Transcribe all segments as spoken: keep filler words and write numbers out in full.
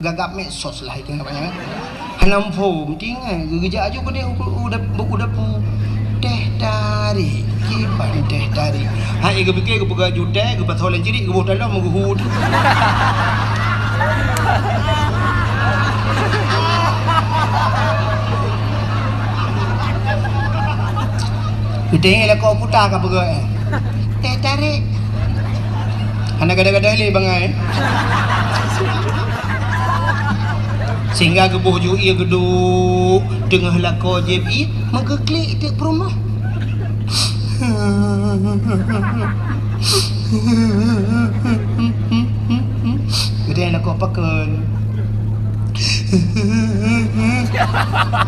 Gagap medsos lah itu namanya. Hana muphom, tinggai geugeujak aju keudeh u, u, u dapu. Teh tarék, kiban teh tarék. Hai geupike geupeugah aju teh, geupasoe lam cirik, geuboh taloh meugeuhut. Geutanyong lakoe kuta ka peugah, eh. Teh tarék. Hana gada-gada lé bangai. Sehingga geuboh ju ie geuduek teungoh lakoe jieb ie, meugeuklik teuk peurumoh. Geutanyong lakoe pakon.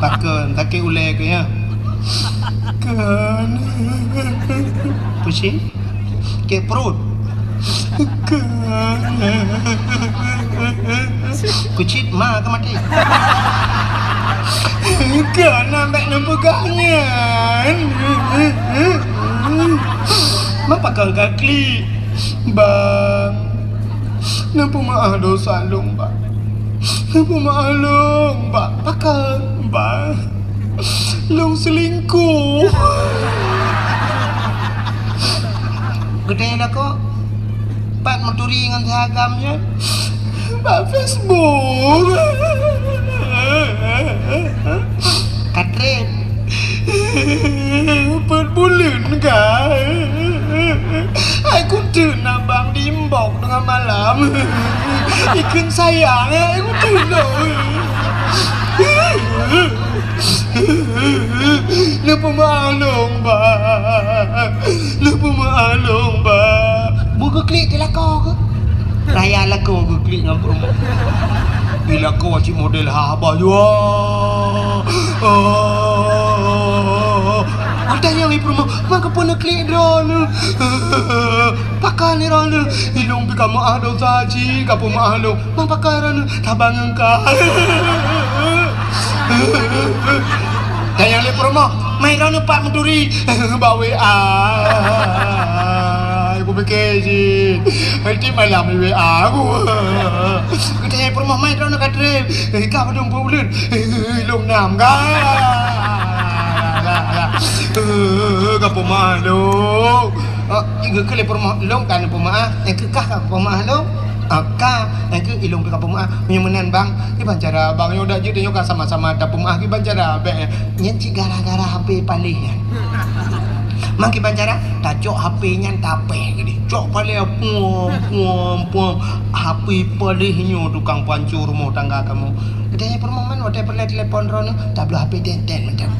Pakon, sakét ulée keuh, ya? Kon. Pusing? Sakét pruet? Kon. Keucit ma ka maté. Kon, bék neupeugah nyan. Mapa kon ka klik? Bang, neupeumeu'ah desya lôn, Bang. Neupeumeu'ah lôn, Bang. Pakon, Bang? Lôn seulingkuh. Geutanyong lakoe, pat meuturi ngon si agam nyan? Bak Facebook. Ka treb. Peuet buleuen ka. Hai kuteun abang di inbox teungoh malam. Ikheun sayang, hai kuteun. Neupeumeu'ah lôn, Bang. Neupeumeu'ah lôn, Bang. Beu geuklik di lakoe keuh? Raya lakoe geuklik ngon peurumoh. Di lakoe cit model haba jua. Oh. Watèe nyan peurumoh, "Ma kapeue neuklik droeneuh? Pakon droeneuh? Ilôn pih ka meu'ah desya cit, kapeumeu'ah lôn." Meupakat droeneuh, saban ngon ka. Tanyong lé peurumoh, "Mai droeneuh pat meuturi?" Bak W A. Kupike cit. Tiep malam di W A ku. Geutanyong peurumoh, "Mai droeneuh ka trép?" "Ka padum peuet buleuen?" "Lôn nam ka." Ka peumeu'ah lôn. Geukheun lé peurumoh, "Lôn ka neupeumeu'ah, nyang keuh kah ka peumeu'ah lôn?" "Ah, ka, nyang keuh ilôn pih ka peumeu'ah." "Meunyoe meunan, Bang, kiban cara, Bang, nyoe dak jeuet, nyoe ka sama-sama tapeumeu'ah, kiban cara, Bang?" "Nyan cit gara-gara H P paléh nyan." "Ma kiban cara?" "Tacok H P nyan tapéh keudéh. Cok paléh, puam, puam, puam. H P paléh nyoe tukang pancô rumoh tangga kamoe." Geutanyong peurumoh, "Man watèe peureulèe telepon droeneuh, tabloe H P tenten mantong."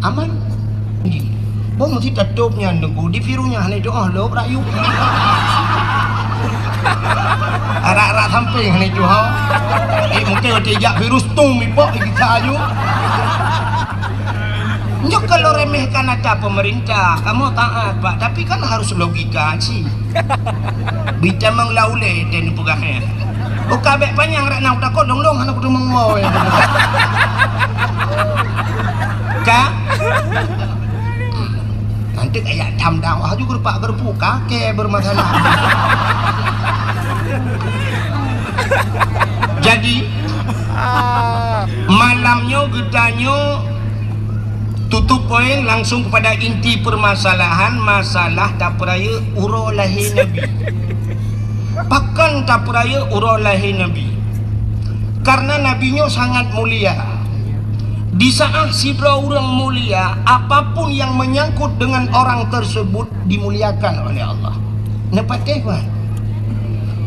Aman. Boh meusti tatôp nyan Teungku, di virus nyan hana jitu'oh lom rakyueb. Arak-arak sampéng hana jitu'oh. Eh, mungken watèe jak virus tum ipok gisa aju. Nyoe kalau remehkan ata pemerintah, kamoe taat, Pak, tapi kan harus logika cit. Bitamong lam ulèe teuh neupeugah nyan. Buka bèk panyang rak na utakot dong-dong hana kuteumong woe. Ka? Nanti kayak tham dakwah juga rupak gerpu kake bermasalah. Jadi malam nyoe geutanyoe tutup poin langsung kepada inti permasalahan, masalah tapeurayeuk uroe lahé Nabi. Pakon tapeurayeuk uroe lahé Nabi? Karena Nabi nyoe sangat mulia. Di saat sidroe ureuëng mulia, apapun yang menyangkut dengan orang tersebut dimuliakan oleh Allah. Neupatéh, Wan?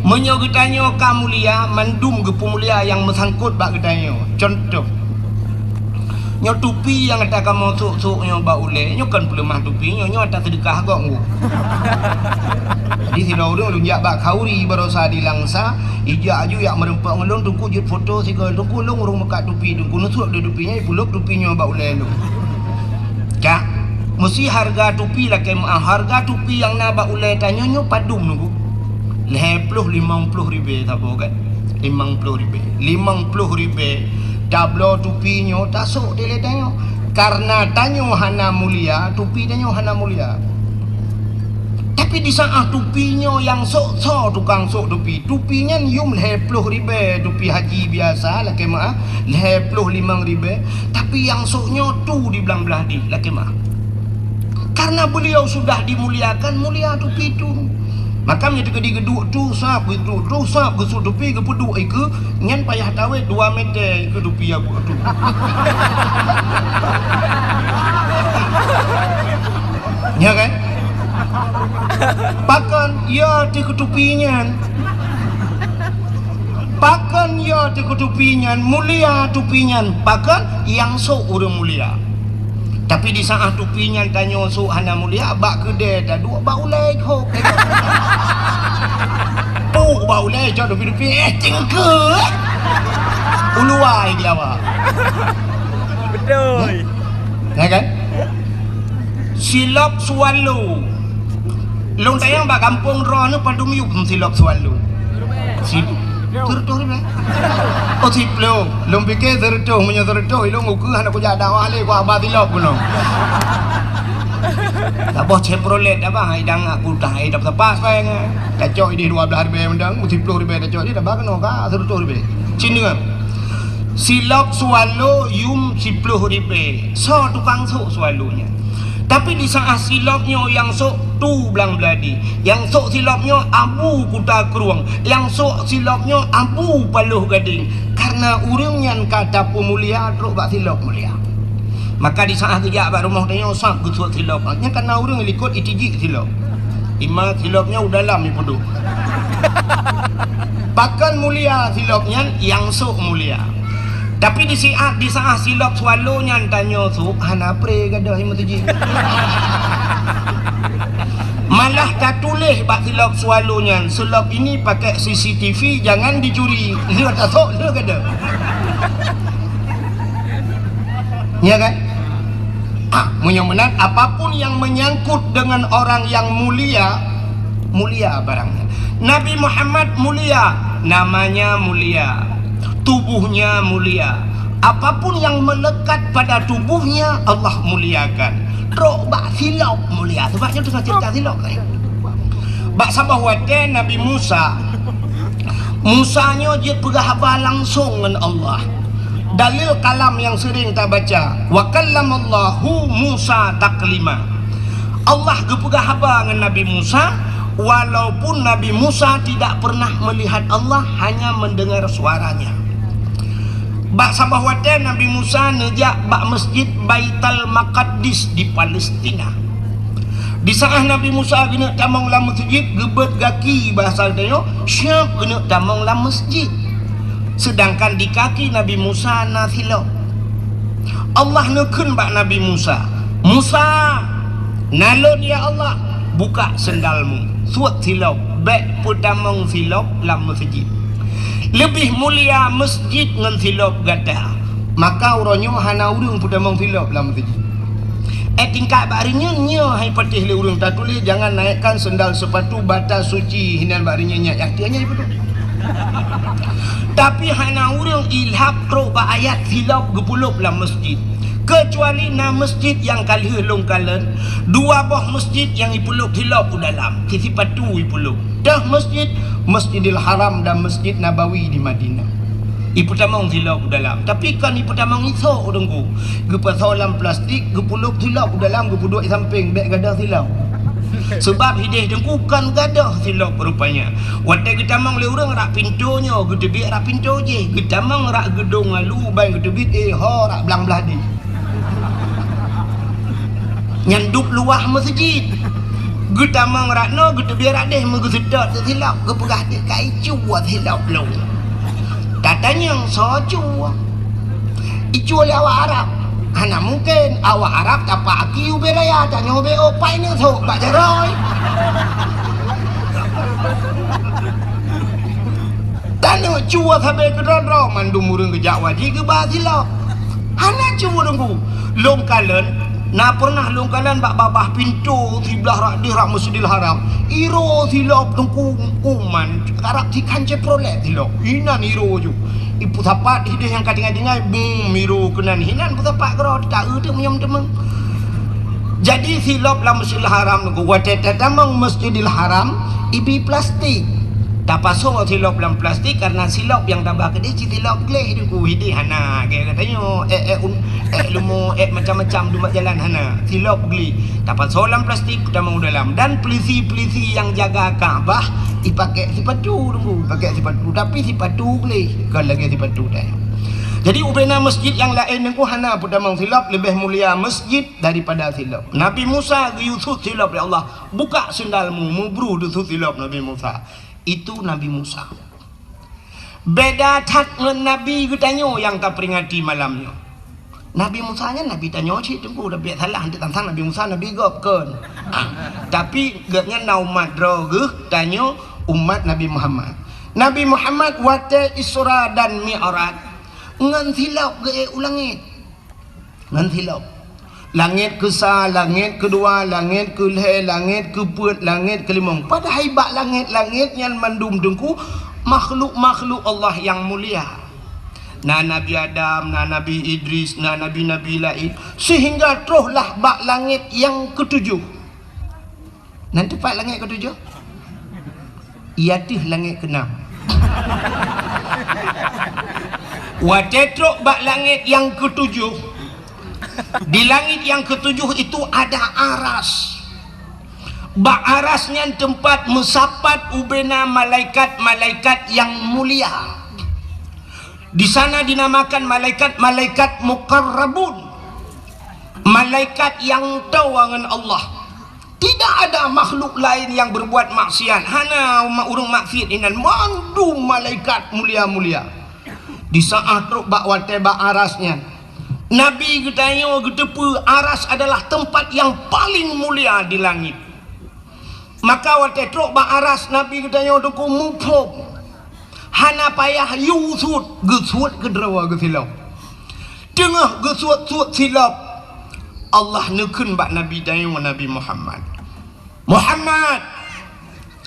Meunyoe geutanyoe ka mulia, mandum geupeumulia nyang meusangkot bak geutanyoe. Contoh, nyoe tupi nyang ata kamoe sôk-sôk nyoe bak ulèe, nyoe kon peuleumah tupi nyoe, nyoe ata seudeukah gob nyoe. Di sidroe ureuëng lôn jak bak khauri baroesa di Langsa, ijak aju jak meureumpok ngon lôn, Teungku jeuet foto sigoe, Teungku lôn ureuëng meukat tupi, Teungku neusôk di tupi nyoe, ipulôb tupi nyoe bak ulèe lôn. Ka, meusi hareuga tupi lakèe meu'ah, hareuga tupi nyang na bak ulèe tanyoe nyoe padum Teungku? Lhèe ploh limong ploh ribèe saboh kan? Limong ploh ribèe. Limong ploh ribèe tabloe tupi nyoe tasôk di ulèe tanyoe. Karena tanyoe hana mulia, tupi tanyoe hana mulia. Tapi di saat tupi nyoe nyang sôk, soe tukang sôk tupi? Tupi nyan yum lhèe ploh ribèe, tupi haji biasa, lakèe meu'ah, lhèe ploh limong ribèe. Tapi nyang sôk nyoe tu di blang blah di, lakèe meu'ah. Karena beliau sudah dimuliakan, mulia tupi tu. Maka meunyoe teukeudi geuduek tu, sab geuduek tu, sab geusôk tupi, geupeuduek ikeue, nyan payah tawét dua meter ikeue tupi nyang buet tu. Nya kan? Pakon, ya, teukeue tupi nyan. Pakon, ya, teukeue tupi nyan, mulia tupi nyan. Pakon, nyang sôk ureueng mulia. Tapi di saat tupi nyan tanyoe sôk hana mulia, bak keudè taduek, bak ulèe hok. Puk bak ulèe, cok tupi-tupi, eh, cingkeue. Uluwa di awak. Betul. Ya kan? Silop swallow. Lôn tanyong bak gampông droeneuh padum yum silop swallow. Si, sireutoh ribèe. Oh, siploh. Lôn pike sireutoh, meunyoe sireutoh, ilôn ukeue hana kujak dakwah lé, ku haba silop keunoe. Saboh Chevrolet abang, hai dang aku dah, hai dap sapat, bang. Tacok idéh dua blah ribèe mendang, siploh ribèe tacok idéh, dah bang keunoe ka sireutoh ribèe. Cina. Silop swallow yum siploh ribèe. Soe tukang sôk swallow nyan? Tapi di saat silop nyoe nyang sôk tu blang blah di, nyang sôk silop nyoe Abu Kuta Krueng, nyang sôk silop nyoe Abu Paloh Gadeng. Karena ureueng nyan ka tapeumulia trok bak silop mulia. Maka di saat geujak bak rumoh tanyoe sab geusôk silop. Nyan karena ureueng likot itijik silop. Ima silop nyoe u dalam ipeuduek. Pakon mulia silop nyan, nyang sôk mulia. Tapi di siat, di saat silop swallow nyan tanyoe sôk, hana pré gadôh i meuseujid. Malah tatuléh bak silop swallow nyan, "Silop ini pakai C C T V, jangan dicuri." Lheueh tasôk, lheueh gadôh. Ya kan? Ah, meunyoe meunan, apapun yang menyangkut dengan orang yang mulia, mulia barangnya. Nabi Muhammad mulia, namanya mulia, tubuhnya mulia. Apapun yang melekat pada tubuhnya, Allah muliakan. Trok bak silop mulia. Sebab nyoe teungoh cerita silop tadi. Bak saboh watèe Nabi Musa, Musa nyoe jeuet peugah haba langsong ngon Allah. Dalil kalam nyang sering tabaca, "Wa kallamallahu Musa taklima." Allah geupeugah haba ngon Nabi Musa, walaupun Nabi Musa tidak pernah melihat Allah, hanya mendengar suaranya. Bak saboh watèe Nabi Musa neujak bak Masjid Baitul Maqdis di Palestina. Di saat Nabi Musa geuneuk tamong lam meuseujid, geubeuet gaki, bahasa geutanyoe, siap geuneuk tamong lam meuseujid. Sedangkan di kaki Nabi Musa na silop. Allah neukheun bak Nabi Musa, "Musa, na lôn, ya Allah, buka sendalmu, suet silop, bèk peutamong silop lam meuseujid. Leubeh mulia meuseujid ngon silop gata." Maka uroe nyoe hana ureueng peutamong silop lam meuseujid. Eh, tingkat bak rinyun nyoe hai patéh lé ureueng tatuléh, "Jangan naikkan sendal sepatu batas suci," hinan bak rinyun nyan, nyang tiep nyan ipeudong. Tapi hana ureueng ilhab trok bak ayat silop geupeulop lam meuseujid. Keucuali na meuseujid nyang ka lheueh lôn kalon, dua boh meuseujid nyang ipeulop silop u dalam, si sipatu ipeulop. Deuh meuseujid, Masjidil Haram dan Masjid Nabawi di Madinah. Ipeutamong silop u dalam. Tapi kon ipeutamong isok, Teungku. Geupasoe lam plastik, geupeulop silop u dalam, geupeuduek i sampéng, bèk gadôh silop. Seubab idéh Teungku kon gadôh silop rupanya. Watèe geutamong lé ureueng rak pintoe nyoe, geuteubiet rak pintoe jih. Geutamong rak geudong lalu, ban geuteubiet, eh, ho rak blang blah di. Nyan dub luwah meuseujid. Geutamong rak noe, geuteubiet rak déh, meugeuseutôt silop, geupeugah, "Dek, ka icu silop lôn." Tatanyong, "Soe cu?" "Icu lé awak Arab." "Hana mungken, awak Arab tapak aki ubé raya, tanyoe ubé ôk, pai neusok bak jaroe." Taneuk cue sabe keudroe-droe, mandum ureueng geujak wajéb geuba silop. Hana cue Teungku. Lôn kalon, na pernah lôn kalon bak babah pintoe siblah rak déh rak Masjidil Haram. Iro silop Teungku, uman, karab sikhan Chevrolet silop. Inan iro ju. Ipeusapat idéh nyang ka tinggai-tinggai, bum, iro keunan. Hinan peusapat keudroe, taeu teuk meunyoe meuteumé. Jadi silop lam Masjidil Haram nunggu, watée tatamong Masjidil Haram, ibi plastik. Tapasoe silop lam plastik karena silop nyang taba keudeh cit silop gleh nunggu, hideh hana, kayak katanya, eh, eh, un, eh, lumo, eh, macam-macam dumat jalan hana. Silop gleh. Tapasoe lam plastik, tamong dalam. Dan pelisi-pelisi yang jaga Ka'bah, ipakai sipatu nunggu, pakai sipatu. Tapi sipatu gleh, kon lagée sipatu dai. Jadi ubena masjid yang lain nunggu hana peutamong silop, lebih mulia masjid daripada silop. Nabi Musa geuyue sut silop lé Allah, "Buka sendalmu," mubru deusut silop Nabi Musa. Itu Nabi Musa. Beda that ngon nabi geutanyoe nyang taperingati malam nyoe. Nabi Musa nyan nabi tanyoe cit teungku, tapi salah, hana tantang Nabi Musa nabi gob kon. Ah, tapi gobnyan na umat droe geuh tanyoe umat Nabi Muhammad. Nabi Muhammad watée Isra dan Mi'raj ngon silop geuék u langét. Ngon silop. Langét keusa, langét keudua, langét keulhée, langét keupeuet, langét keulimong. Padahai bak langét-langét nyan mandum teungku makhluk-makhluk Allah nyang mulia. Na Nabi Adam, na Nabi Idris, na nabi-nabi laén, sehingga trohlah bak langét nyang keutujoh. Nan teumpat langét keutujoh? Iateuh langét keunam. Watée trok bak langét nyang keutujoh, di langét nyang keutujoh itu ada aras. Bak aras nyan teumpat meusapat ubena malaikat-malaikat nyang mulia. Di sana dinamakan malaikat-malaikat muqarrabun, malaikat nyang toe ngon Allah. Tidak ada makhluk lain yang berbuat maksiat. Hana ma-, ureuëng maksiat inan, mandum malaikat mulia-mulia. Di saat trok bak watée bak aras nyan, Nabi geutanyoe geuteupeue aras adalah tempat yang paling mulia di langit. Maka watée trok bak aras, Nabi geutanyoe teungku muphom. Hana payah yue sut, geusut keudroe geusilop. Teungoh geusut-sut silop, Allah neukheun bak Nabi tanyoe Nabi Muhammad, "Muhammad,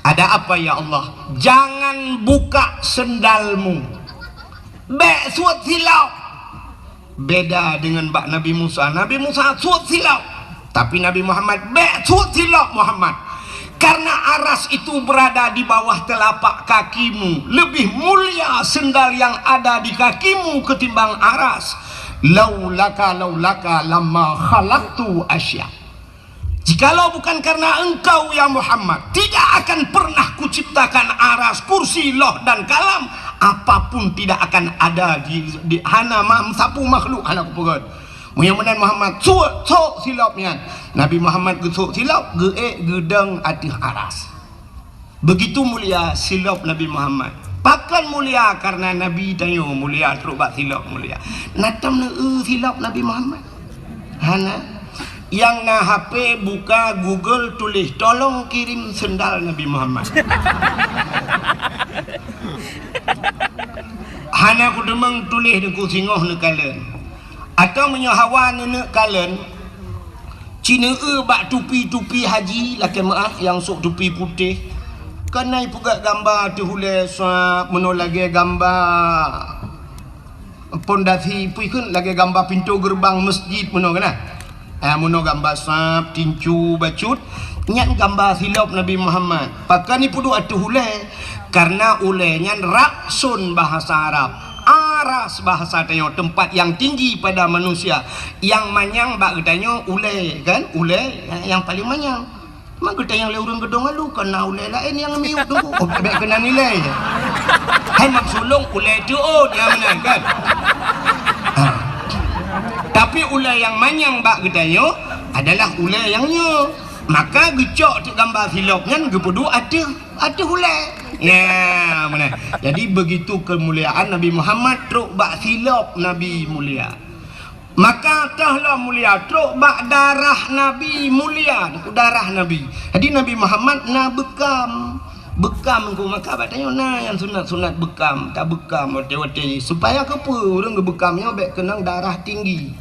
ada apa ya Allah?" "Jangan buka sendalmu. Bék sut silop." Beda dengan bak Nabi Musa. Nabi Musa sut silop. Tapi Nabi Muhammad, "Bék sut silop, Muhammad. Karena aras itu berada di bawah telapak kakimu. Lebih mulia sendal yang ada di kakimu ketimbang aras. Laulaka, laulaka lama khalaqtu asya." Jikalau bukan karena engkau, ya Muhammad, tidak akan pernah kuciptakan aras, kursi, loh, dan kalam. Apapun tidak akan ada di, di hana ma-, sapeue makhluk hana kupeugét. Meunyoe meunan Muhammad, sut, sot silop nyan. Nabi Muhammad geusot silop, geuék geudong ateueh aras. Begitu mulia silop Nabi Muhammad. Pakon mulia? Karena Nabi tanyoe mulia, trok bak silop mulia. Na tom neu-eu silop Nabi Muhammad? Hana. Nyang na H P, buka Google, tuléh, "Tolong kirim sendal Nabi Muhammad." Hana kudeungoe tuléh deungon singoh neukalon. Atawa meunyoe hawa neuneuk kalon, ci neu-eu bak tupi-tupi haji lakée meuáh nyang sôk tupi putéh, keunan ipeugét gamba ateueh ulée sab meunoe lagée gamba pondasi, peue kheun, lagée gamba pintoe geureubang meuseujid meunoe keunan. Ah, meunoe gamba sab, tincu, bacut, nyan gamba silop Nabi Muhammad. Pakon ipeuduek ateueh ulée? Karena ulée nyan ra'sun bahasa Arab. Aras bahasa tanyoe, tempat yang tinggi pada manusia. Nyang manyang bak geutanyoe ulée, kan? Ulée nyang paleng manyang. Maka geutanyoe lé ureuëng geudong alu, kon na ulée laén nyang miut nunggu. Oh, bék keunan ilée. Hai mak sulong ulée teuôt nyang meunan, kan? Ha. Tapi ulée nyang manyang bak geutanyoe adalah ulée nyang nyoe. Maka geucok teuk gamba silop nyan geupeuduek ateueh, ateueh ulée. Nya, meunan. Jadi, begitu kemuliaan Nabi Muhammad trok bak silop Nabi mulia. Maka toh lom mulia trok bak darah Nabi mulia, darah Nabi. Jadi, Nabi Muhammad na beukam. Beukam nunggu, maka bak tanyoe na nyang sunat-sunat beukam, tabeukam watée-watée. Supaya keupeue ureuëng geubeukam nyoe bék keunong darah tinggi.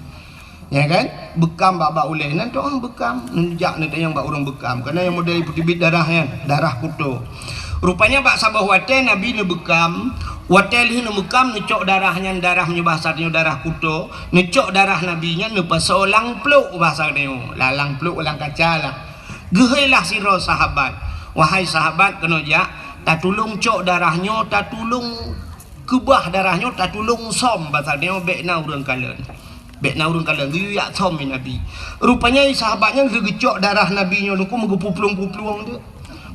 Ya kan? Beukam bak-bak ulée. Nan tuan beukam, neujak neutanyong bak ureuëng beukam. Karena nyang model ipeuteubit darah nyan, darah kuto. Rupanya bak saboh watée Nabi neubeukam, Watée lheueh neumeukam, neucok darah nyan, darah meunyoe basa tanyoe darah kuto, neucok darah Nabi nyan neupasoe lam pluek basa tanyoe, lam, lam pluek lam kaca lah. Geuheilah sidroe sahabat, "Wahai sahabat, keunoe jak, tatulông cok darah nyoe, tatulông keubah darah nyoe, tatulông sôm basa tanyoe, bék na ureuëng kalon." Bék na ureuëng kalon, geuyue jak sôm lé Nabi. Rupanya sahabat nyan lheueh geucok darah Nabi nyoe, lungkung meugeupuplueng-puplueng tu.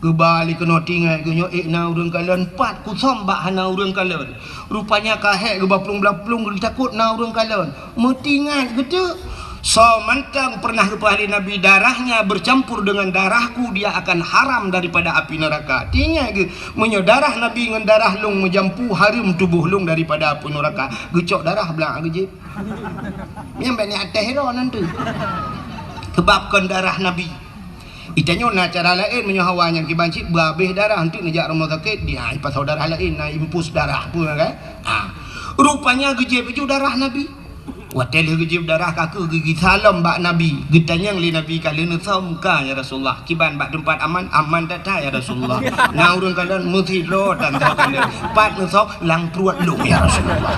Geuba lé keunoe tinggai geuh nyoe, ék na ureuëng kalon, pat kusôm bak hana ureuëng kalon. Rupanya ka hék geuba plueng-plueng, geutakot na ureuëng kalon. Meutingai geuteuk. Soe mantong pernah geupeugah lé Nabi, "Darahnya bercampur dengan darahku, dia akan haram daripada api neraka." Tinggai geuh, meunyoe darah Nabi ngon darah lông meujampu, hareuem tuboh lông daripada api neraka. Geucok darah blang geujieb. Nyang bak niat teh ro nan tu. Sebab kon darah Nabi. Itanyoe na cara laén, meunyoe hawa nyang kiban cit beuhabéh darah, enteuk neujak rumoh sakét, dia ipasoe darah laén, na infus darah peue kan? Ha. Rupanya geujieb ju darah Nabi. Watée lheueh geujieb darah, ka keuh geugisa lom bak Nabi. Geutanyong lé Nabi, "Ka lheueh neusôm ka, ya Rasulullah? Kiban bak teumpat aman?" "Aman that-that, ya Rasulullah. Na ureuëng kalon meusidroe tan teukalon. Pat neusôm, lam pruet lông, ya Rasulullah."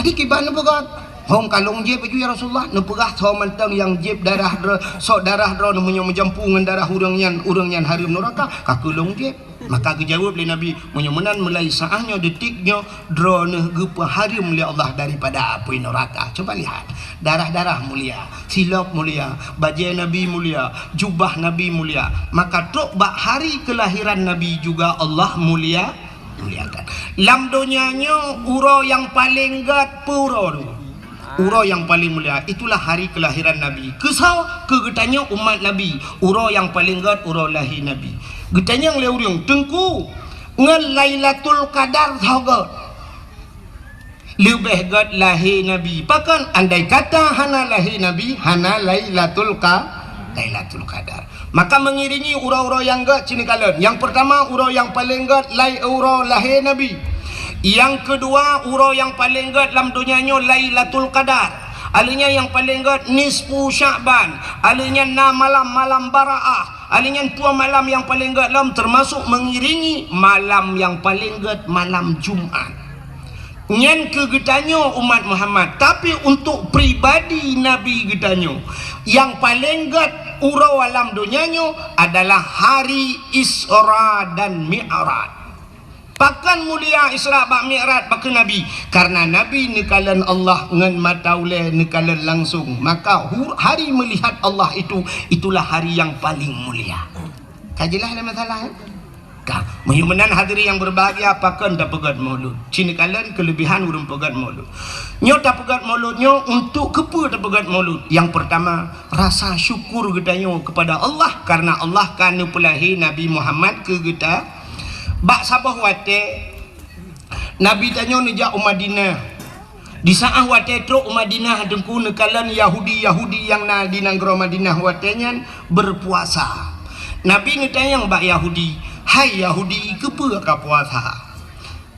Jadi kiban neupeugah, "Hom ka lông jieb ju, ya Rasulullah." Neupeugah, "Soe mantong nyang jieb darah droe, sok darah droe meunyoe meujampu ngon darah ureuëng nyan, ureuëng nyan hareuem neuraka, ka keuh lông jieb." Maka geujaweueb lé Nabi, "Meunyoe meunan, mulai saát nyoe, detik nyoe, droeneuh geupeuhareuem lé Allah daripada apui neuraka." Coba lihat, darah-darah mulia, silop mulia, bajée Nabi mulia, jubah Nabi mulia. Maka trok bak hari kelahiran Nabi juga Allah mulia. Muliakan. Lam donya nyoe uroe nyang paleng gét peue uroe nyoe? Uroe nyang paleng mulia, itulah hari kelahiran Nabi. Keusoe? Keu geutanyoe umat Nabi, uroe nyang paleng gét uroe lahé Nabi. Geutanyong lé ureuëng, "Teungku, ngon Lailatul Qadar soe gét?" "Leubeh gét lahé Nabi." Pakon? Andai kata hana lahé Nabi, hana Lailatul Qa-, Lailatul Qadar. Maka mengiringi uroe-uroe nyang gét cit neukalon. Nyang peurtama, uroe nyang paleng gét lai uroe lahé Nabi. Nyang keudua, uroe nyang paleng gét lam donya nyoe Lailatul Qadar. Aleuh nyan nyang paleng gét nisfu Sya'ban. Aleuh nyan na malam-malam Baraah. Aleuh nyan dua malam nyang paleng gét lom, teumasok mengiringi malam nyang paleng gét, malam Jumat. Nyan keu geutanyoe umat Muhammad, tapi untuk pribadi Nabi geutanyoe, nyang paleng gét uroe lam donya nyoe adalah hari Isra dan Mi'raj. Pakon mulia Isra bak Mi'raj bak Nabi? Karena Nabi neukalon Allah ngon mata ulée, neukalon langsung. Maka hu-, hari melihat Allah itu, itulah hari yang paling mulia. Ka jeulaih lé masalah, eh? Ka. Meunyoe meunan hadirin yang berbahagia, pakon tapeugét maulud? Cit neukalon keulebihan ureuëng peugét maulud. Nyoe tapeugét maulud nyoe untuk keupeue tapeugét maulud? Yang pertama, rasa syukur geutanyoe kepada Allah karena Allah ka neupeulahé Nabi Muhammad keu geuta. Bak saboh watée, Nabi tanyoe neujak u Madinah. Di saát watée trok u Madinah, Teungku, neukalon Yahudi-Yahudi nyang na di nanggroe Madinah watée nyan berpuasa. Nabi neutanyong bak Yahudi, "Hai Yahudi, keupeue ka puasa?"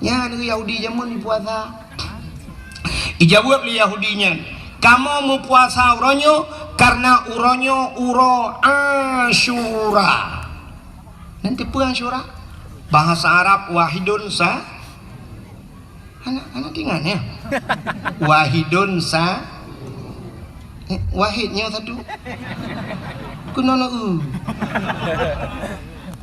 Nyan Yahudi jameun jipuasa. Ijaweueb lé Yahudi nyan, "Kamoe meupuasa uroe nyoe karena uroe nyoe uroe Asyura." Nyan teupeue Asyura? Bahasa Arab wahidun sa-, hana, hana teuingat, ya? Wahidun sa-, eh, wahid nyoe satu. Keunoe na u.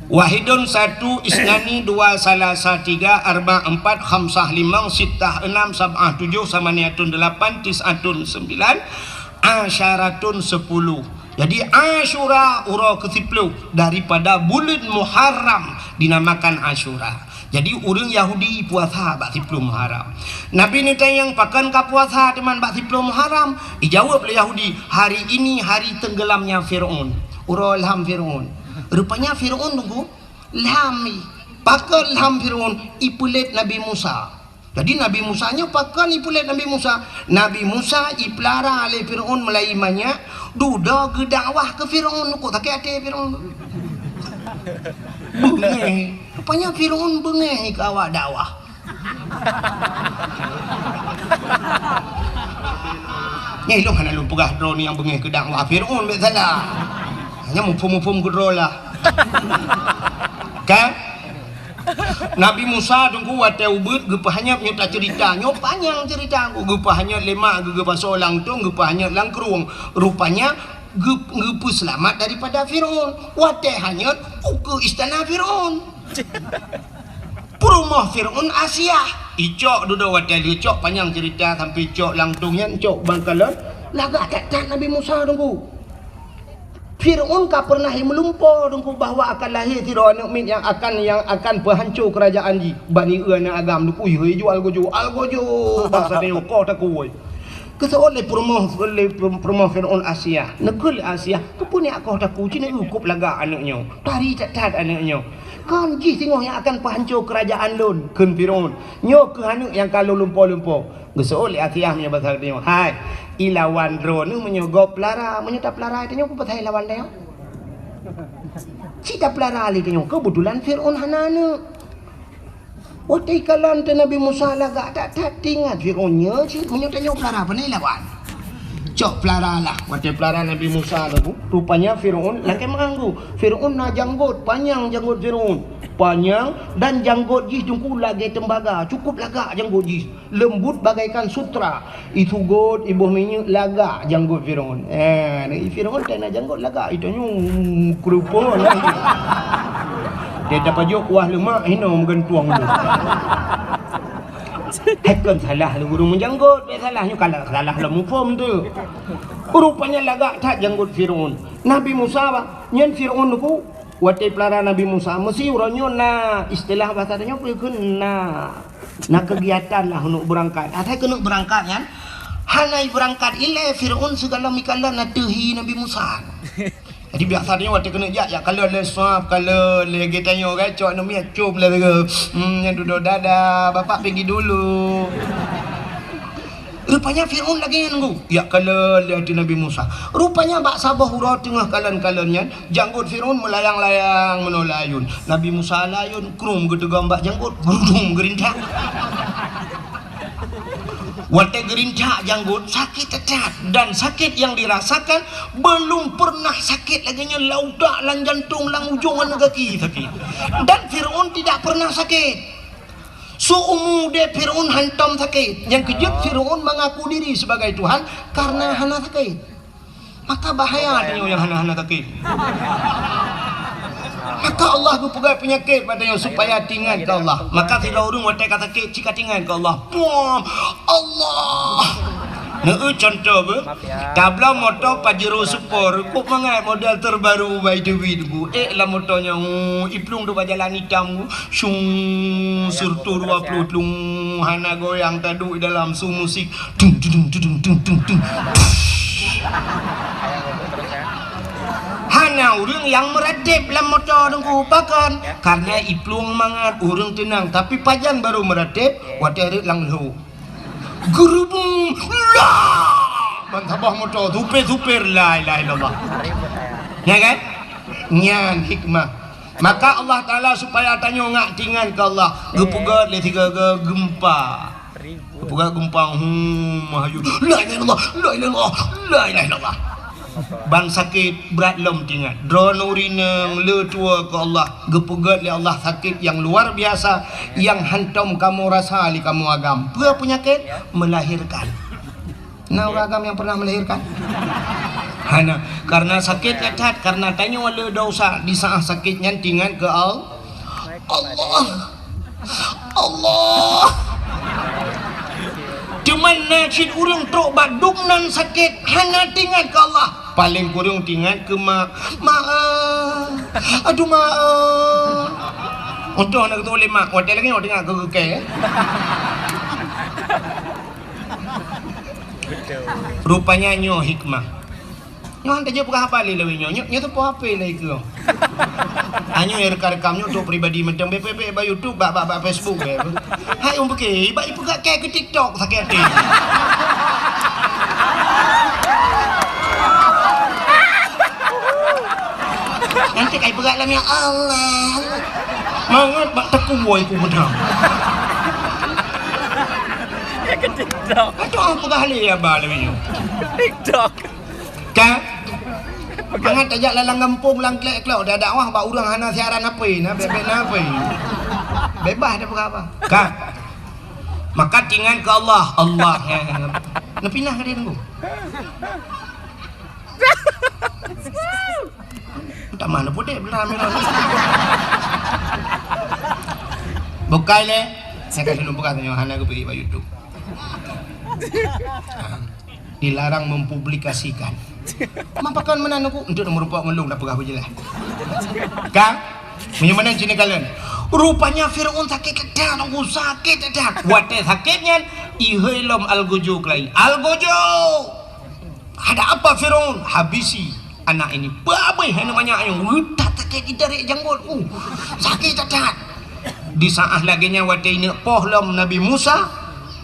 Wahidun satu, isnani dua, salasa tiga, arba empat, khamsah limong, sittah enam, sab'ah tujuh, samaniatun delapan, tis'atun sembilan, asyaratun sepuluh. Jadi, Asyura uroe keusiploh daripada buleuen Muharram dinamakan Asyura. Jadi, ureuëng Yahudi puasa bak siploh Muharram. Nabi neutanyong, "Pakon ka puasa teuma bak siploh Muharram?" Ijaweueb lé Yahudi, "Hari ini hari tenggelamnya Fir'aun." Uroe lham Fir'aun. Rupanya Fir'aun, Teungku, lham i. Pakon lham Fir'aun? Ipeulét Nabi Musa. Jadi, Nabi Musa nyoe pakon ipeulét Nabi Musa? Nabi Musa ipeulara lé Fir'aun meulayeue manyak, dudoe geudakwah keu Fir'aun, kok sakét até Fir'aun. Beungéh. Rupanya Fir'aun beungéh keu awak dakwah. Nyan lôn hana lôn peugah droeneuh nyang beungéh keu dakwah Fir'aun, bék salah. Hanya muphom-muphom keudroe lah. Kan? Nabi Musa teungku watée ubit geupeuhanyot, nyoe taceurita, nyoe panyang ceurita, geupeuhanyot lé mak geuh, geupasoe lam tong, geupeuhanyot lam krueng. Rupanya geup-, geupeuseulamat daripada Firaun. Watée hanyot, ukeue istana Firaun. Peurumoh Firaun Asiah. Icok dudoe watée lheueh cok, panyang ceurita sampai cok lam tong nyan, cok ban kalon. Lagak that-that Nabi Musa teungku. Firaun ka pernah meulumpo teungku bahwa akan lahé sidroe aneuëk miet nyang akan, nyang akan peuhanco keurajaan jih. Bani eu aneuëk agam teungku, hei, jual gojo, al gojo, bangsa tanyoe koh takue. Geuseuôt lé peurumoh, lé peurumoh Firaun Asiah. Neukheun lé Asiah, "Keupeue nyak koh takue, ci neueu kop lagak aneuëk nyoe. Tari that-that aneuëk nyoe. Kon jih singoh nyang akan peuhanco keurajaan lôn," kheun Firaun. "Nyoe kheueh aneuëk nyang ka lôn lumpo-lumpo." Geuseuôt lé Asiah meunyoe basa tanyoe, "Hai, ilawan droeneuh meunyoe gob peulara, meunyoe tapeulara tanyoe, peue pasai lawan tanyoe? Ci tapeulara lé tanyoe, keubetulan Firaun hana aneuëk." Watée kalon teuh Nabi Musa lagak that-that, teuingat Firaun nyoe cit, meunyoe tanyoe peulara, pane lawan? Cok peulara lah. Watée peulara Nabi Musa teungku, rupanya Firaun lakée meuanggu. Firaun na janggot, panyang janggot Firaun. Panyang dan janggot jih teungku lagée tembaga, cukup lagak janggot jih. Leumbut bagaikan sutra. Isugot, iboh minyeuk, lagak janggot Firaun. Eh, Firaun teuh na janggot lagak, itanyoe keureupeuen lagée. Dia tapajok kuah leumak, hinoe meugantueng tu. Hai kon salah lé ureuëng meujanggot, bèk salah nyoe, kalau salah lom muphom tu. Rupanya lagak that janggot Firaun. Nabi Musa bah, nyan Firaun teungku, watée peulara Nabi Musa, meusi uroe nyoe na istilah basa tanyoe peue kheun na. Na keugiatan lah keuneuk beurangkat. Asai keuneuk beurangkat nyan, hana beurangkat ilée Firaun sigohlom ikalon ateueh hi Nabi Musa. Jadi biasa tanyoe watée keuneuk jak, jak kalon lé swab, kalon lé geutanyoe kan, cok aneuk miet com lé lagée, hmm, nyan dudoe, "Dadah, bapak pergi dulu." Rupanya Firaun lagée nyan teungku, jak kalon lé ateueh Nabi Musa. Rupanya bak saboh uroe teungoh kalon-kalon nyan, janggot Firaun meulayang-layang meunoe layôn. Nabi Musa layôn, krum geuteugon bak janggot, geurudum geurintak. Watée geurintak janggot, sakét that-that. Dan sakét nyang dirasakan, belum pernah sakét lagée nyan lam utak, lam jantong, lam ujong aneuk gaki sakét. Dan Firaun tidak pernah sakét. Seumu udeb Firaun hantom sakét. Nyang keujeuet Firaun mengaku diri sebagai Tuhan karena hana sakét. Maka bahaya tanyoe nyang hana-hana sakét. Maka Allah geupeugah peunyakét bak tanyoe supaya teuingat keu Allah. Maka sidroe ureuëng watée ka sakét, cit ka teuingat keu Allah. Puam! Allah! Neu contoh beuh. Tabloe moto Pajero Sport, kok mangat model terbaru by Dewi teungku. Eh, lam moto nyan, oh, iplueng tu bak jalan itam, syung, sirtu dua puluh tlung, hana goyang, taduek dalam su musik. Tung, tung, tung. Hana ureuëng nyang meuratéb lam moto teungku, pakon? Karena iplueng mangat, ureuëng teunang. Tapi pajan barô meuratéb, watée rhot lam lhô. Geurubung, lah! Ban saboh moto, supir-supir, la ilaha illallah. Ya kan? Nyan hikmah. Maka Allah Taala supaya tanyoe ngak teuingat keu Allah, geupeugét lé sigoe-goe geumpa. Geupeugét geumpa, hmm, mahayu. La ilaha illallah, la ilaha illallah, la ilaha illallah. Ban sakét brat lom teuingat. Droeneuh ureuëng inong le tuwoe keu Allah, geupeugét lé Allah sakét nyang luar biasa, nyang hantom kamoe rasa lé kamoe agam. Peue peunyakét? Melahirkan. Na ureuëng agam nyang pernah melahirkan? Hana. Karena sakét that-that, karena tanyoe le desya, di saat sakét nyan teuingat keu Al-, Allah. Allah. Teuma na cit ureuëng trok bak dum nan sakét, hana teuingat keu Allah. Paléng kureueng teuingat keu mak. Mak, eh. Aduh, mak, eh. Untung hana geutôh lé mak. Watée lagée nyoe teuingat keu keu kée. Rupanya nyoe hikmah. Nyoe han tajak peugah haba lé lawét nyoe. Nyoe, nyoe teupeu H P lé keu. Anyoe nyang rekam-rekam nyoe untuk pribadi mantong, bèk, bèk, bèk bak YouTube, bak, bak, bak Facebook, bèk. Hai, ureuëng pike, bak ipeugah kèe keu TikTok sakét até. Nanti kai peugah lam, ya Allah. Mangat bak takue ku beudang. Keu TikTok. Aduh, peugah lé ya ba lawét nyoe. TikTok. Ka? Mangat tajak lam gampông, lam klek-klok, dak dakwah bak ureuëng hana siaran H P, na bèk-bèk na H P. Bebas dia peugah apa. Ka. Maka tingat ke Allah. Allah. Neupinah ka dia tunggu. Tamah na pudek belah merah. Bukai le. Saya kasi lumpur katanya hana geubri bak YouTube. Dilarang mempublikasikan. Mapakan meunan aku untuk meurupok ngelung dah peugah beujeulaih. Kang, meunyoe meunan cini kalian. Rupanya Firaun sakét that, aku sakét that. Watée sakét nyan, ihôi lom algojo keulai. Algojo! Ada apa Firaun? Habisi anak ini. Peue abéh hai namanya ayong. Utak sakét itarek janggot. Uh, sakét that. Di saat lagée nyan watée ineuk poh lom Nabi Musa,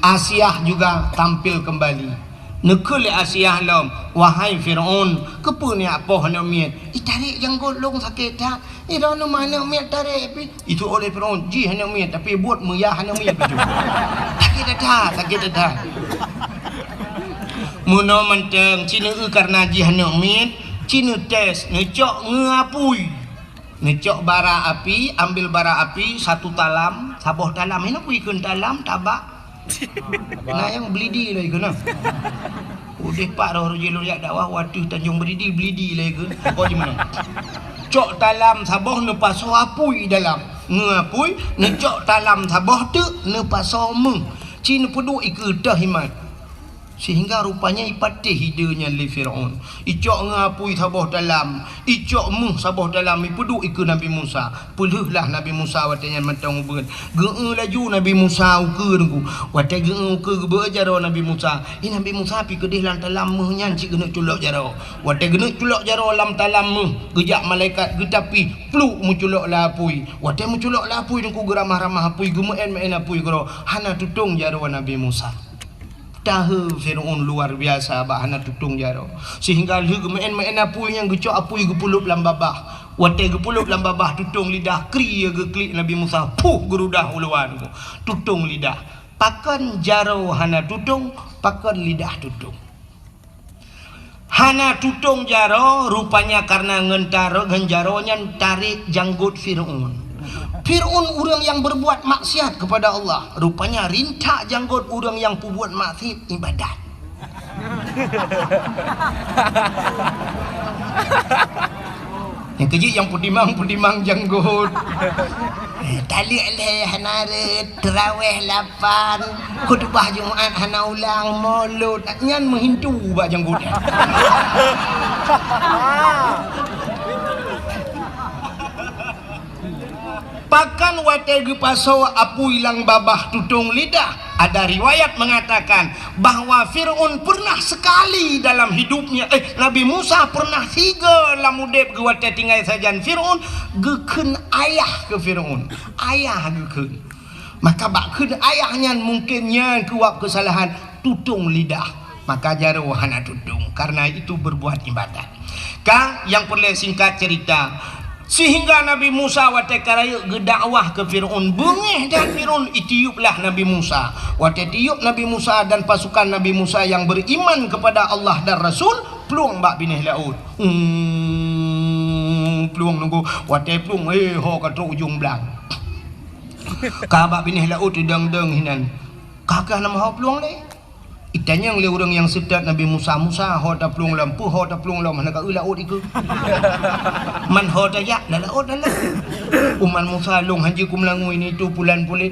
Asiah juga tampil kembali. Neukheun lé Asiah lom, "Wahai Firaun, keupeue neujak poh aneuk miet? Itarek janggot lôn sakét that. Iroh nyoe aneuk miet tarek pih." Itu oleh Firaun, jih aneuk miet, tapi buet meuyah aneuk miet baju. Sakét that, sakét that. Meunoe mantong, ci neu-eu karena jih aneuk miet, ci neutés, neucok ngon apui. Neucok bara api, ambil bara api satu talam, saboh talam. Hana pui kheun talam, tabak. Nah, nyang belidi lé kheun. Udeh pat roh jih lôn jak dakwah, watèe Tanjong Belidi, belidi lé kheun. Kok di mana? Cok talam saboh neupasoe apui dalam. Ngon apui, neucok talam saboh teuk neupasoe méuh. Ci neupeuduek ikeue teuh imat. Sehingga rupanya ipatéh ide nyan lé Firaun. Icok ngon apui saboh talam, icok méuh saboh talam, ipeuduek ikeue Nabi Musa. Peulheueh lah Nabi Musa watèe nyan mantong ubeut. Geu-eu laju Nabi Musa ukeue teungku. Watèe geu-eu ukeue geubeuet jaroe Nabi Musa. Ih, Nabi Musa pi keudeh lam talam méuh nyan cit geuneuk culok jaroe. Watèe geuneuk culok jaroe lam talam méuh, geujak malaikat geutapi, pluk meuculok lam apui. Watèe meuculok lam apui teungku geuramah-ramah apui, geumeu'en-meu'en apui keudroe. Hana tutong jaroe Nabi Musa. Tahe Firaun luar biasa bak hana tutong jaroe. Sehingga lheueh geumeu'en-meu'en apui nyan geucok apui geupeulop lam babah. Watèe geupeulop lam babah tutong lidah kri geuklik Nabi Musa. Puh geurudah u luwa teungku. Tutong lidah. Pakon jaroe hana tutong, pakon lidah tutong. Hana tutong jaroe, rupanya karena ngon taro-, ngon jaroe nyan tarek janggot Firaun. Firaun ureueng nyang berbuat maksiat kepada Allah, rupanya rintak janggot ureueng nyang peubuet maksiat ibadat. Nyang keujeuet nyang peutimang-peutimang janggot. Eh, taleuek lhèe hana rhët, teurawèh lapan, khutubah Jumat hana ulang, molot, nyan meuhintu bak janggot nyan. Pakon watèe geupasoe apui lam babah tutong lidah, ada riwayat mengatakan, bahwa Firaun pernah sekali dalam hidupnya, eh, Nabi Musa pernah sigoe lam udép geuh watèe tinggai sajan Firaun, geukheun ayah keu Firaun. Ayah geukheun. Maka bak kheun ayah nyan mungken nyan keuwab keusalahan tutong lidah. Maka jaroe hana tutong, karena itu berbuat ibadat. Ka, nyang peureulèe singkat cerita, sehingga Nabi Musa watèe ka rayeuk geudakwah keu Firaun, beungèh that Firaun, itiuplah Nabi Musa. Watèe tiup Nabi Musa dan pasukan Nabi Musa yang beriman kepada Allah dan Rasul, plueng bak binéh laôt. Hmm, plueng nunggu. Watèe plueng, eh, ho ka trok ujong blang. Ka bak binéh laôt teudong-dong hinan. Ka keuh nama ho plueng lé. Itanyong lé ureueng nyang seutôt Nabi Musa, "Musa, ho taplueng lom, peue ho taplueng lom, hana ka eu laôt ikeue?" "Man ho tajak, lam laôt dah lom." "Umat Musa, lôn hanjeuet kumeulangui nyan itu pulan pulet."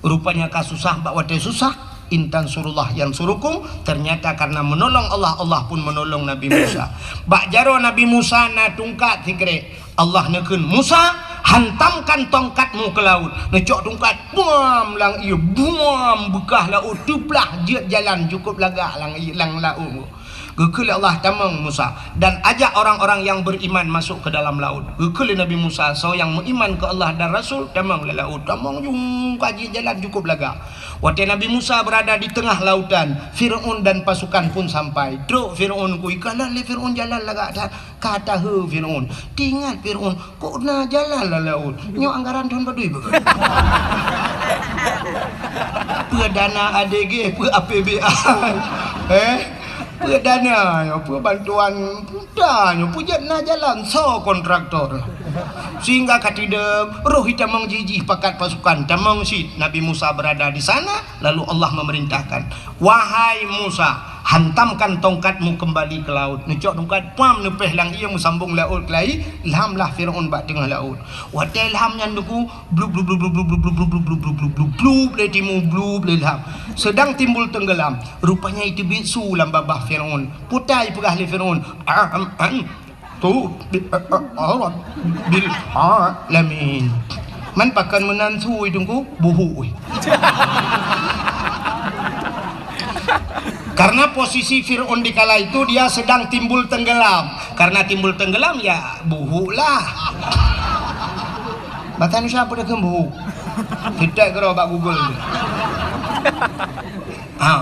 Rupanya ka susah, bak watèe susah, "In tansurullah yansurukum." Ternyata karena menolong Allah, Allah pun menolong Nabi Musa. Bak jaroe Nabi Musa na tungkat sikrek. Allah neukheun, "Musa, hantamkan tongkatmu ke laut." Neucok tungkat, buam lam ié, buam beukah laôt teuplah jeuet jalan cukôp lagak lam ié, lam laôt. Geukheun lé Allah, "Tamong Musa, dan ajak orang-orang yang beriman masuk ke dalam laut." Geukheun lé Nabi Musa, soe nyang meuiman keu Allah dan Rasul, tamong lam laôt. Tamong jung ka jeuet jalan cukôp lagak. Watèe Nabi Musa berada di tengah lautan, Firaun dan pasukan pun sampai. Trok Firaun ku ikalon lé Firaun jalan lagak that. Ka tahe Firaun. Teuingat Firaun, kok na jalan lam laôt. Nyoe anggaran thôn padum beugeut. Peue dana A D G, peue A P B A. Eh? Peue dana nyoe, peue bantuan pemerintah nyoe, peue jeuet na jalan, soe kontraktor. Sehingga ka teudeueng, roh itamong jih-jih pakat pasukan, tamong cit. Nabi Musa berada di sana, lalu Allah memerintahkan, "Wahai Musa, hantamkan tongkatmu kembali ke laut." Neucok tongkat, pam, neupéh lam ié, meusambong laôt keulai, lham lah Firaun bak teungoh laôt. Watée lham nyan Teungku, blub, blub, blub, lé timu, blub, lé lham. Sedang timbul tenggelam. Rupanya iteubiet su lam babah Firaun. Peue ta ipeugah lé Firaun, "Am, am, tu, bi, a, a, a, bil, a, lamin." Man pakon meunan su Teungku, buhuk. Karena posisi Firaun di kala itu dia sedang timbul tenggelam. Karena timbul tenggelam, ya, buhuk lah. Bahasa Indonesia apa dah buhuk? Kita kira bak Google. Ha.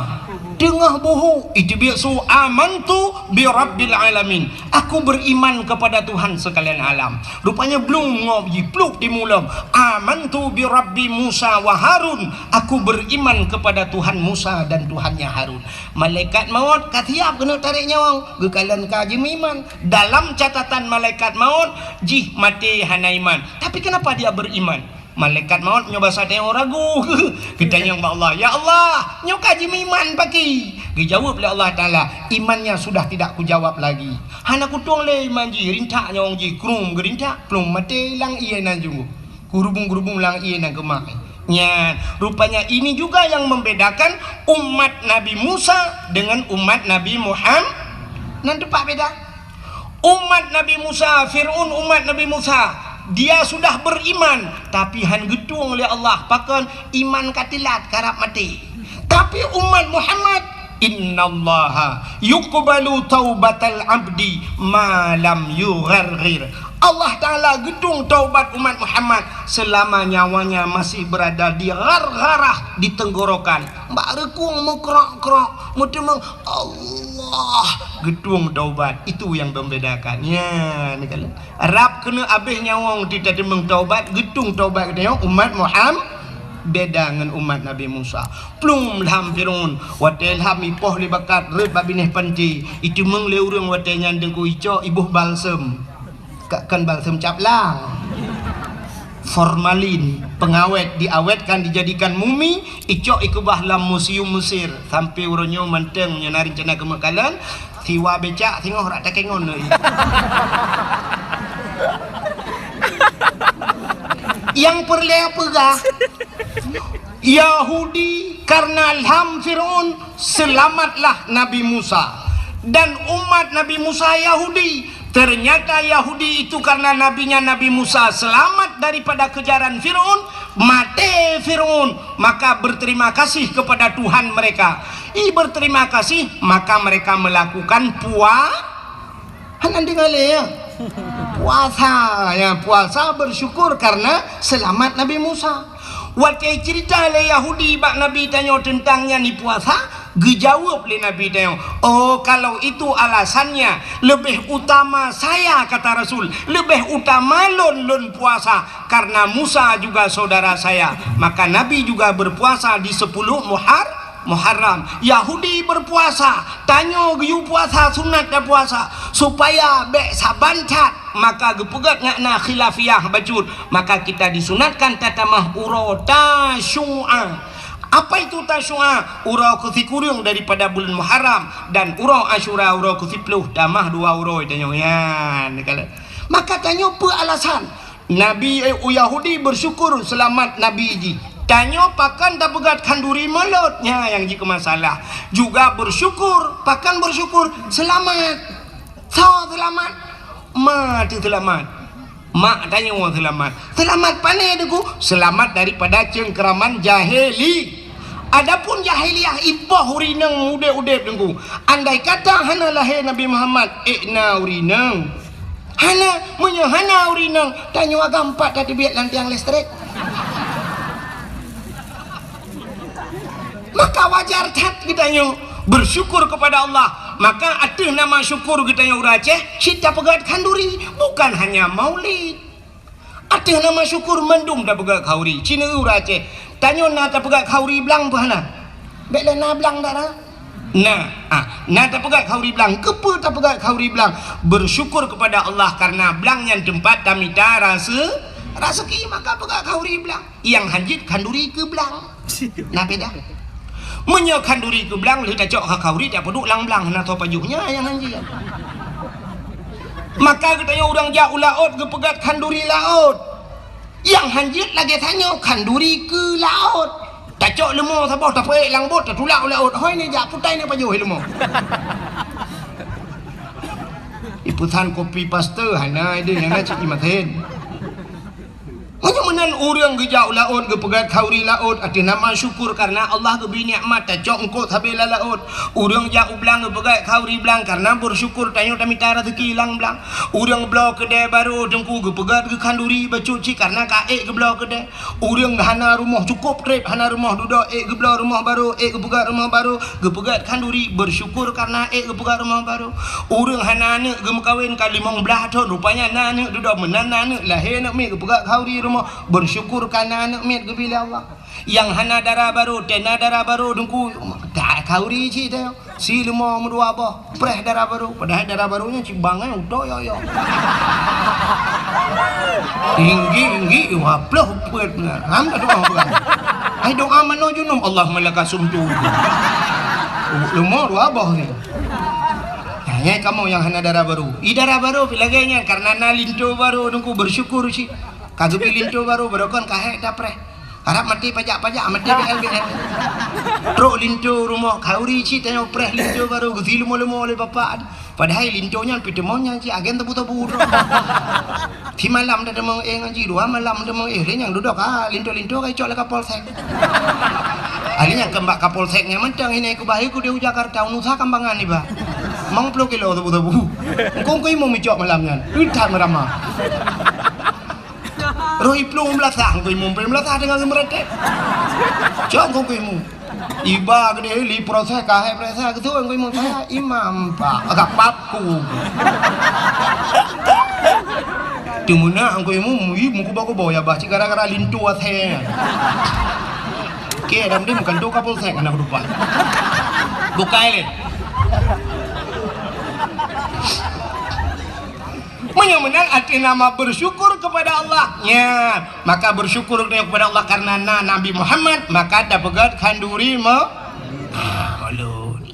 Teungoh buhuk, iteubiet su, "Amantu bi rabbil alamin." Aku beriman kepada Tuhan sekalian alam. Rupanya blum ngob jih, plup timu lom. "Amantu bi rabbi Musa wa Harun." Aku beriman kepada Tuhan Musa dan Tuhannya Harun. Malaikat maut ka siap keuneuk tarek nyawöng, geukalon ka jimeuiman. Dalam catatan malaikat maut, jih maté hana iman. Tapi kenapa dia beriman? Malaikat maut nyoe basa teuh ragu. Geutanyong bak Allah, "Ya Allah, nyoe ka jimeuiman pakri?" Geujaweueb lé Allah Taala, "Imannya sudah tidak kujawab lagi." Hana kutueng lé iman jih, rintak nyawöng jih, krum geurintak, plueng maté lam ié nan junggoh. Geurubung-geurubung lam ié nan keumah. Nyan, rupanya ini juga yang membedakan umat Nabi Musa dengan umat Nabi Muhammad. Nan teumpat beda. Umat Nabi Musa, Firaun umat Nabi Musa, dia sudah beriman, tapi han geutueng lé Allah. Pakon? Iman ka teulat, karab maté. Tapi umat Muhammad, "Innallaha yuqbalu taubatal abdi ma lam yugharghir." Allah Taala geutueng taubat umat Muhammad selama nyawanya masih berada di ghargharah, di tenggorokan. Bak reukung meukrok-krok, meuteumong, Allah, geutueng taubat. Itu yang membedakan. Ya, ni kalau rab keuneuk abéh nyawöng di tateumeung taubat, geutueng taubat geutanyoe umat Muhammad, beda ngon umat Nabi Musa. Plueng lham Firaun, watée lham ipoh lé bakat rhot bak binéh panté, iteumeung lé ureuëng watée nyan Teungku, icok iboh balsem. Ka, kon balsem cap lang. Formalin, pengawet, diawetkan, dijadikan mumi, icok ikeubah lam museum Mesir. Sampai uroe nyoe mantong, meunyoe na rencana keu meukalon, siwa becak singoh rak takengon lé. Nyang peureulée peugah, Yahudi karena lham Firaun, selamatlah Nabi Musa. Dan umat Nabi Musa Yahudi. Ternyata Yahudi itu karena nabinya Nabi Musa selamat daripada kejaran Firaun, maté Firaun, maka berterima kasih kepada Tuhan mereka. I berterima kasih, maka mereka melakukan pua-, hana deungoe lé, ya? Puasa, ya, puasa bersyukur karena selamat Nabi Musa. Watée cerita lé Yahudi bak Nabi tanyoe teuntang nyan i puasa, geujaweueb lé Nabi tanyoe, "Oh, kalau itu alasannya, lebih utama saya," kata Rasul, "lebih utama lôn, lôn puasa, karena Musa juga saudara saya." Maka Nabi juga berpuasa di sepuluh Muhar-, Muharram. Yahudi berpuasa, tanyoe geuyue puasa sunat tapuasa, supaya bék saban that. Maka geupeugét ngon na khilafiyah bacut, maka kita disunatkan tatamah uroe Tasyu'a. Apa itu Tasyu'a? Uroe keusikureueng daripada buleuen Muharram, dan uroe Asyura uroe keusiploh, tamah dua uroe tanyoe nyan. Maka tanyoe peue alasan? Nabi, eh, Yahudi bersyukur selamat Nabi jih. Tanyoe pakon tapeugét khanduri mulod, nyan nyang jikeue masalah. Juga bersyukur, pakon bersyukur? Selamat. Soe seulamat? Ma teuh seulamat. Mak tanyoe seulamat. Seulamat pané Teungku? Seulamat daripada cengkeraman jahili. Adapun jahiliyah ipoh ureueng inong udeb-udeb Teungku. Andai kata hana lahé Nabi Muhammad, ék na ureueng inong? Hana, meunyoe hana ureueng inong, tanyoe agam pat tateubiet lam tiang listrik. Maka wajar that geutanyoe bersyukur kepada Allah. Maka ateueh nama syukur geutanyoe ureueng Aceh, cit tapeugét khanduri, bukan hanya maulid. Ateueh nama syukur mandum tapeugét khanduri, cit ureueng Aceh. Tanyoe na tapeugét khanduri blang peue hana? Bék lé na blang dak na? Na, ah, na tapeugét khauri blang. Keupeue tapeugét khauri blang? Bersyukur kepada Allah karena blang nyan teumpat tamita rase-, raseuki, maka peugét khauri blang. Nyang hanjeuet khanduri keu blang. Na beda. Meunyoe khanduri keu blang, lheueh tacok keu khauri, tapeuduek lam blang, na tho pajoh nyan nyang hanjeuet. Maka geutanyoe ureuëng jak u laôt geupeugét khanduri laôt. Nyang hanjeuet lagée tanyoe khanduri keu laôt. Tacok leumo saboh tapeuék lam bot, tatulak u laôt. Hôi ni jak putai ni pajoh leumo. Ipeusan kopi paste hana ideh nyang na cit imaten. Meunyoe meunan ureuëng geujak u laôt geupeugét khauri laôt, ateueh nama syukur karena Allah geubri nikmat tacok eungkôt sabe lam laôt. Ureuëng jak u blang geupeugét khauri blang karena bersyukur tanyoe tamita raseuki lam blang. Ureuëng bloe keudè barô teungku geupeugét geukhanduri bacut cit karena ka ék geubloe keudè. Ureuëng hana rumoh cukôp treb, hana rumoh dudoe, ék geubloe rumoh barô, ék geupeugét rumoh barô, geupeugét khanduri, bersyukur karena ék geupeugét rumoh barô. Ureuëng hana aneuëk geumeukawen ka limong blaih thon, rupanya na aneuëk dudoe, meunan na aneuëk lahé aneuëk miet geupeugét khanduri rumoh, bersyukur karena aneuëk miet geubri lé Allah. Nyang hana dara barô, tena dara barô teungku, ka khanduri cit teuh. Si leumo meudua boh, preh dara barô. Padahai dara barô nyan cit bangai utoe yo-yo. Tinggi-tinggi, waploh peuet na. Ham dah doa peugah. Ai doa manoe junub, Allahumma laka sumtu. Leumo dua boh ni. Nah, nyan kamoe nyang hana dara barô. I dara barô pi lagée nyan karena na linto barô teungku bersyukur cit. Ka geubri linto barô, barô kon ka hék tapreh. Harab maté pajak-pajak, maté B L B L. Trok linto rumoh, khanduri cit tanyoe preh linto barô, geusi leumo-leumo lé bapak. Padahai linto nyan peuteumon nyan cit agen tebu-tebu droe. Si malam dah teumong éh ngon jih, dua malam teumong éh, lé nyang dudoe ka linto-linto ka icok lé Kapolsek. Ahli nyang keumbak Kapolsek nyan mantong hina ikubah ikeu di Jakarta, unusa kambangan iba. Mang ploh kilo tebu-tebu. Engkong kui mu micok malam nyan. Utak meurama. Roh iplueng meulasah, engkau imum peuet meulasah deungon geumeureutek. Cok engkau imum. Iba keudeh li proses kahai proses keu engkau imum. Saya imam, Pak. Agak papku. Teumeunak engkau imum, ih, meukuba-kuba ya bah cit gara-gara linto asai. Oke, dam dim kan tu Kapolsek anak dupa. Bukai lé. Meunyoe meunan arti nama bersyukur kepada Allah. Nya, maka bersyukur kepada Allah karena na Nabi Muhammad, maka dapeugét khanduri me-, ah, ulôn.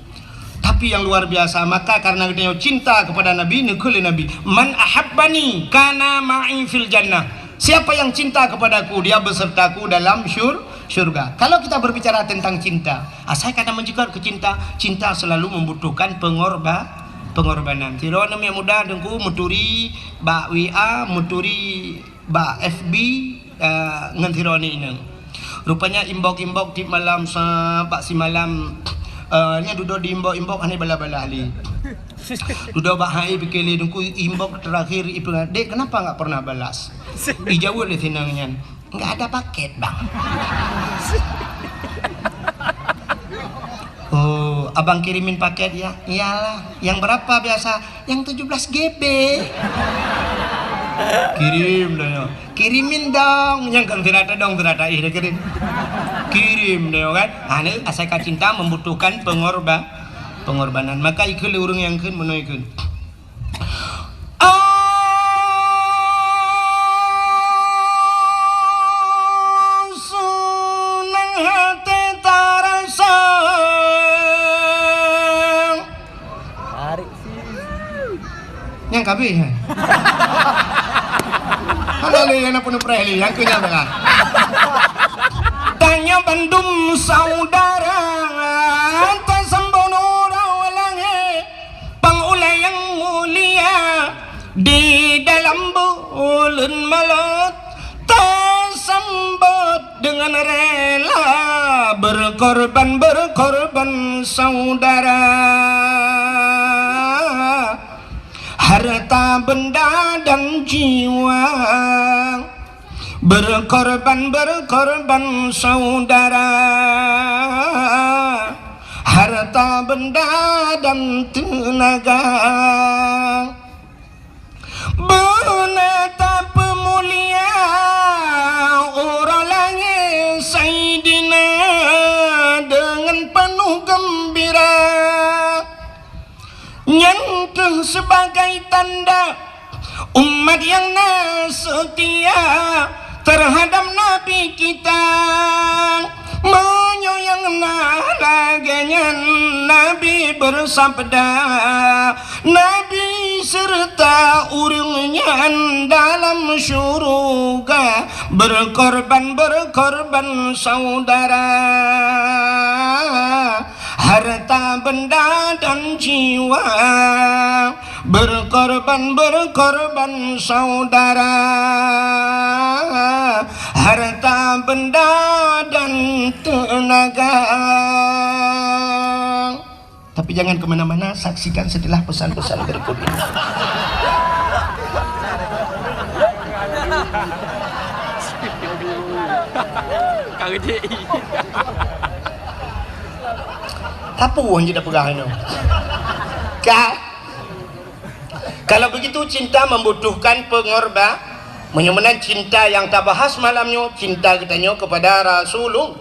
Tapi yang luar biasa, maka karena geutanyoe cinta kepada Nabi, neukheun lé Nabi, "Man ahabbani kana ma'i fil jannah." Siapa yang cinta kepadaku, dia besertaku dalam syur-, syurga. Kalau kita berbicara tentang cinta, asai ka na meunyeukot keu cinta, cinta selalu membutuhkan pengorba-, pengorbanan. Sidroe aneuk muda teungku meuturi bak W A, meuturi bak F B, eh, ngon sidroe aneuk inong. Rupanya inbox-inbox tiep malam sa-, bak simalam, eh, nyan dudoe di inbox-inbox hana balas-balas lé. Dudoe bak hai pike lé teungku inbox terakhir ipeugah, "Dek, kenapa nggak pernah balas?" Ijaweueb lé si inong nyan, "Nggak ada paket, Bang." "Oh, abang kirimin paket ya?" "Iyalah." "Yang berapa biasa?" "Yang tujuh belas G B." "Kirim dah ya." "Kirimin dong." Nyang kan sira tadong, sira taih dah kirim. Kirim dah ya kan. Ha, ni asai ka cinta membutuhkan pengorba-, pengorbanan. Maka ikheun lé ureuëng nyang kheun meunoe kheun. Seunang hati tarasa. Nyang kabeh, hai. Hana lé nyang na peunuh preh lé, nyang keu nyang teuka. Tanyoe bandum saudara, tasambot uroe langét. Pang ulée nyang mulia di dalam buleuen Maulud, tasambot deungon rela berkorban, berkorban saudara. Harta benda dan jiwa. Berkorban, berkorban saudara, harta benda dan tenaga. Beuna tapeumulia uroe langét Saidina dengan penuh gembira. Keuh sebagai tanda umat nyang na seutia terhadap Nabi kita. Meunyoe nyang na lagée nyan, Nabi beusabda, Nabi seureuta ureuëng nyan dalam syuruga, berkorban-berkorban saudara, harta benda dan jiwa, berkorban-berkorban saudara, harta benda dan tenaga. Tapi jangan ke mana-mana, saksikan setelah pesan-pesan berikut ini. Ka rejeki. Apa orang je dah pegang tu? Ka? Kalau begitu, cinta membutuhkan pengorba-, meunyoe meunan cinta nyang tabahas malam nyoe, cinta geutanyoe kepada Rasulul-,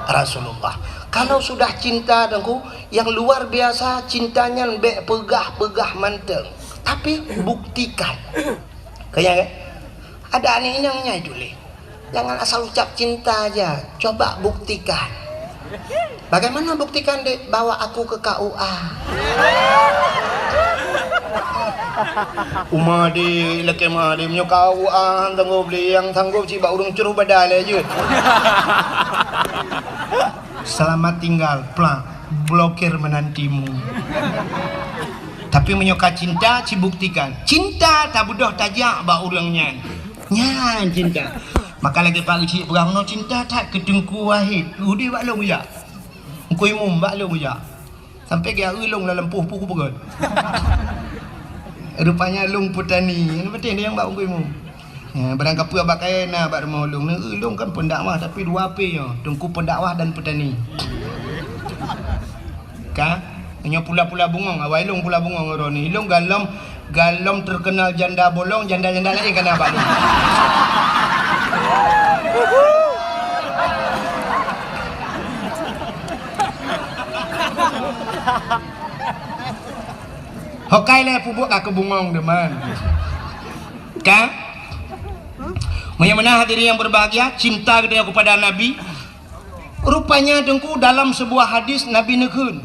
Rasulullah. Kalau sudah cinta, Teungku, nyang luar biasa, cinta nyan bék peugah-peugah mantong, tapi buktikan. Keu nyang, eh? Ada aneuk inong nyai tuléh. Jangan asal ucap cinta aja, coba buktikan. Bagaimana buktikan, Dek? Bawa aku ke K U A. Uma, Dek, lakée ma, Dek, meunyoe K U A, sanggob lé, nyang sanggob cit bak ureuëng cruh badan lé jeuet. Selamat tinggal, plak, blokir menantimu. Tapi meunyoe ka cinta, cibuktikan. Cinta tabeudôh tajak bak ureuëng nyan. Nyan cinta. Maka lagée Pak Geuchik peugah, "Meunoe cinta that keu Teungku Wahid, udeb bak lôn jak. Teungku Imum bak lôn jak." Sampai geujak eu lôn lam lampôh peue kupeugét. Rupanya lôn peutani. Nyan patéh nyang bak Teungku Imum. Ya, barang kapeue bak kayée na bak rumoh lôn. Neu eu lôn kan pendakwah, tapi dua P nyoe, Teungku pendakwah dan petani. Ka? Nyoe pula-pula bungong, awai lôn pula bungong droeneuh. Ilôn galom, galom terkenal janda bolong, janda-janda laén ka na bak lôn. Hokai lé pubuet ka keu bungong deman. Ka? Meunyoe meunan hadirin yang berbahagia, cinta geutanyoe kepada Nabi, rupanya, Teungku, dalam sebuah hadis Nabi neukheun,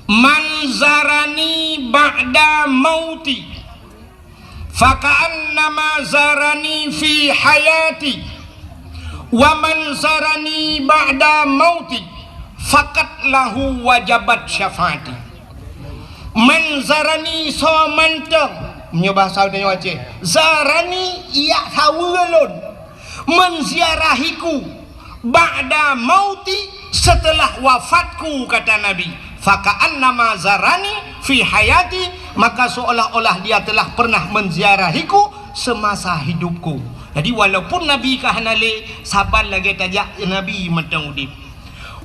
"Man zarani ba'da mauti, faka'annama zarani fi hayati, wa man zarani ba'da mauti, faqad lahu wajabat syafaati." Man zarani, soe mantong, meunyoe bahasa geutanyoe Aceh, zarani, jak saweue lôn, menziarahiku, ba'da mauti, setelah wafatku, kata Nabi, "Faka'annama zarani fi hayati," maka seolah-olah dia telah pernah menziarahiku semasa hidupku. Jadi, walaupun Nabi ka hana lé, saban lagée tajak Nabi mantong udeb.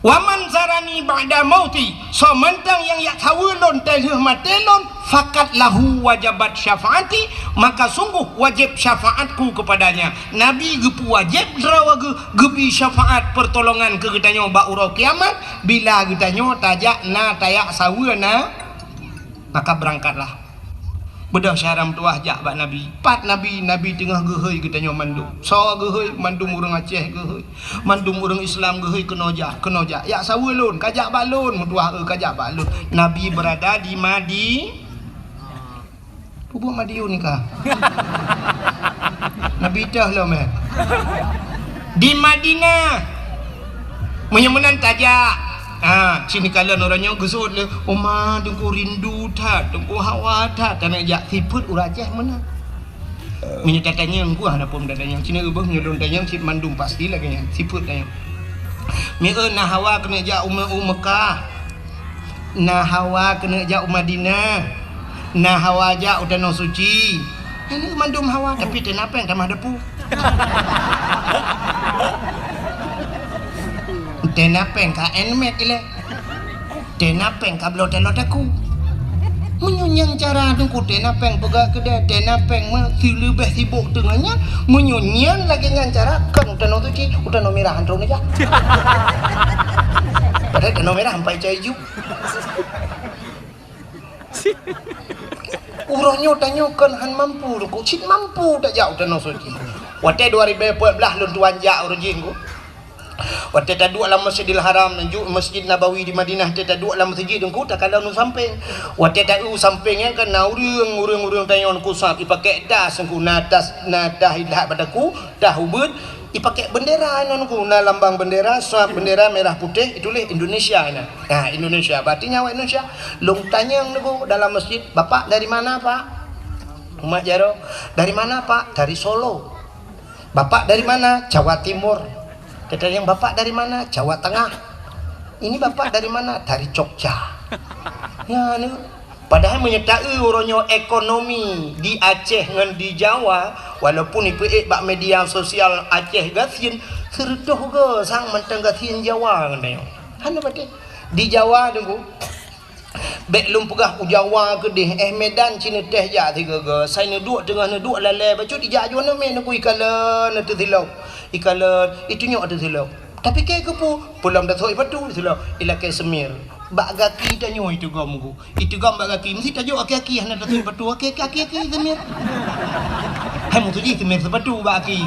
"Wa man zarani ba'da mauti," soe mantong nyang jak saweue lôn teulheueh maté lôn, "faqad lahu wajabat syafaati," maka sungguh wajéb syafaatku kepadanya. Nabi geupeuwajéb droe geuh, geubri syafaat, pertolongan keu geutanyoe bak uroe kiamat, bila geutanyoe tajak na tajak saweue na. Maka beurangkatlah. Beudôh syedara meutuwah jak bak Nabi. Pat Nabi, Nabi teungoh geuhôi geutanyoe mandum. Soe geuhôi? Mandum ureuëng Aceh geuhôi. Mandum ureuëng Islam geuhôi, "Keunoe jak, keunoe jak." "Jak saweue lôn, ka jak bak lôn, meutuwah, eu, ka jak bak lôn." Nabi beurada di Madi-, Pubuet Madiun ka. Nabi teuh lom, eh. Di Madinah. Meunyoe meunan tajak. Ha, sini kalon ureuëng nyoe geuseuôt lé, "Uma, Teungku rindu that, Teungku hawa that." Taneuk jak sifeuet ureuëng Aceh meunan. Meunyoe tatanyong, ku hana phon tatanyong. Sini ubah meunyoe lôn tanyong, cit mandum pasti lagée nyan. Sifeuet tanyong. Mieu na hawa keuneuk jak u Me-, u Mekah. Na hawa keuneuk jak u Madinah, na hawa jak u Tanoh Suci. Nyan mandum hawa, tapi teuh na péng tamah depu. Teuh na péng ka handmade ilée. Teuh na péng ka bloe taloe takue. Meunyoe nyan cara Teungku, teuh na péng peugah keudè, teuh na péng meusileubeh sibok teungoh nyan, meunyoe nyan lagée nyan cara, kon u Tanoh Suci, u Tanoh Mirah han troh neujak. Padahai Tanoh Mirah ampai cai ju. Uroe nyoe tanyoe kon han mampu, Teungku. Cit mampu tajak u Tanoh Suci. Watèe dua ribèe peuet blah lôn tuan jak uroe jih, Teungku. Watèe taduek lam Masjidil Haram, ju-, Masjid Nabawi di Madinah, watèe taduek lam meuseujid, Teungku, takalon u sampéng. Watèe ta-eu u sampéng nyan kan na ureueng, ureueng-ureueng tanyoe, Teungku, sab, ipakék tas, Teungku, na tas, na tas ilat bak takue, tas ubeut, ipakék bendera nyan, Teungku, na lambang bendera, sab bendera merah putih, ituléh Indonesia nyan. Ha, Indonesia, berarti nyan awak Indonesia. Lôn tanyong, Teungku, dalam masjid, "Bapak dari mana, Pak?" Umat jaroe, "Dari mana, Pak?" "Dari Solo." "Bapak dari mana?" "Jawa Timur." Tatanyong, "Bapak dari mana?" "Jawa Tengah." "Ini Bapak dari mana?" "Dari Jogja." Nyan, Teungku. Padahai meunyoe ta-eu uroe nyoe ekonomi di Aceh ngon di Jawa, walaupun ipeuék bak media sosial Aceh gasien, sireutôh goe sang mantong gasien Jawa ngon tanyoe. Hana patéh. Di Jawa, Teungku, bèk lôn peugah u Jawa keudéh, eh, Medan cit neuteh jak sigoe-goe, sai neuduek teungoh neuduek lalè bacut ijak ju aneuk miet, Teungku, ikalon ateueh silop. Ikalon, itunyok ateueh silop. Tapi kèe keupeue, peulom tasok ipatu silop, ilakèe seumir. Bak gaki tanyoe iteugom, Teungku. Iteugom bak gaki, meusti tajok aki-aki hana tasok ipatu, aki-aki, aki-aki seumir. Hai meutuji seumir seupatu bak aki.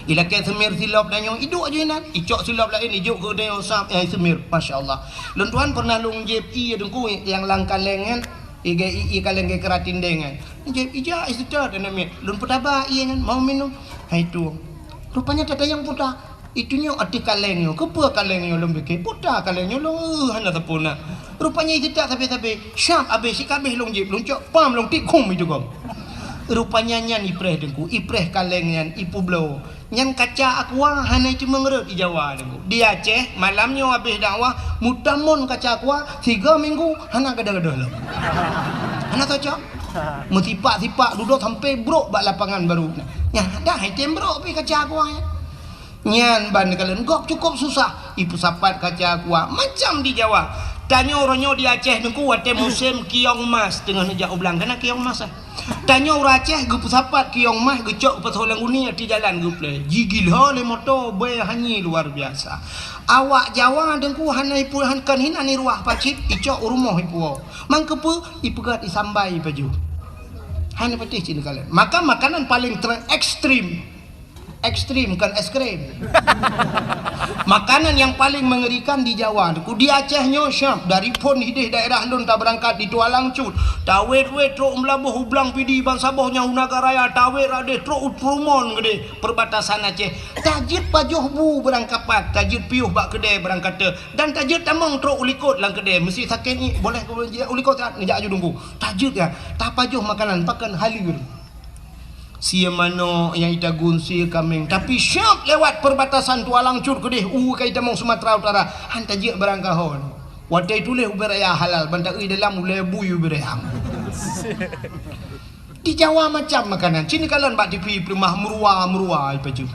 Ilakèe seumir silop tanyoe, iduek ju inan, icok silop laén, ijok keu tanyoe sab, eh, seumir. Masya Allah. Lôn tuan pernah lôn jieb ié, Teungku, nyang lam kaleng nyan, ié, ié, ié kaleng geukeuratin dèe nyan. Jieb ija iseutôt aneuk miet. Lôn peutaba ié nyan, mau minum. Hai tueng. Rupanya tatanyong peue ta. Itunyok ateueh kaleng nyoe. Keupeue kaleng nyoe lôn pike? Peue ta kaleng nyoe lôn, eh, hana sapeue na. Rupanya iseutôt sabe-sabe. Syab abéh sikabéh lôn jieb, lôn cok pam lôn tiek khum iteugom. Rupanya nyan ipreh, Teungku, ipreh kaleng nyan, ipeubloe. Nyan kaca aqua hana iteumeung rhot di Jawa, Teungku. Di Aceh, malam nyoe abéh dakwah, meutamon kaca aqua, tiga minggu hana gadoh-gadoh lom. Hana cocok. Meusipak-sipak dudoe sampoe brok bak lapangan baru. Nyan dah item brok pih kaca aqua nyan. Nyan ban kalon gob cukup susah. Ipeusapat kaca aqua macam di Jawa. Tanyoe uroe nyoe di Aceh, Teungku, watèe musém kiong mas teungoh neujak u blang. Kana kiong mas, eh? Tanyoe ureueng Aceh geupeusapat kiong mas, geucok geupasoe lam guni ateueh jalan geuplè. Jigila lé moto, bèe hanyé luar biasa. Awak Jawa, Teungku, hana ipu-, han-, kon hinan iruwah pacit, icok u rumoh ipuwoe. Mangkeupeue? Ipeugöt isambai ipajoh. Hana patéh cit neukalon. Maka makanan paléng ter-, ekstrem. Ekstrem, kon es krim. Makanan nyang paléng meungerikan di Jawa, Teungku. Di Aceh nyoe syab, dari phôn hidéh daerah lôn tabeurangkat di Tualang Cut, tawét-wét trok Meulaboh u Blang Pidie, ban saboh nyan u Nagan Raya, tawét radeh trok u Trumon keudéh, perbatasan Aceh. Tajeuet pajoh bu beurangkapat, tajeuet piôh bak keudè beurangkata, dan tajeuet tamong trok u likot lam keudè. Meusti sakét ngiek, boleh keu jijak u likot, neujak aju Teungku. Tajeuet nyan, tapajoh makanan, pakon haleur. Sie manok nyang itagun sie kaméng, tapi syab lewat perbatasan Tualang Cut keudéh, u ka itamong Sumatera Utara, han tajeuet barang kahon. Watèe ituléh ubé raya halal, ban ta-eu dalam ulèe bui ubé raya. Di Jawa macam makanan, cit neukalon bak tipi peuleumah meuruwa-meuruwa ipajoh.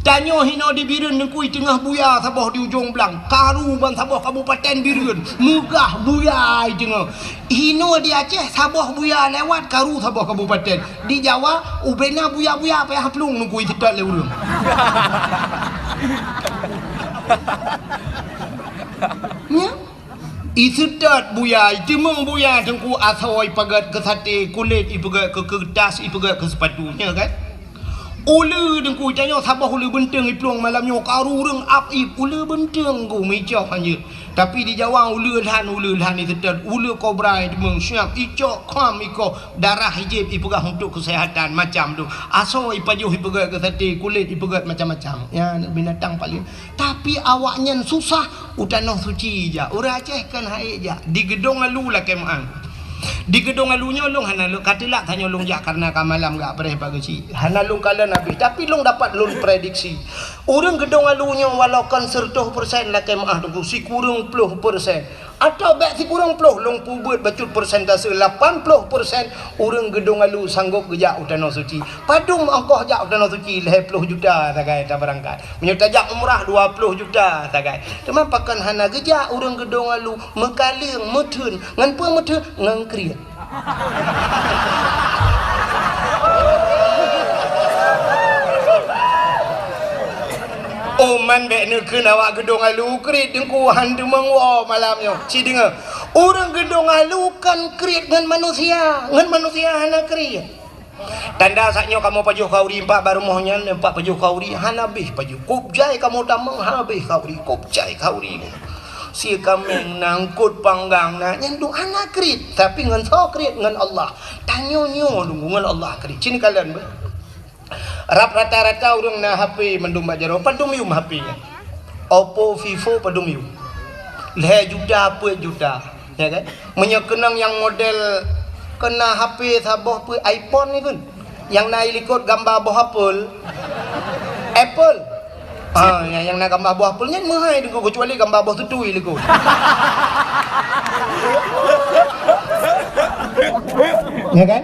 Tanyoe hinoe di Bireuen, Teungku, teungoh buya saboh di ujong blang, karu ban saboh kabupaten Bireuen, meugah buya teungoh. Hinoe di Aceh, saboh buya lewat, karu saboh kabupaten. Di Jawa, ubena buya-buya payah plueng, Teungku, iseutôt lé ureueng. Nyan. Iseutôt buya, iteumong buya, Teungku, asoe ipeugöt keu saté, kulét ipeugöt keu keuretas, ipeugöt keu seupatu, nyan kan? Uleue, Teungku, tanyoe saboh uleue beunteueng iplueng malam nyoe, karu ureueng ap ip, uleue beunteueng, Teungku, meuicok hanjeuet. Tapi di Jawa uleue lhan, uleue lhan iseutôt, uleue kobra iteumong, siap icok, kham ikoh, darah ijieb ipeugah untuk kesehatan, macam tu. Asoe ipajoh ipeugöt keu saté, kulét ipeugöt macam-macam. Ya, binatang paling Tapi awaknyan susah u Tanoh Suci jak. Ureueng Aceh kan hai jak. Di Geudong Alu lakèe meu'ah. Di Geudong Alu nyoe lôn hana lôn ka teulak, tanyoe lôn jak karena ka malam gak preh bak geuchik. Hana lôn kalon habéh, tapi lôn dapat lôn prediksi. Ureueng Geudong Alu nyoe walau kon seureutôh persen lakèe meu'ah, Teungku, sikureueng ploh persen. Atawa bèk sikureueng ploh, lôn peubeuet bacut persentase, lapan ploh persen ureueng Geudong Alu sanggop geujak u Tanoh Suci. Padum ongkoh jak u Tanoh Suci? Lhèe ploh juta sagai tabeurangkat. Meunyoe tajak umrah, dua ploh juta sagai. Teuma pakon hana geujak ureueng Geudong Alu, meukaleueng, meutheun. Ngon peue meutheun? Ngon kriet. Oh, man bék neukheun awak geudong alu kriet Teungku, han teumeung woe malam nyoe. Ci deungoe, ureuëng geudong alu kan kriet ngon manusia, ngon manusia hana kriet. Tanda saat nyoe kamoe pajoh khauri empat bak rumoh nyan, empat pajoh khauri, hana habéh pajoh. Kop jai kamoe tamong, hana habéh khauri, kop jai khauri. Sie kaméng na, eungkot panggang na, nyan duek hana kriet, tapi ngon soe kriet? Ngon Allah. Tanyoe nyoe deungon Allah kriet. Ci neukalon beuh. Rab rata-rata ureuëng na H P mandum bak jaroe, padum yum H P nyan. Oppo, Vivo padum yum. Lhée juta, peuet juta, ya kan? Meunyoe keunong nyang model keu na H P saboh peuet iPhone ni kan? Nyang na i likot gamba boh apel. Apple. Ah, nyang, nyang na gamba boh apel nyan meuhai Teungku, keucuali gamba boh tutui likot. Ya kan?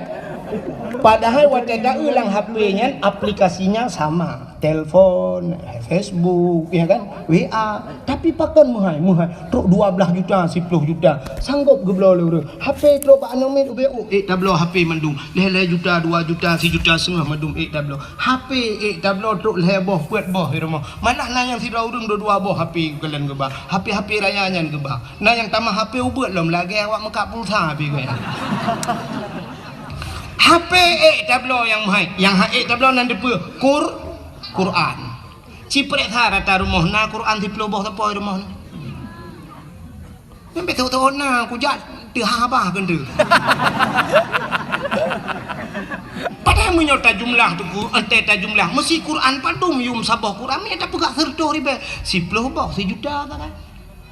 Padahai watée taeu lam H P nyan aplikasinya sama, telepon, Facebook, ya kan, W A. Tapi pakon meuhai, meuhai trok dua blaih juta, siploh juta, sanggob geubloe lé ureuëng. H P trok bak aneuk miet ubé, oh, ék tabloe H P mandum, lhée-lhée juta, dua juta, sijuta seungoh mandum ék tabloe. H P ék tabloe trok lhée boh, peuet boh di rumoh. Malah na nyang sidroe ureuëng dua-dua boh H P geukalon geuba. H P-H P raya nyan geuba. Na nyang tamah H P ubeuet lom lagée awak meukat pulsa pih geuya. H P ék tabloe nyang meuhai, nyang han ék tabloe nan dipeue? Qur-, Quran. Ci peureksa rata rumoh na Quran siploh boh sapo di rumoh na. Nyan bék teuôt-teuôt na kujak teuhah bah keuneuk. Padahai meunyoe tajumlah Teungku, entée tajumlah, meusi Quran padum yum saboh Quran, meunyoe tapeugah sireutôh ribée, siploh boh, sijuta sagai.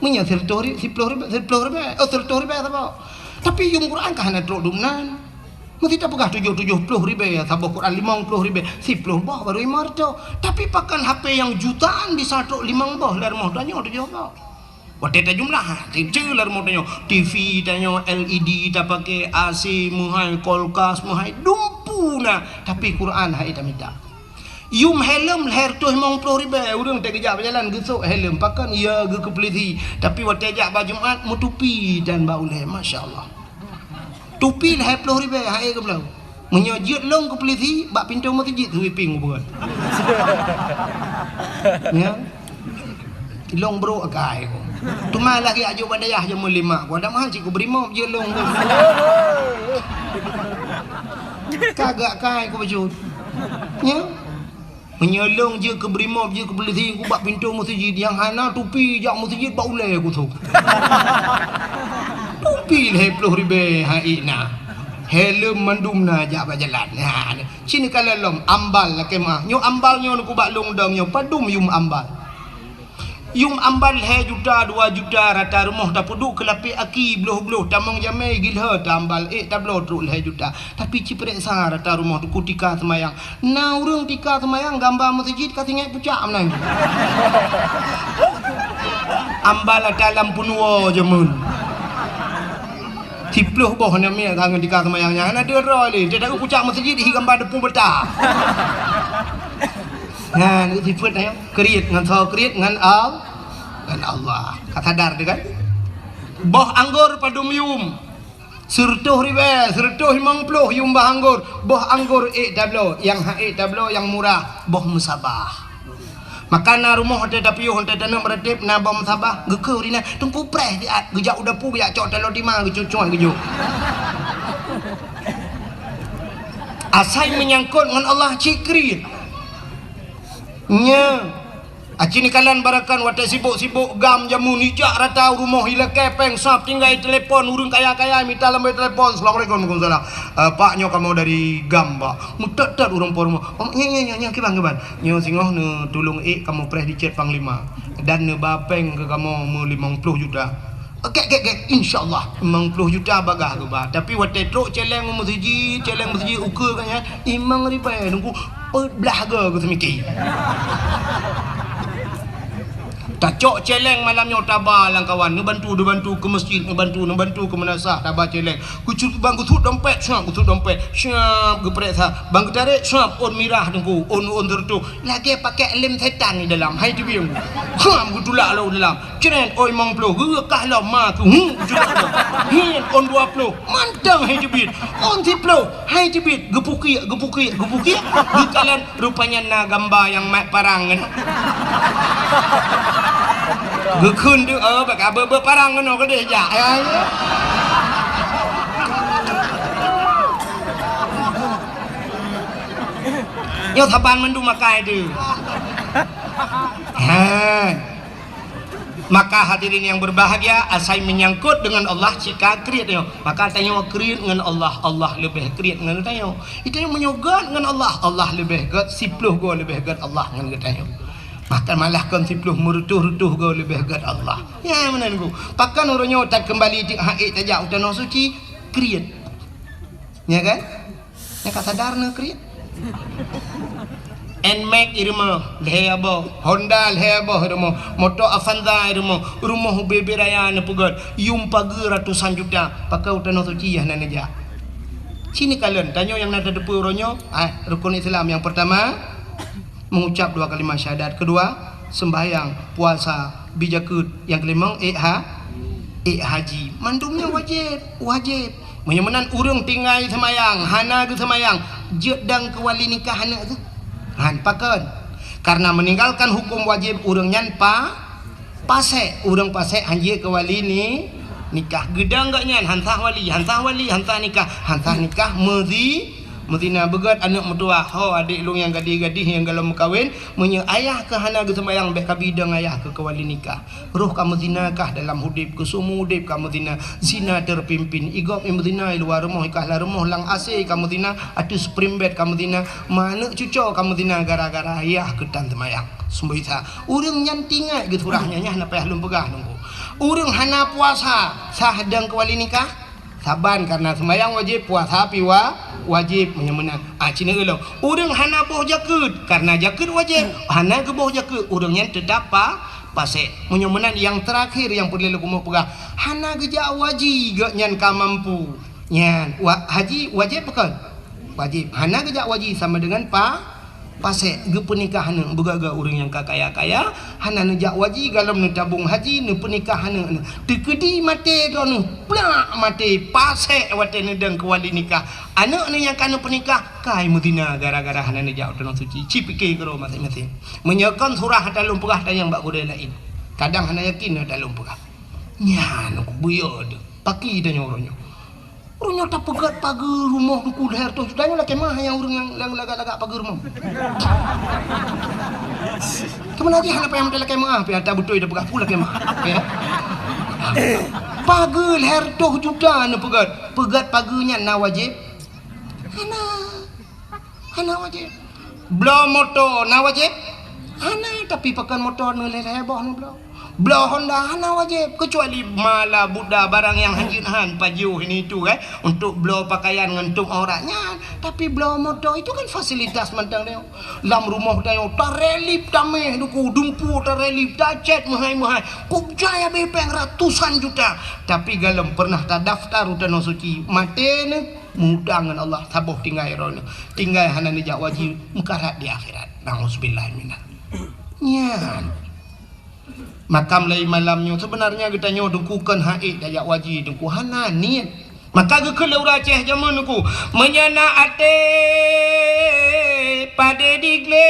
Meunyoe sireutôh ri-, siploh ribée, siploh ribée, oh, sireutôh ribée saboh. Tapi yum Quran ka hana trok dumnan. Meusi tapeugah tujoh, tujoh ploh ribée saboh Quran, limong ploh ribée, siploh boh baru limong reutôh. Tapi pakon H P nyang jutaan bisa trok limong boh lam rumoh tanyoe tujoh boh. Watée tajumlah, teucue lam rumoh tanyoe, T V tanyoe, L E D tapaké, A C meuhai, kulkas meuhai, dumpeue na, tapi Quran han ék tamita. Yum helm lhée reutôh limong ploh ribée, ureuëng teugeujak beujalan geusok helm, pakon? Ya, geu keu pulisi. Tapi watée jak bak Jumat, meutupi dan bak ulée, masya Allah. Tupi lhée ploh ribée, han ék geubloe. Meunyoe jeuet lôn keu pulisi, bak pintoe meuseujid sweeping ubeuet. Ya. Lôn brok akai ku. Teuma lagée jak jok bak dayah jameun lima ku, adak meuhan cit ku beurimop jeuet lôn ku. Ka gak akai ku bacut. Ya. Meunyoe lôn jeuet keu beurimop, jeuet keu pulisi, ku bak pintoe meuseujid, nyang hana tupi jak meuseujid bak ulée ku sôk. Tupi lhée ploh ribée han ék na. Helm mandum na jak bak jalan. Ha, ci neukalon lom, ambal lakée meuah. Nyoe ambal nyoe ku bak lôn dong nyoe, padum yum ambal. Yum ambal lhée juta, dua juta, rata rumoh tapeuduek keu lapék aki, bloh-bloh, tamong jamé, gilhée, tambal ék tabloe trok lhée juta. Tapi ci peureksa rata rumoh Teungku tika seumayang. Na ureuëng tika seumayang gamba meuseujid ka singét pucak meunan. Ambal ata lam peunuwoe jameun. Siploh boh aneuk miet ka ngon tika seumayang nyan hana deuh droe lé. Teudaku pucak meuseujid hi gamba deupue beuta. Nyan sifeuet nyan. Kriet ngon soe? Kriet ngon Al-, ngon Allah. Ka sadar teuh kan? Boh anggor padum yum? Sireutôh ribée, sireutôh limong ploh yum boh anggor. Boh anggor ék tabloe, nyang han ék tabloe nyang murah, boh meusabah. Maka na rumoh watée tapiôh, watée taneuk meuratéb, na boh meusabah, geukheun ri na, Teungku preh siat, geujak u dapu, geujak cok taloe tima, geucocok geujok. Asai meunyangkot ngon Allah cit kriet. Nya, aci neukalon barakan watée sibok-sibok GAM jameun ijak rata u rumoh ilakée péng sab tinggai telepon ureuëng kaya-kaya mita lambée telepon, "Assalamualaikum." "Waalaikumsalam." "Eh, Pak, nyoe kamoe dari GAM, Pak." Meutot-tot ureuëng po rumoh. "Oh, nya, nya, nya, nya, kiban, kiban." "Nyoe singoh neutulông ék kamoe preh di cét Panglima dan neuba péng keu kamoe meulimong ploh juta." "Oke, oke, oke, insya Allah." Limong ploh juta bagah geuba. Tapi watée trok céléng u meuseujid, céléng meuseujid ukeue geuh nyan, limong ribée Teungku, peuet blaih goe geuseumiké. Tacok céléng malam nyoe taba lam kawan, neubantu, neubantu keu meuseujid, neubantu, neubantu keu meunasah, taba céléng. Geucut bang geusuet dompet, siap geusuet dompet, siap geupeuriksa. Bang geutarek, siap ôn mirah Teungku, ôn, ôn sireutôh. Lagée pakék lem setan di dalam, hai teubieng. Siap geutulak lom u dalam. Kren, oi mong ploh, geukah lom ma keu hu, jeuet lom. Ngieng ôn dua ploh, mantong hai teubiet. Ôn siploh, hai teubiet, geupukiek, geupukiek, geupukiek. Geukalon, rupanya na gamba nyang mat parang keunoe. Geukheun deuh, oh, bak abeuet-beuet parang keunoe keudeh jak. Ya, ya. Nyoe saban mandum makai deuh. Ha. Maka hadirin yang berbahagia, asai menyangkut dengan Allah, cika kriet nyoe. Maka tanyoe kriet ngon Allah, Allah leubeh kriet ngon tanyoe. Tanyoe meunyoe gét ngon Allah, Allah leubeh gét, siploh goe leubeh gét Allah ngon geutanyoe. Bahkan malah kon siploh, meureutôh-reutôh goe leubeh gét Allah. Ya, meunan ku. Pakon uroe nyoe takeumbali di hak tajak u tanoh suci, kriet. Ya kan? Nyang ka sadar na kriet. Nmax i rumoh, lhèe boh. Honda lhèe boh i rumoh. Moto Avanza i rumoh. Rumoh ubé-bé raya neupeugöt. Yum pageue ratusan juta. Pakon u tanoh suci hana neujak. Ci neukalon, tanyoe nyang na tateupeue uroe nyoe, ah, rukun Islam nyang peurtama, mengucap dua kalimat syahadat. Kedua, sembahyang, puasa, bi jakeuet. Nyang keulimong, ék ha-, ék haji. Mandum nyan wajéb, wajéb. Meunyoe meunan ureuëng tinggai seumayang, hana geuseumayang, jeuet dong keu wali nikah aneuk geuh? Han, pakon? Karena meninggalkan hukum wajib ureuëng nyan pa-, pasék. Ureuëng pasék han jeuet keu wali ni-, nikah. Geudong gobnyan han sah wali, han sah wali, han sah nikah, han sah nikah meuzi-, meuzina. Beugöt aneuk meutuwah, "Ho, adék lôn nyang gadih-gadih nyang gohlom meukawen, meunyoe ayah kah hana geuseumayang, bék kabi dong ayah kah keu wali nikah." Roh kamoe zina kah dalam udép, keu seumeu udép kamoe zina, zina terpimpin. I gob nyang meuzina i luwa rumoh, i kahla rumoh, lam asèe kamoe zina, ateueh spring bed kamoe zina, ma aneuk cuco kamoe zina gara-gara ayah keu tan seumayang. Seumboi sa. Ureuëng nyan tingat geusurah nyan, nyan hana payah lôn peugah nunggu. Ureuëng hana puasa, sah dong keu wali nikah? Saban, karena seumayang wajéb, puasa pi wa-, wajéb, meunyoe meunan. Ah, ci neukalon. Ureuëng hana boh jakeuet, karena jakeuet wajéb, hana geuboh jakeuet, ureuëng nyan teutap pa-, pasék. Meunyoe meunan nyang teurakhir nyang peureulée lôn keumeung peugah, hana geujak u haji gobnyan ka mampu. Nyan, wa-, haji wajéb pakon? Wajéb. Hana geujak u haji sama dengan pa-, pasék. Geupeunikah aneuk, beugöt-göt ureuëng nyang ka kaya-kaya, hana neujak u haji, gohlom neutabong haji, neupeunikah aneuk. Teukeudi maté droeneuh, plak maté, pasék watée neudong keu wali nikah. Aneuk neuh nyang ka neupeunikah, kai meuzina gara-gara hana neujak u tanoh suci. Ci pike keudroe maséng-maséng. Meunyoe kon surah ata lôn peugah tanyong bak gurée laén. Kadang hana yakin ata lôn peugah. Nyan, buyeu deuh. Paki tanyoe uroe nyoe. Ureuëng nyoe tapeugöt pageue rumoh Teungku lhèe reutôh juta nyoe lakèe meu'ah nyang ureuëng nyang, nyang lagak-lagak pageue rumoh. Keumeuna jih hana payah meuteulakèe meu'ah, pih ata beutôi tapeugah peue lakèe meu'ah. Ya. Pageue lhèe reutôh juta neupeugöt. Peugöt pageue nyan na wajéb? Hana. Hana wajéb. Bloe moto na wajéb? Hana, tapi pakon moto neuh lhèe-lhèe boh neubloe. Bloe Honda hana wajéb, kecuali mala buda barang nyang hanjeuet han pajoh ini itu, eh, untuk bloe pakaian ngon tutup aurat nyan. Tapi bloe moto itu kan fasilitas mantong nyoe. Lam rumoh tanyoe tarelip tameh duku, dumpu tarelip, tacet meuhai-meuhai. Kok jai habéh péng ratusan juta. Tapi gohlom pernah tadaftar u tanoh suci, maté neuh. Meuutang ngon Allah, saboh tinggai droeneuh. Tinggai hana neujak u haji, meukarat di akhirat. Nauzubillah minal. Nyan. Maka mulai malam nyoe, sebenarnya geutanyoe Teungku kon han ék tajak u haji, Teungku hana niet. Maka geukheun lé ureuëng Aceh jameun Teungku, meunyoe na até padé diglé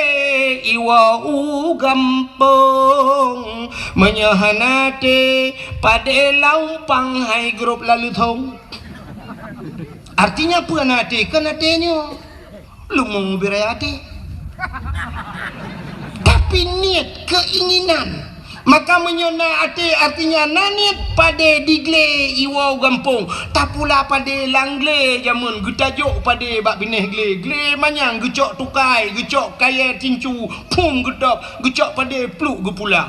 iwoe u gampông, meunyoe hana até padé laumpang hai grob laleuthong. Artinya peue na até? Kon até nyoe. Leumo beu raya até. Tapi niet, keinginan. Maka meunyoe na até, artinya na niet padé diglé iwoe u gampông. Tapula padé lam glé jameun, geutajok padé bak binéh glé. Glé manyang geucok tukai, geucok kayèe tincu, phom geutôb, geucok padé pluek geupula.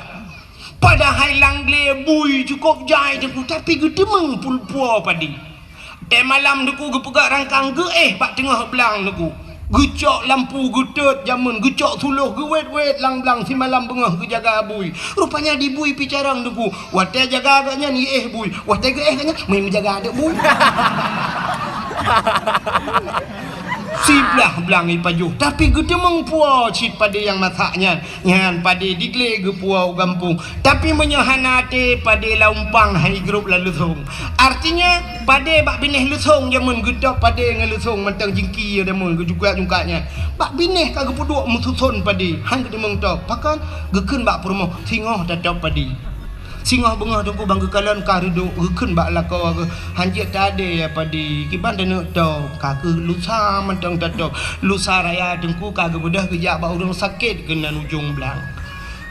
Padahai lam glé bui cukôp jai Teungku, tapi geuteumeung pul-, puwoe padé. Watèe malam Teungku geupeugah rangkang geuéh bak teungoh blang Teungku. Geucok lampu geutot jameun, geucok suloh geuwét-wét lam blang simalam beungoh geujaga bui. Rupanya di bui pih carông Teungku. Watèe jaga gobnyan iéh bui, watèe geuéh gobnyan meujaga aneuk bui. Siblah blang ipajoh, tapi geuteumeung puwoe cit padé nyang masak nyan. Nyan padé diglé geupuwoe u gampông. Tapi meunyoe hana até, padé lam umpang han igrôp lam leusông. Artinya, padé bak binéh leusông jameun geutôb padé ngon leusông mantong jingki jameun geujungkat-jungkat nyan. Bak binéh ka geupeuduek meususon padé, han geuteumeung tôb. Pakon? Geukheun bak peurumoh, singoh tatôb padé. Singoh beungoh teungku bang geukalon ka reudôk, geukheun bak lakoe geuh, "Han jeuet tadé ya padé, kiban taneuk tôb, ka kheueh lusa mantong tatôb." Lusa raya teungku ka geubeudôh geujak bak ureuëng sakét keunan ujong blang.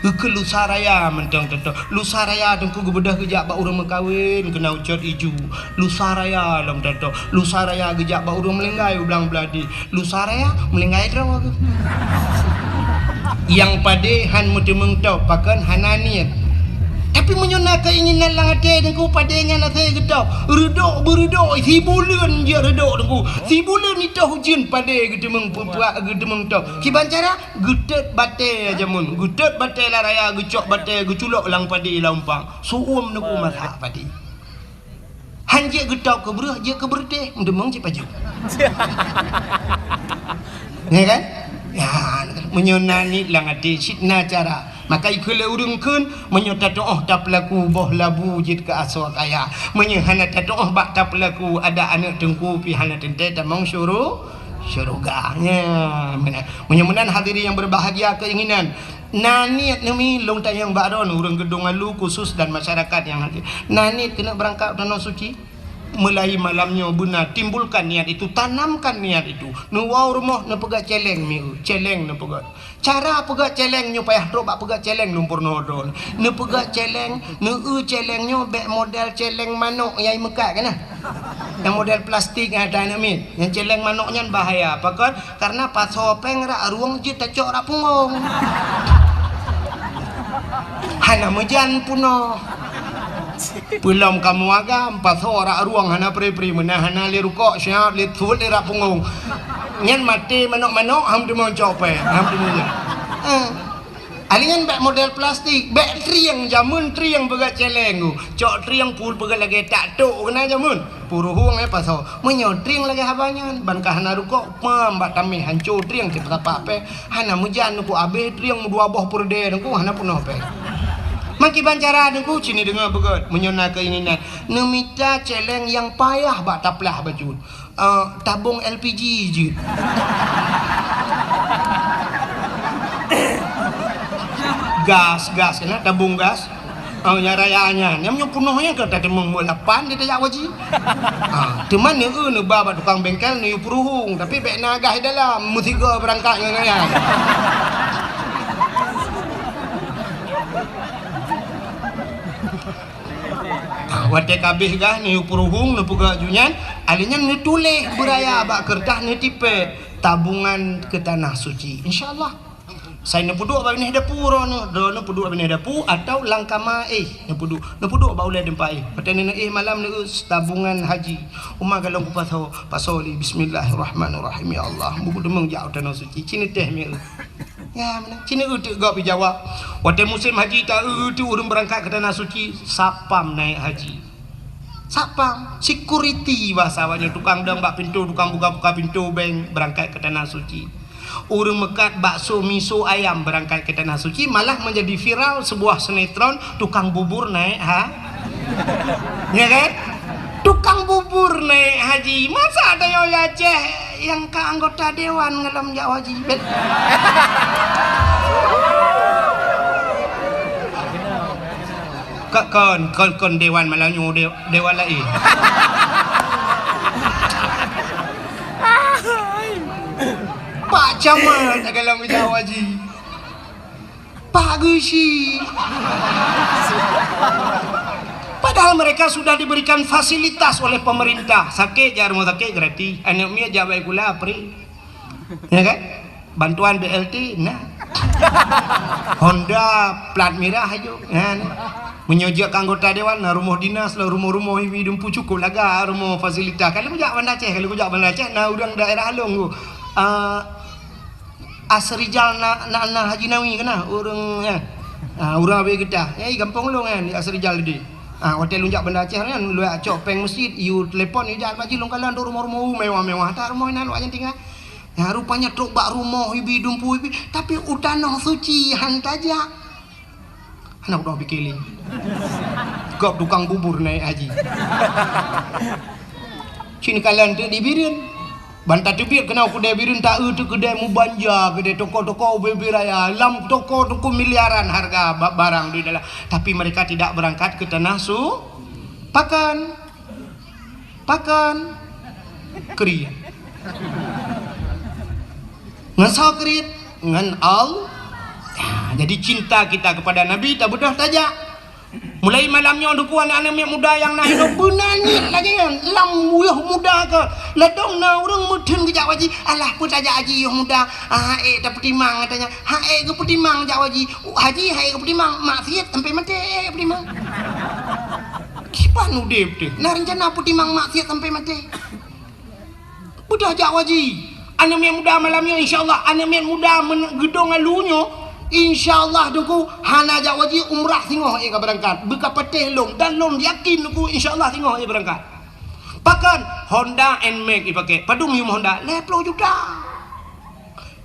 Geukheun lusa raya mantong tatôb. Lusa raya teungku geubeudôh geujak bak ureuëng meukawen keunan ucot iju. Lusa raya lom tatôb. Lusa raya geujak bak ureuëng meulinggai u blang Beuladi. Lusa raya meulinggai droe geuh. Nyang padé han meuteumeung tôb, pakon hana niet. Tapi meunyoe na keuinginan lam até teungku, padé nyan asai geutôb. Reudôk beureudôk, sibuleuen jeuet reudôk teungku. Sibuleuen itoh ujeuen padé geuteumeung peupuak geuteumeung tôb. Kiban cara? Geutot batée jameun. Geutot batée lam raya, geucok batée, geuculok lam padé lam umpang. Su'uem teungku masak padé. Han jeuet geutôb keu breueh, jeuet keu beureutéh, meudeumeung cit pajoh. Ya kan? Ya, meunyoe na niet lam até, cit na cara. Maka ikheun lé ureuëng kheun, meunyoe tatu'oh tapeulaku boh labu jeuet keu asoe kaya. Meunyoe hana tatu'oh bak tapeulaku adat aneuëk teungku pih hana teuntée tamong syuru-, syeuruga. Ya, meunan. Meunyoe meunan hadirin yang berbahagia keinginan, Na niet neumi lôn tanyong bak droeneuh ureuëng Geudong Alu khusus dan masyarakat nyang hadir. Na niet keuneuk beurangkat u Tanoh Suci? Mulai malam nyoe beuna timbulkan niat itu, tanamkan niat itu. Neuwoe u rumoh neupeugét céléng mieu, céléng neupeugét. Cara peugét céléng nyoe payah trok bak peugét céléng lôn peurunoe droeneuh. Neupeugét céléng, neueu céléng nyoe bék model céléng manok nyang meukat keunan. Nyang model plastik nyang ata aneuk miet. Nyang céléng manok nyan bahaya. Pakon? Karena pasoe péng rak rueng jeuet tacok rak punggong. Hana meujan peunoh. Peulom kamoe agam, pasoe rak rueng hana pri-pri, meunan hana lé rukok, siab lé thot lé rak punggong. Nyan maté manok-manok, han teumeucok péng, han teumeujan. Eh. Ahli nyan bék model plastik, bék trieng jameun trieng peugét céléng tu. Cok trieng pul peugét lagée tak tok keunan jameun. Puruhueng eh pasoe. Meunyoe trieng lagée haba nyan, ban ka hana rukok, pam bak tameh hanco trieng cit tapak péng. Hana meujan teungku abéh trieng meudua boh peureudée teungku hana peunoh péng. Meukiban cara teungku cini deungoe beugét. Meunyoe na keuinginan, neumita céléng nyang payah bak taplah bacut. Ah, tabong L P G jeuet. Gas, gas, keunan tabong gas. Ah, nyang raya nyan. Nyang meunyoe peunoh nyan ka tateumong buet lapan di tajak waji. Ah, teuma neueu neuba bak tukang bengkel neuyue peuruhueng, tapi bék na gas di dalam, meusigoe beurangkat ngon nyan. Ah, watée ka abéh gah neuyue peuruhueng neupeugah ju nyan, alé nyan neutuléh beuraya bak keureutah neutipée tabungan keu Tanoh Suci. Insya Allah. Sai neupeuduek bak binéh dapu droeneuh, droeneuh peuduek bak binéh dapu atau lam kama éh neupeuduek, neupeuduek bak ulée teumpat éh. Watée neuéh malam neueu tabungan haji. Uma galong kupasoe, pasoe lé bismillahirrahmanirrahim. Ya Allah, buku teumong jak u Tanoh Suci. Cit neutéh mieu. Ya, meunan. Cit neueu teuk gob jijawab. Watée musém haji taeu teuk ureuëng beurangkat keu Tanoh Suci, satpam naék haji. Satpam, security bahasa awaknyan, tukang dong bak pintoe, tukang buka-buka pintoe bank beurangkat keu Tanoh Suci. Ureuëng meukat bakso, miso, ayam beurangkat keu Tanoh Suci, malah menjadi viral sebuah sinetron tukang bubur naék ha-, ya kan? Tukang bubur naék haji. Masa ada yang Aceh yang ka anggota dewan ngalom jak haji? Bet-, ka-, kon, kon, kon dewan malam nyoe de-, dewan laén. Pak Camat ngalom jak haji. Pak Geusi. Padahal mereka sudah diberikan fasilitas oleh pemerintah. Sakét jak rumah sakit gratis. Aneuk miet jak baik kula free. Ya kan? Bantuan B L T na. Honda plat mirah aju. Ya, ni. Meunyoe jeuet keu anggota dewan, na rumoh dinas lah, rumoh-rumoh ibi dumpu cukup laga rumoh fasilitas. Kalau kujak Banda Aceh, kalau kujak Banda Aceh, na ureuëng daerah Along tu. Ah, Asrijal na, na, na Haji Nawi keunan, ureuëng nyan. Ha, ureuëng Abee Geutah. Nyan di gampông lôn nyan, di Asrijal tadi. Ha, watée lôn jak Banda Aceh nyan, lôn cok péng meuseujid, yue telepon, yue jak Haji lôn kalon tu rumoh-rumoh mewah-mewah. That rumoh inan awak nyan tinggai. Nyang rupanya trok bak rumoh ibi dumpu ibi, tapi u tanoh suci han tajak. Hana kudoh pike lé. Gob tukang bubur naik haji. Cit kalon teuk di Bireuen. Ban tateubiet keunoe keudè Bireuen, taeu teuk keudè mubanja, keudè toko-toko ubé-ubé raya. Lam toko-toko miliaran harga ba-, barang di dalam. Tapi mereka tidak berangkat ke tanah su-, pakon. Pakon? Kriet. Ngon soe kriet? Ngon Allah. Ya, jadi cinta kita kepada Nabi tabeudôh tajak. Mulai malam nyoe, Teungku, aneuk-aneuk miet muda nyang na hidup, beuna niet lagèe nyan. Lam yoh muda ka, ladôm na ureueng meutheun geujak haji. Alah, peue tajak haji yoh muda? Ah, ék tapeutimang, katanya. Ha, ék geupeutimang jak haji. Haji, ha, ék geupeutimang, maksiet sampai maté, ék geupeutimang. Kiban udép teuh, na rencana peutimang maksiet sampai maté. Beudôh jak haji. Aneuk miet muda malam nyoe, insya Allah, aneuk miet muda men-, geudong alu nyoe, insya Allah, Teungku, hana jak haji, umrah singoh ék ka beurangkat. Beuka patéh lôn, dan lôn yakin, Teungku, insya Allah, singoh ék beurangkat. Pakon? Honda Nmax ipakè. Padum yum Honda? Lhèe plôh juta.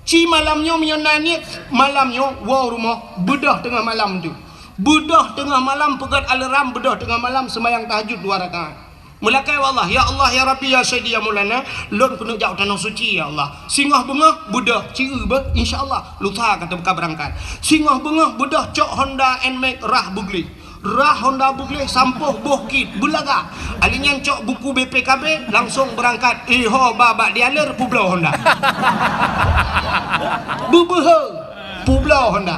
Ci malam nyoe meunyoe na niet, malam nyoe woe rumoh, beudôh teungoh malam tu. Beudôh teungoh malam peugöt alarm, beudôh teungoh malam seumayang tahajud dua rakaat. Meulakèe bak Allah, "Ya Allah, ya Rabbi, ya Sayyidi, ya Maulana, lôn keuneuk jak u Tanoh Suci, ya Allah." Singoh beungoh, beudôh, ci eu beuh, insya Allah, lusa ka teuka beurangkat. Singoh beungoh, beudôh, cok Honda Nmax rhah beugleh. Rhah Honda beugleh sampôh boh kit beulaga. Ali nyan cok buku B P K B, langsong beurangkat. Iho ba bak dealer peubloe Honda. Beubeuhe peubloe Honda.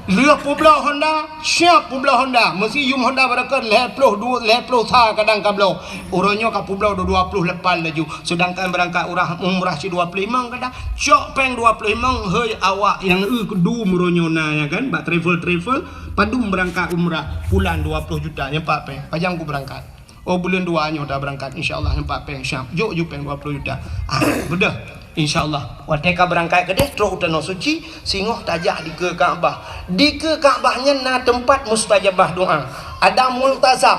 Lheueh peubloe Honda, siap peubloe Honda. Meusi yum Honda barokon lhèe plôh dua, lhèe plôh sa kadang ka bloe. Uroe nyoe ka peubloe dua, dua plôh lapan laju. Seudangkan beurangkat urah, umrah cit dua plôh limong kadang. Cok péng dua plôh limong, hei awak nyang eu keudum uroe nyoe na, ya kan, bak travel-travel. Padum beurangkat umrah, pulan dua plôh juta, nyan pat péng. Pajan ku beurangkat? Oh, buleuen dua nyoe ta beurangkat, insya Allah, nyan pat péng siap. Jok ju péng dua plôh juta. Ah, beudôh. Insya Allah. Watèe ka beurangkat keudeh, trok u Tanoh Suci, singoh tajak dikeue Ka'bah. Dikeue Ka'bah nyan na teumpat mustajabah doa. Ada multazam.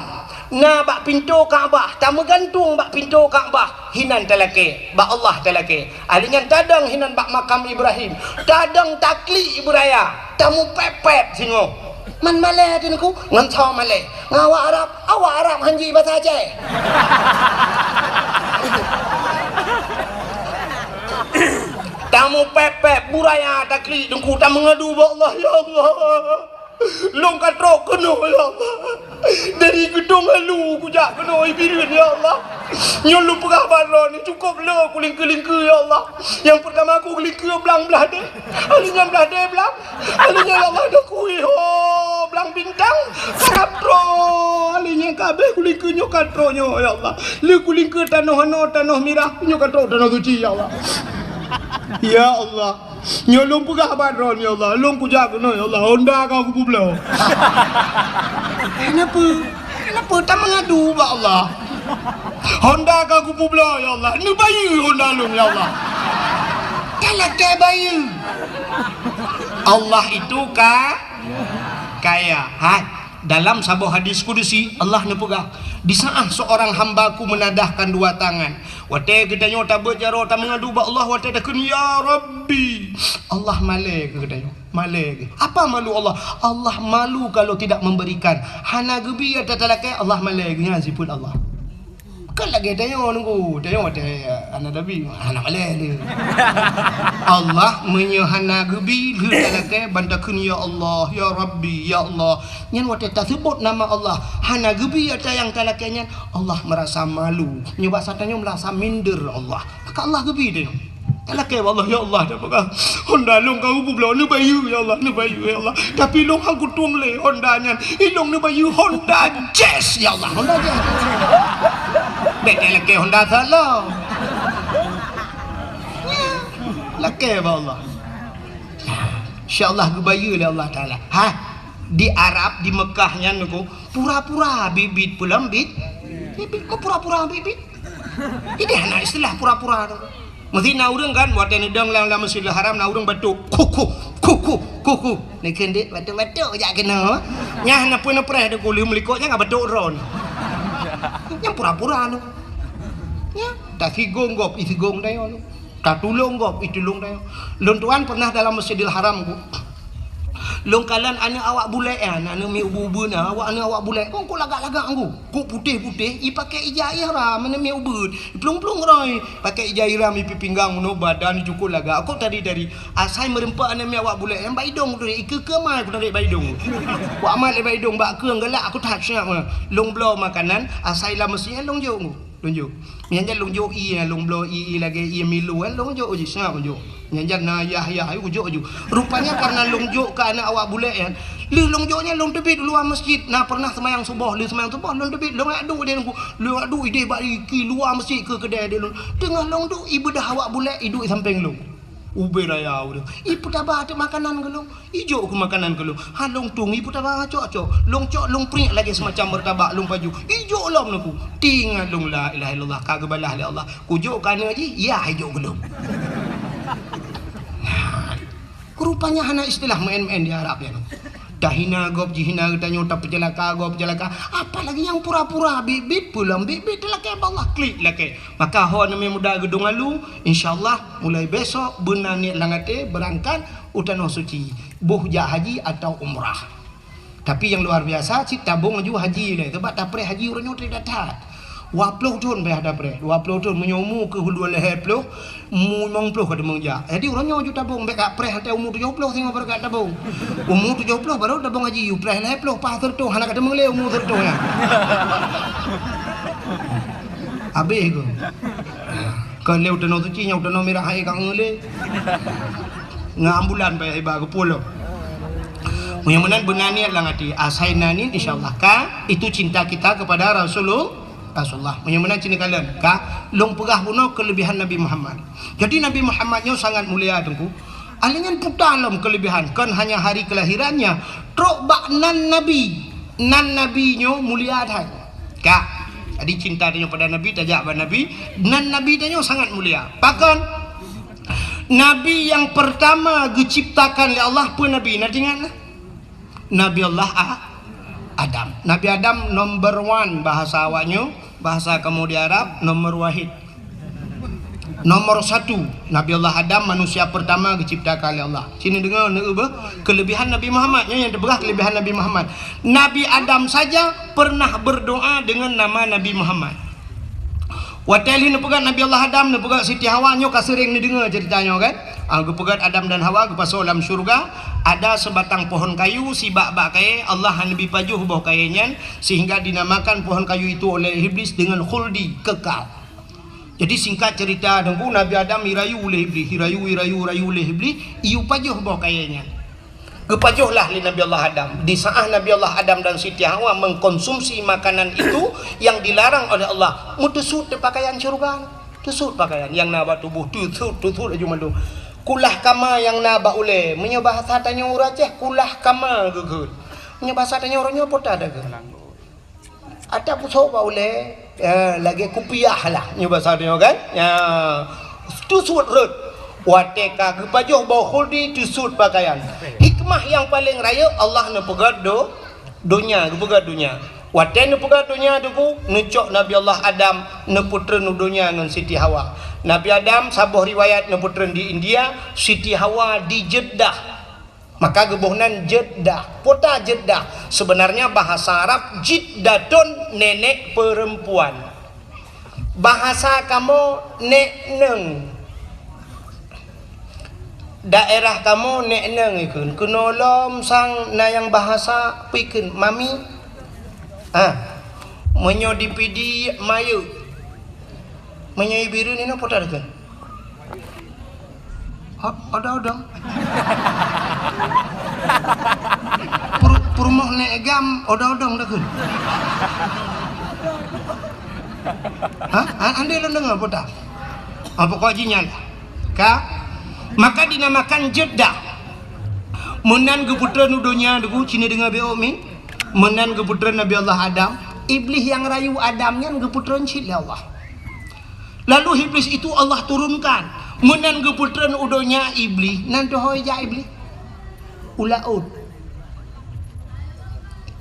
Na bak pintoe Ka'bah, tameugantung bak pintoe Ka'bah. Hinan talakèe, bak Allah talakèe. Ali nyan tadong hinan bak makam Ibrahim. Tadong taklik ibu raya. Tamupèp-pèp singoh. Man malèe teuh Teungku, ngon soe malèe? Ngon awak Arab, awak Arab han ji basa Aceh. Tamupèp-pèp, bu raya taklik Teungku, tameungadu bak Allah, "Ya Allah, lôn ka trok keunoe, ya Allah. Dari Geudong Alu kujak keunoe Ibireuen, ya Allah. Nyoe lôn peugah bak droeneuh, cukôp le kulingkeu-lingkeu, ya Allah. Nyang peurtama kulingkeu blang blah deh, ali nyan blah deh blang, ali nyan, ya Allah, dah kui ho blang bintang, ka trok, ali nyan ka abéh kulingkeu nyoe ka trok nyoe, ya Allah. Le kulingkeu tanoh anoe, tanoh mirah, nyoe ka trok Tanoh Suci, ya Allah. Ya Allah. Nyoe lôn peugah bak droeneuh, ya Allah. Lôn kujak keunoe, ya Allah. Honda ka kupeubloe." Kenapa? Kenapa? Tameungadu bak Allah. "Honda ka kupeubloe, ya Allah. Neubayeue Honda lôn, ya Allah." Talakèe bayeue. Allah itu ka-, kaya. Hai, dalam saboh hadis kudusi, Allah neupeugah, "Di saat seorang hamba-Ku menadahkan dua tangan." Watèe geutanyoe tabeuet jaroe tameungadu bak Allah, watèe takheun, "Ya Rabbi," Allah malèe keu geutanyoe. Malèe geuh. Apa malu Allah? Allah malu kalau tidak memberikan. Hana geubi ata talakèe, Allah malèe geuh. Nyan sifeuet Allah. Kan lagèe tanyoe Teungku, tanyoe watèe hana tabi, hana malèe lé. Allah meunyoe hana geubi lheueh talakèe, ban takheun, "Ya Allah, ya Rabbi, ya Allah." Nyan watèe taseubut nama Allah, hana geubi ata nyang talakèe nyan, Allah meurasa malu. Nyoe basa tanyoe meurasa minder Allah. Maka Allah geubi tanyoe. Talakèe bak Allah, "Ya Allah, dah peugah Honda lôn ka kupeubloe, neubayeue, ya Allah, neubayeue, ya Allah. Tapi lôn han kutueng lé Honda nyan. Ilôn neubayeue Honda Jazz, ya Allah, Honda Jazz." Bèk talakèe Honda salah. Lakèe bak Allah. Insya Allah geubayeue lé Allah Taala. Ha, di Arab, di Mekah nyan Teungku, pura-pura bit-bit peulom bit. Bit-bit, pura-pura bit-bit. Jadi hana istilah pura-pura tu. Meusi na ureueng kan, watèe neudong lam, lam Masjidil Haram, na ureueng batok, "Kuku, kuku, kuku." Neukheun dek, batok-batok jak keunoe. Nyan na peue neupreh Teungku, lheueh meulikot nyan ka batok droe. Nyan pura-pura tu. Nyan, tasigong gob, isigong dayah tu. Tatulông gob, itulông tanyoe. Lôn tuan pernah dalam Masjidil Haram ku. Lôn kalon aneuk awak bulèk nyan, aneuk miet ubeut-ubeut nyan, awak aneuk awak bulèk. Kon kok lagak-lagak ku. Kok putéh-putéh, ipakè ija ihram, aneuk miet ubeut. Iplueng-plueng roi, pakè ija ihram, ipi pinggang, unoe badan, icukôp lagak. Kok tari-tari. Asai meureumpok aneuk miet awak bulèk nyan, bak idông ku turi, ikeue-keue mai ku tarék bak idông. Ku amat lé bak idông, bak keue galak, ku that seunyak. Lôn bloe makanan, asai lam masjid nyan lôn jok ku. Lôn jok. Nyan jan lôn jok ié, lôn bloe ié, ié lagèe ié Milo nyan, lôn jok jih, seungat lôn jok. Nyan jan na yah-yah, ayo jok ju. Rupanya karena lôn jok keu aneuk awak bulèk nyan. Lheueh lôn jok nyan lôn teubiet luwa masjid. Na pernah seumayang suboh, lheueh seumayang suboh lôn teubiet, lôn jak duek di lôn. Lôn jak duek idéh bak ié luwa masjid keu keudè di lôn. Teungoh lôn duek, ibeudoh awak bulèk iduek sampéng lôn. Ubé raya udah. Ipeutaba teuk makanan keu lôn. Ijok keu makanan keu lôn. Ha lôn tueng ipeutaba cok-cok. Lôn cok lôn priek lagèe seumacam meurtabak lôn pajoh. Ijok lom neuk ku. Tingat lôn la ilaha illallah ka geubalah lé Allah. Kujok keu aneuk jih, yah ijok keu lôn. Rupanya hana istilah meu'en-meu'en di Arab nyan. Tahina gob jihina geutanyoe, tapeuceulaka gob peuceulaka. Apalagi nyang pura-pura biet-biet, peue lom biet-biet teulakèe bak Allah, klik lakèe. Maka ho aneuk muda geudong alu, insya Allah mulai besok beuna niet lam até beurangkat u Tanoh Suci, boh jak haji atau umrah. Tapi nyang luar biasa cit tabong laju haji lé, sabab tapreh haji uroe nyoe trép that-that. Dua ploh thon payah tapreh, dua ploh thon meunyoe umu keuh dua lhèe ploh, umu limong ploh ka teumeung jak. Jadi uroe nyoe laju tabong, bèk ka preh watèe umu tujoh ploh singoh baru ka tabong. Umu tujoh ploh baru tabong haji, yue preh lhèe ploh paih seureutoh, hana ka teumeung lé umu seureutoh nyan. Habéh keuh. Kon lé u Tanoh Suci, nyoe u Tanoh Mirah hai ka ngeulé. Ngon ambulan payah iba geupulông. Meunyoe meunan beuna niet lam até, asai na niet insya Allah ka, itu cinta kita kepada Rasulul-, Rasulullah. Meunyoe meunan cit neukalon ka, lôn peugah bunoe kelebihan Nabi Muhammad. Jadi Nabi Muhammad nyoe sangat mulia teungku. Alèh nyan puta lom kelebihan, kon hanya hari kelahirannya, trok bak nan Nabi. Nan Nabi nyoe mulia that. Ka. Jadi cinta tanyoe pada Nabi, tajak bak Nabi, nan Nabi tanyoe sangat mulia. Pakon? Nabi nyang pertama geuciptakan lé Allah peue Nabi? Na teuingat na? Nabi Allah A-, Adam. Nabi Adam number one bahasa awak nyoe, bahasa kamoe di Arab, nomor wahid. Nomor satu, Nabi Allah Adam manusia pertama geuciptakan lé Allah. Sini deungoe, neueu beuh, kelebihan Nabi Muhammad. Nyoe nyang teupeugah kelebihan Nabi Muhammad. Nabi Adam saja pernah berdoa dengan nama Nabi Muhammad. Watèe lheueh neupeugöt Nabi Allah Adam, neupeugöt Siti Hawa, nyoe ka seuréng neudeungoe ceurita nyoe kan? Ah, geupeugöt Adam dan Hawa geupasoe lam syeuruga, ada sebatang pohon kayu, sibak bak kayèe, Allah hana neubi pajoh boh kayèe nyan, sehingga dinamakan pohon kayu itu oleh Iblis dengan khuldi, kekal. Jadi singkat cerita, Teungku, Nabi Adam irayu lé Iblis, irayu, irayu, irayu lé Iblis, iyue pajoh boh kayèe nyan. Geupajoh lah lé Nabi Allah Adam. Di saat Nabi Allah Adam dan Siti Hawa mengkonsumsi makanan itu yang dilarang oleh Allah, meuteusut teuh pakaian syeuruga. Teusut pakaian nyang na bak tuboh, teusut, teusut laju mandum. Kulah kama nyang na bak ulèe. Meunyoe bahasa tanyoe ureueng Aceh, kulah kama geukheun. Meunyoe bahasa tanyoe uroe nyoe peue ta geukheun? Ata pusoe bak ulèe, ya, lagèe kupiah lah, nyoe basa tanyoe kan? Ya, teusut rhot. Watèe ka geupajoh boh khuldi, teusut pakaian. Hikmah nyang paleng rayeuk, Allah neupeugöt do-, donya, geupeugöt donya. Watèe neupeugöt donya, Teungku, neucok Nabi Allah Adam neupeutreun u donya ngon Siti Hawa. Nabi Adam, saboh riwayat, neupeutreun di India, Siti Hawa di Jeddah. Maka geuboh nan Jeddah. Peue ta Jeddah? Sebenarnya bahasa Arab jiddatun, nenek perempuan. Bahasa kamoe, nek neueng. Daerah kamoe, nek neueng ikheun. Keunoe lom sang na nyang bahasa peue ikheun, mami. Ah. Meunyoe di Pidie, mayeuek. Meunyoe i Bireuen inoe peue ta geukheun? Ha, odong-odong. Pur-, peurumoh nek gam, odong-odong ta geukheun. Ha? Ha, andai lôn deungoe peue ta? Ha, pokok jih nyan lah. Ka? Maka dinamakan Jeddah. Meunan geupeutreun u donya, Teungku, ci neudeungoe beuh mi. Meunan geupeutreun Nabi Allah Adam. Iblis nyang rayu Adam nyan geupeutreun cit lé Allah. Lalu Iblis itu Allah turunkan. Meunan geupeutreun u donya Iblis, nan teuhôi jak Iblis? U laôt.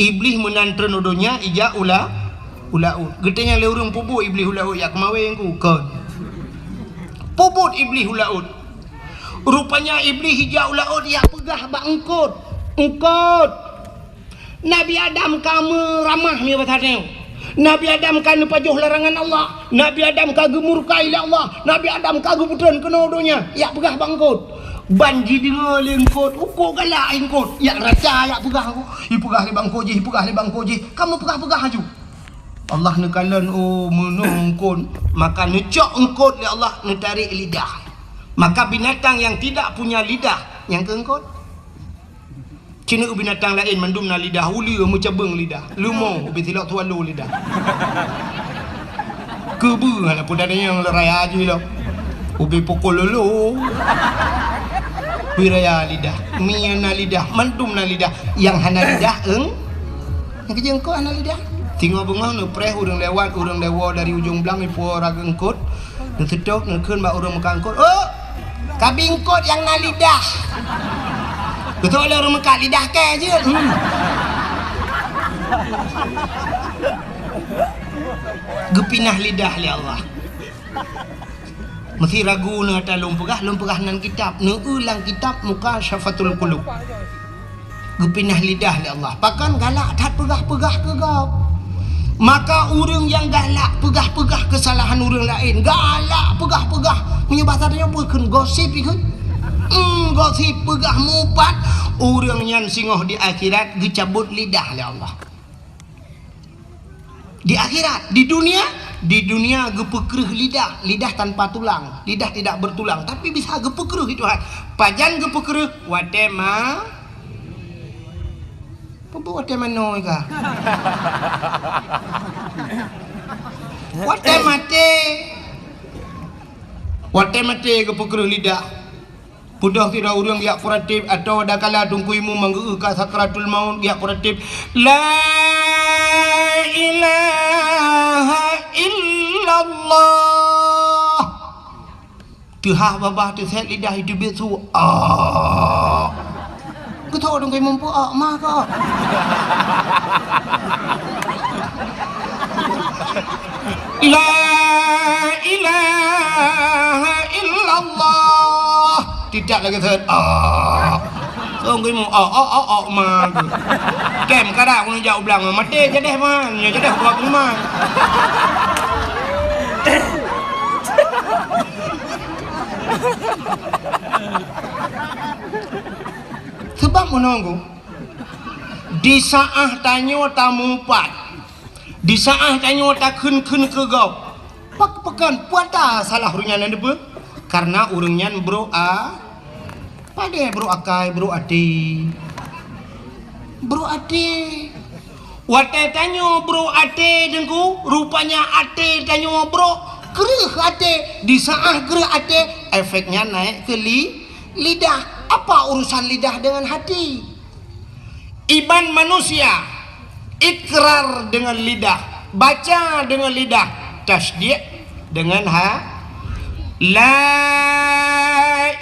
Iblis meunan treun u donya, ijak u la-, u laôt. Geutanyong lé ureueng, peue buet Iblis u laôt, jak keumawén ku? Kon. Peubuet Iblih u laôt. Rupanya Iblih ijak u laôt, ijak peugah bak eungkôt, "Eungkôt, Nabi Adam ka meuramah nibak tanyoe. Nabi Adam ka neupajoh larangan Allah. Nabi Adam ka geumurka ilée Allah. Nabi Adam ka geupeutrön keunoe donya." Ijak peugah bak eungkôt. Ban jideungoe lé eungkôt, "Uko galak eungkôt." Ijak raca, ijak peugah, ipeugah lé bak eungkôt jih, ipeugah lé bak eungkôt jih. Ka meupeugah-peugah laju. Allah neukalon, oh, meunoe eungkôt, maka neucok eungkôt lé Allah, neutarek lidah. Maka binatang yang tidak punya lidah, nyang keu eungkôt. Ci na binatang laén mandum na lidah, uleue meucabeueng lidah, leumo ubé silok swallow lidah. Keubeue hana peue dan nyang le raya jih lom. Ubé pukul lolo. Bui raya lidah, mie na lidah, mandum na lidah. Nyang hana lidah, eung-, Nyang keujeueng eungkôt hana lidah. Singoh beungoh neupreh ureuëng lewat, ureuëng lewat dari ujong blang ipuwoe raga eungkôt, neuseutôt, neukheun bak ureuëng meukat eungkôt, "Oh, kabi eungkôt nyang na lidah." Beutôi lé ureuëng meukat, "Lidah kèe jeuet." Hmm. Geupinah lidah lé Allah. Meusé ragu na ata lôn peugah, lôn peugah nan kitab, neueu lam kitab Mukasyafatul Qulub. Geupinah lidah lé Allah. Pakon galak that peugah-peugah keu gob. Maka ureuëng nyang galak peugah-peugah keusalahan ureuëng laén, galak peugah-peugah, meunyoe basa tanyoe peue kheun gosip ikheun. Hmm, gosip peugah mupat, ureuëng nyan singoh di akhirat geucabot lidah lé Allah. Di akhirat, di dunia, di dunia geupeukreuh lidah, lidah tanpa tulang, lidah tidak bertulang, tapi bisa geupeukreuh itu Tuhan. Pajan geupeukreuh? Watée ma-, peue watée manoe ka? Watée maté. Watée maté geupeukreuh lidah. Peudoh sidroe ureuëng geujak peuratéb, atawa dakala Teungku Imum manggeu ka sakratul maut geujak peuratéb, "La ilaha illallah." Teuhah babah teusét lidah iteubiet su, "Ah." Geutho Teungku Imum peue, "Ah, ma ka." "La ilaha illallah." Tidak lagi set. Oh. Song kimu, oh, oh, oh, oh, ma. Kem kada kunu jak ublang, maté jadeh man, nyo jadeh buat man. Sebab menunggu di saat tanyo tamupat, di saat tanyo takheun-kheun keu gob, Pak-, pakon, peue ata salah ureuëng nyan neupeue? Karena ureuëng nyan brok a-, padé brok akai, brok até. Brok até. Watée tanyoe brok até Teungku, rupanya até tanyoe brok, kreueh até. Di saat kreueh até, efeknya naik ke li-, lidah. Apa urusan lidah dengan hati? Iman manusia, ikrar dengan lidah, baca dengan lidah, tasdiq dengan ha-, la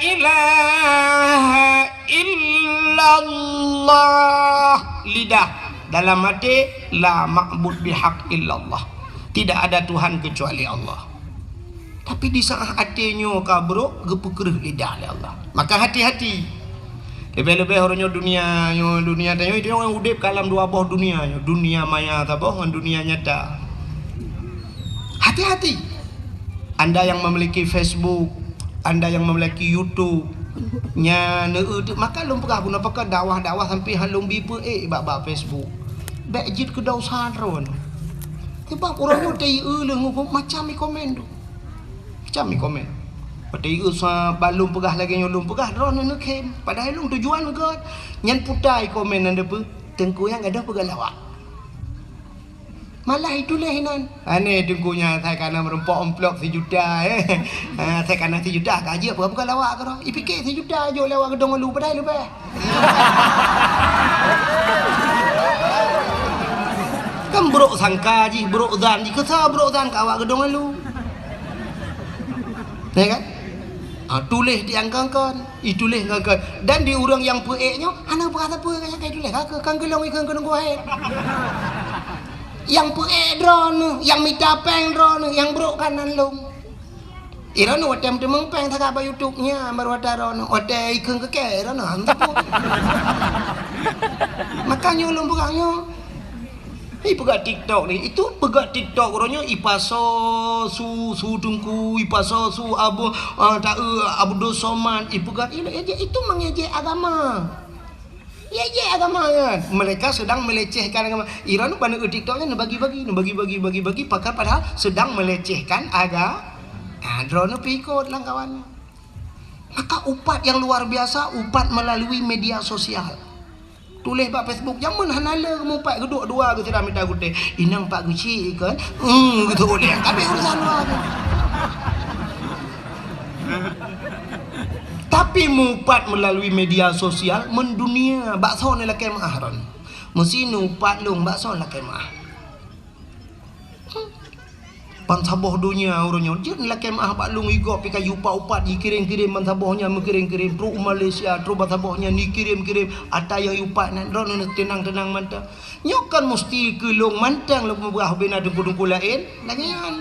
ilaha illallah, lidah, dalam hati, la ma'bud bihaq illallah, tidak ada Tuhan kecuali Allah. Tapi di saat até nyoe ka brok, geupeukreueh lidah lé Allah. Maka hati-hati. Leubeh-leubeh uroe nyoe dunia nyoe, dunia tanyoe, itu orang udeb ka lam dua boh dunia nyoe, dunia maya saboh ngon dunia nyata. Hati-hati. Anda yang memiliki Facebook, anda yang memiliki YouTube, nya neu-, maka lôn peugah bunoe pakat dakwah-dakwah sampai han lôn bi peuék bak, bak Facebook. Bék jeuet keu dosa droen. Sebab uroe nyoe teu-eu leuh ngon macam i komen tu. Macam i komen. Padahai sa balum peugah lagée nyoe lôn peugah, droeneuh neukhém. Padahai lôn tujuan gét nyan puta i komen nyan deupeu, Teungku nyang gadôh peugah lawak. Malah ituléh inan. Aneh Teungku nyan sai kana meurumpok amplop sijuta, eh. Ha, sai kana sijuta ka jeuet peugah lawak keudroe. Ipike sijuta jok lewat geudong ulu padahai leubeh. Kan brok sangka jih, brok zan jih, keusa brok zan ka awak geudong ulu. Ya kan? Ah, tuléh di angka-angka, ituléh angka-angka. Dan di ureuëng nyang peuék nyoe hana peugah sapeue nyang ka ituléh, ka keu-, kan geulong ikheun keu nunggu hai. Nyang peuék droeneuh, nyang mita péng droeneuh, nyang brok kanan lông. Irono watèe meuteumèe péng sagai bak YouTube nyan, baru watèe irono, watèe ikheun keu kèe, irono han teupeu. Makanya ulôn peugah nyoe, ipeugah TikTok ni, itu peugah TikTok uroe nyoe ipasoe su, su Teungku, ipasoe su Abu, ah, ta-, eh, Abdul Somad, ipeugah, itu mengejek agama. Jijak agama nyan. Mereka sedang melecehkan agama. Iran bak TikTok nyan neubagi-bagi, neubagi-bagi, bagi-bagi, pakon padahal sedang melecehkan aga-, ah, droeneuh pih ikot lam kawan. Maka upat yang luar biasa, upat melalui media sosial. Tuléh bak Facebook, jameun hana le mupat geuduek dua geuh sira mita gutèe. Inong pat geuchik kan? Hmm, gitu boleh. Tapi urusan luar tu. Tapi mupat melalui media sosial mendunia, bak soe neulakèe meu'ah ron. Meusi neuupat lôn, bak soe neulakèe meu'ah. Bansaboh donya uroe nyoe jeuet neulakèe meu'ah bak lôn, i gob pih ka jiupat-upat, jikirém-kirém bansaboh nyan, meukirém-kirém trok u Malaysia, trok bansaboh nyan jikirém-kirém, ata nyang jiupat nyan droeneuh teunang-teunang mantong. Nyoe kon musti keu lôn mantong lôn peugah ubé na teungku-teungku laén, lagèe nyan.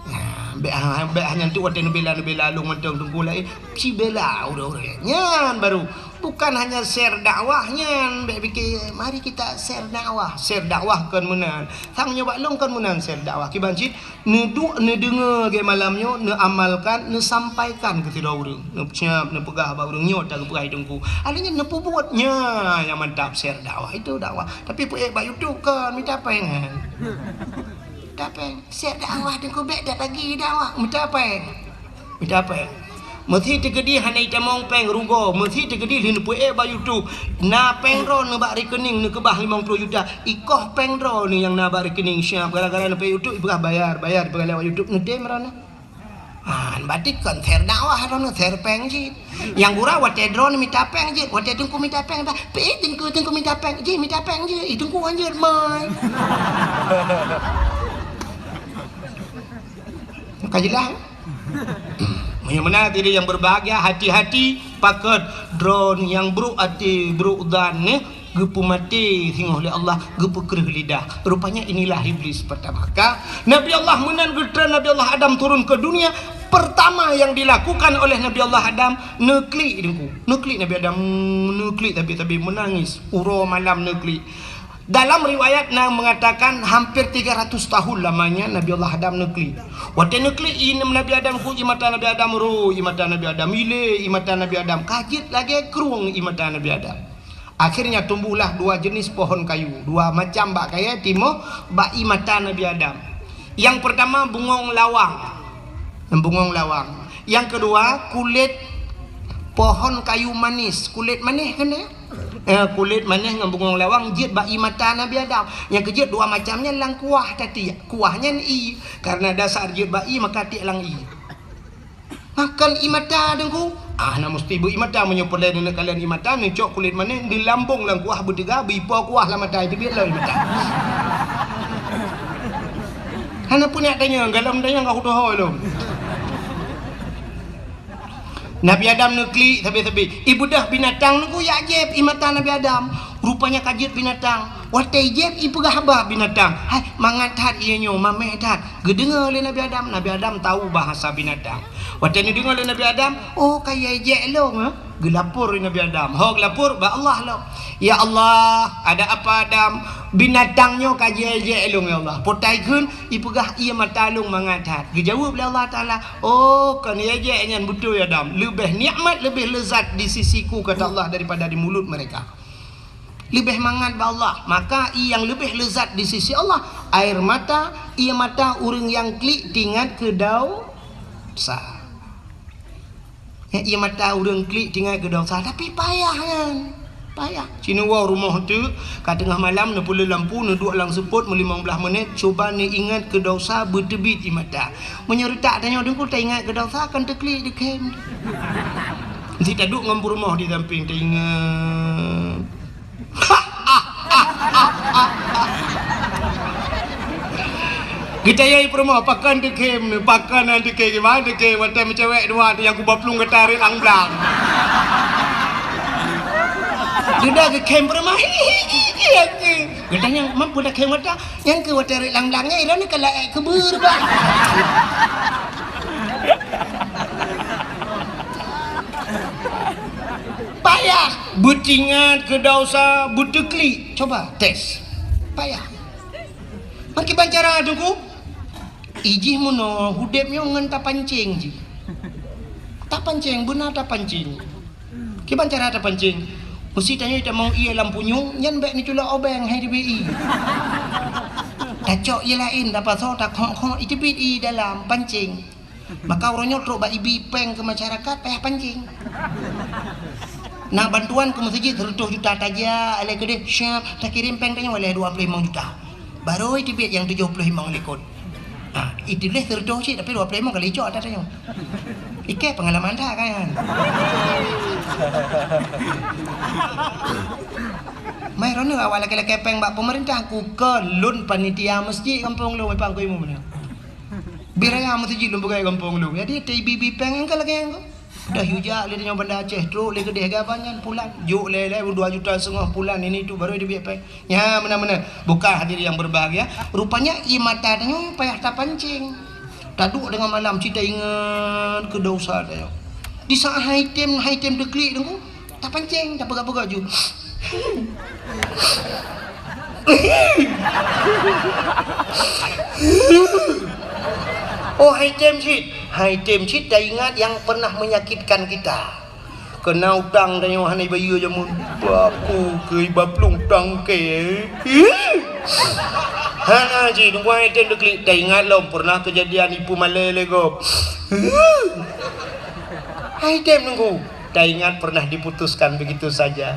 Nah, bèk ha-, bèk hana tu watèe neubela-neubela lôn mantong teungku laén, sibela ureueng-ureueng. Nyan baru bukan hanya share dakwah nyan, bèk pike, mari kita share dakwah. Share dakwah kon meunan. Sang nyoe bak lôn kon meunan share dakwah. Kiban cit, neuduek neudeungoe lagèe malam nyoe, neuamalkan, neusampaikan keu sidroe ureueng. Neusiap, neupeugah bak ureueng nyoe ta geupeugah teungku. Akhirnya neupeubuet nyan nyang mantap share dakwah. Itu dakwah. Tapi peuék bak YouTube kon mita péng kan. Mita péng. Share dakwah teungku bèk dak lagi dakwah. Mita péng. Mita péng. Meusi teukeudi hana itamong péng rugoe, meusi teukeudi lheueh neupeuék bak YouTube. Na péng droeneuh bak rekening neukeubah limong ploh juta. Ikoh péng droeneuh nyang na bak rekening siap gara-gara neupeuék YouTube ipeugah bayar, bayar ipeugah lewat YouTube neutem droeneuh. Ah, berarti kon share dakwah droeneuh, share péng cit. Nyang gura watèe droeneuh mita péng jeuet, watèe teungku mita péng, bah, pih teungku, teungku mita péng, jih mita péng jeuet, ih teungku hanjeuet mai. Ka jeulaih? Meunyoe meunan hadirin yang berbahagia, hati-hati pakon droeneuh nyang brok até, brok zan nyoe geupeumaté singoh lé Allah, geupeukreueh lidah. Rupanya inilah iblis pertama. Ka Nabi Allah meunan geutreun Nabi Allah Adam turun ke dunia, pertama yang dilakukan oleh Nabi Allah Adam, neuklik teungku. Neuklik Nabi Adam, neuklik sabe-sabe meunangis. Uroe malam neuklik. Dalam riwayat na mengatakan hampir tiga ratus tahun lamanya Nabi Allah Adam neuklik. Watèe neuklik i Nabi Adam ku i mata Nabi Adam ro, i mata Nabi Adam ilé, i mata Nabi Adam ka jeuet lagèe krueng i mata Nabi Adam. Akhirnya tumbuhlah dua jenis pohon kayu, dua macam bak kayèe timoh bak i mata Nabi Adam. Yang pertama bungong lawang. Bungong lawang. Yang kedua kulét pohon kayu manis, kulét manis kan dia? Eh, kulét manis ngon bungong lawang jeuet bak i mata Nabi Adam. Nyang keujeuet dua macam nyan lam kuah tatiek. Kuah nyan ie. Karena dasar jeuet bak ie maka tiek lam ie. Makan i mata teungku. Ah, na musti beu i mata meunyoe peureulèe neuneuk kalon i mata, neucok kulét manis, neulambong lam kuah beuteuga, beuipo kuah lam mata, itu biet lom i mata. Hana peuneuk tanyong, galom tanyong ka kutoho lom. Nabi Adam neuklik sabe-sabe. Ibeudôh binatang nunggu jak jieb i mata Nabi Adam. Rupanya ka jeuet binatang. Watèe jieb ipeugah haba binatang. Hai, mangat that ie nyoe, mamèh that. Geudeungoe lé Nabi Adam. Nabi Adam tahu bahasa binatang. Watèe neudeungoe lé Nabi Adam, oh, ka ijek lôn, eh? Geulapor lé Nabi Adam. Ho geulapor bak Allah lom. Ya Allah, ada apa Adam? Binatang nyoe ka jijek lôn, ya Allah. Potai kheun, ipeugah ie mata lôn mangat that. Geujaweueb lé Allah Taala, "Oh, kon ijek nyan beutôi, Adam. Leubeh nikmat, leubeh lezat di sisiku," kata Allah, "daripada di mulut mereka." Leubeh mangat bak Allah. Maka ie nyang leubeh lezat di sisi Allah, air mata, ie mata ureueng nyang klik tingat keu dosa. Nyan ie mata ureueng klik tingat keu dosa, tapi payah nyan. Payah. Sinewoe rumoh teuk, ka teungoh malam neupeuleueh lampu, neuduek lam seupôt meulimong blaih menit, cuba neuingat keu dosa beuteubiet ie mata. Meunyoe reutak tanyoe teungku taingat keu dosa, kan teuklik dikhem. Meusti taduek ngon peurumoh di sampéng taingat. Geutanyong peurumoh, pakon teukhem, pakon han teukhem, kiban teukhem, watèe meucewek dua tu nyang kuba plueng gata rot lam blang. Dudoe geukhem peurumoh, hi, hi, hi, hi, hi. Geutanyong, "Mampu takhem gata?" "Nyang keu watèe rot lam blang nyan, ilôn ka laék keubeur, bah." Beutingat keu desya, beuteuklik. Coba tes. Payah. Meukiban cara, Teungku? Ijih meunoe udeb nyoe ngon tapancéng jih. Tapancéng, beuna tapancéng. Kiban cara tapancéng? Meusi tanyoe tamong ié lam punyueng, nyan bék neuculok obeng hai teubiet ié. Tacok ié laén, tapasoe, takhok-khok, iteubiet ié dalam pancéng. Maka uroe nyoe trok bak ibi péng keu masyarakat payah pancéng. Na bantuan keu meuseujid seratus juta tajak, alai keudeh siap takirém péng tanyoe lé dua puluh lima juta. Barô iteubiet nyang tujoh puluh lima likot. Ha, ituléh seratus cit tapi dua puluh lima kali cok ata tanyoe. Ikei pengalaman that kan. Mai roneuk awak lakée-lakée péng bak pemerintah, ku keu lôn panitia meuseujid gampông lôn, Pak Guru Imum nyoe. Bit raya meuseujid lôn peugah gampông lôn. Jadi, teuibi-bi péng nyang ka lagée nyan keuh. Dah yue jak lé nyoe Banda Aceh, trok lé keudeh gaba nyan pulan. Jok lé-lé dua juta setengah pulan, ini tu baru dia biak péng. Nya, meunan-meunan. Bukan hadirin yang berbahagia. Rupanya, ié mata tanyoe payah tapancéng. Taduek deungon malam, cit taingat keu desya tanyoe. Di saat hai tem, hai tem teuklik, Teungku. Tapancéng, tapeugah-peugah ju. Oh, hai tem cit. Hai tem cit taingat nyang pernah menyakitkan kita. Keuna utang tanyoe hana ibayeue jameun. Baku keu iba plueng tangke. Hana cit, Teungku, hai tem teuklik. Taingat lom pernah kejadian ipeue malée lé gob. Hai tem, Teungku. Taingat pernah diputuskan begitu saja.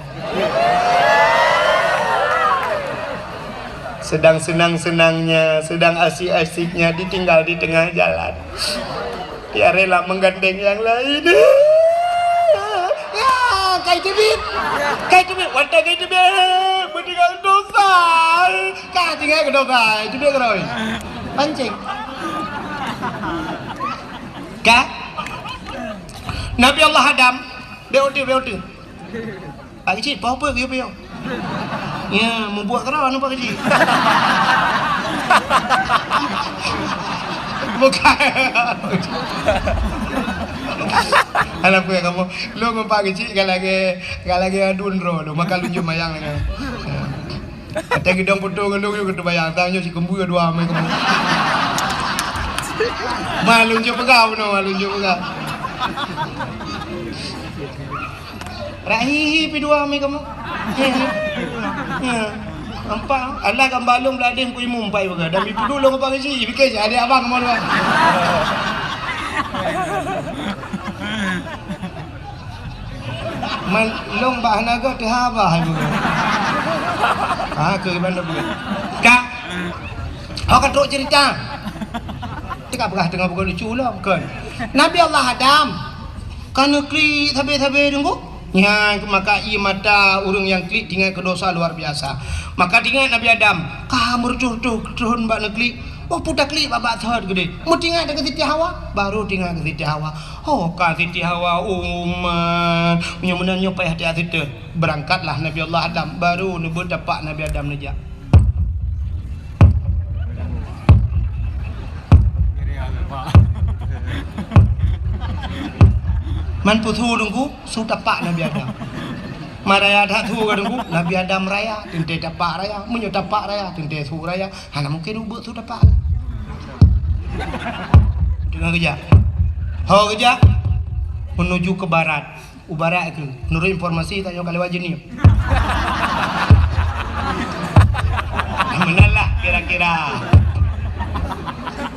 Sedang senang-senangnya, sedang asik-asiknya ditinggal di tengah jalan. Dia rela menggandeng yang lain. Ya, kai teubiet. Kai teubiet, watée kai teubiet. Beutinggai desya. Ka tinggai keu desya, teubiet keudroe. Pancéng. Ka? Nabi Allah Adam, beu teu, beu teu. Pak Keuchik, poh peue geuyue piôh? Ya, mubuet keudroe anu Pak Keuchik. Bukan. Alah, peue kamoe? Lôn ngon Pak Keuchik ka lagée, ka lagée aduen droe lôn, maka lôn jeuet mayang dengan. Watée geudong putôh ngon lôn, yue keuteuk bayang, tanyoe sikeumbeue dua mé kamoe. Ma lôn jeuet peugah bunoe, ma lôn jeuet peugah. Rak hihi pi dua mi kamoe. Ya. Ya. Nampak? Alah gambar lôn beuladeh ku imum pai bagai. Dan mi pudu lôn apa keuchik, pikir si adik abang kamoe dua. Man lôn bak hana gét teuhaba hai buku. Ha, keu bandum. Ka. Ho ka trok cerita. Teuka peugah teungoh buku lucu lom, kon. Nabi Allah Adam. Ka neuklik sabe-sabe deungoe. Nyan maka ié mata ureuëng nyang klik tingat keu desya luar biasa. Maka tingat Nabi Adam, ka meureutoh-reutoh keuthon bak neuklik. Oh, puta klik bak-bak thot keudeh. Meutingat keu Siti Hawa, baru tingat keu Siti Hawa. Oh, ka Siti Hawa, umat. Meunyoe meunan nyoe payah tiat-tiat. Beurangkatlah Nabi Allah Adam, baru neubeutapak Nabi Adam neujak. Man peue su deungku, su tapak Nabi Adam. Man raya that su ka deungku, Nabi Adam raya, teuntée tapak raya. Meunyoe tapak raya, teuntée su raya. Hana mungken ubeuek su tapak. Deungoe geujak. Ho geujak, menuju ke barat. U barat keuh, menurut informasi tanyoe ka lewat jeunieb. Meunan lah kira-kira.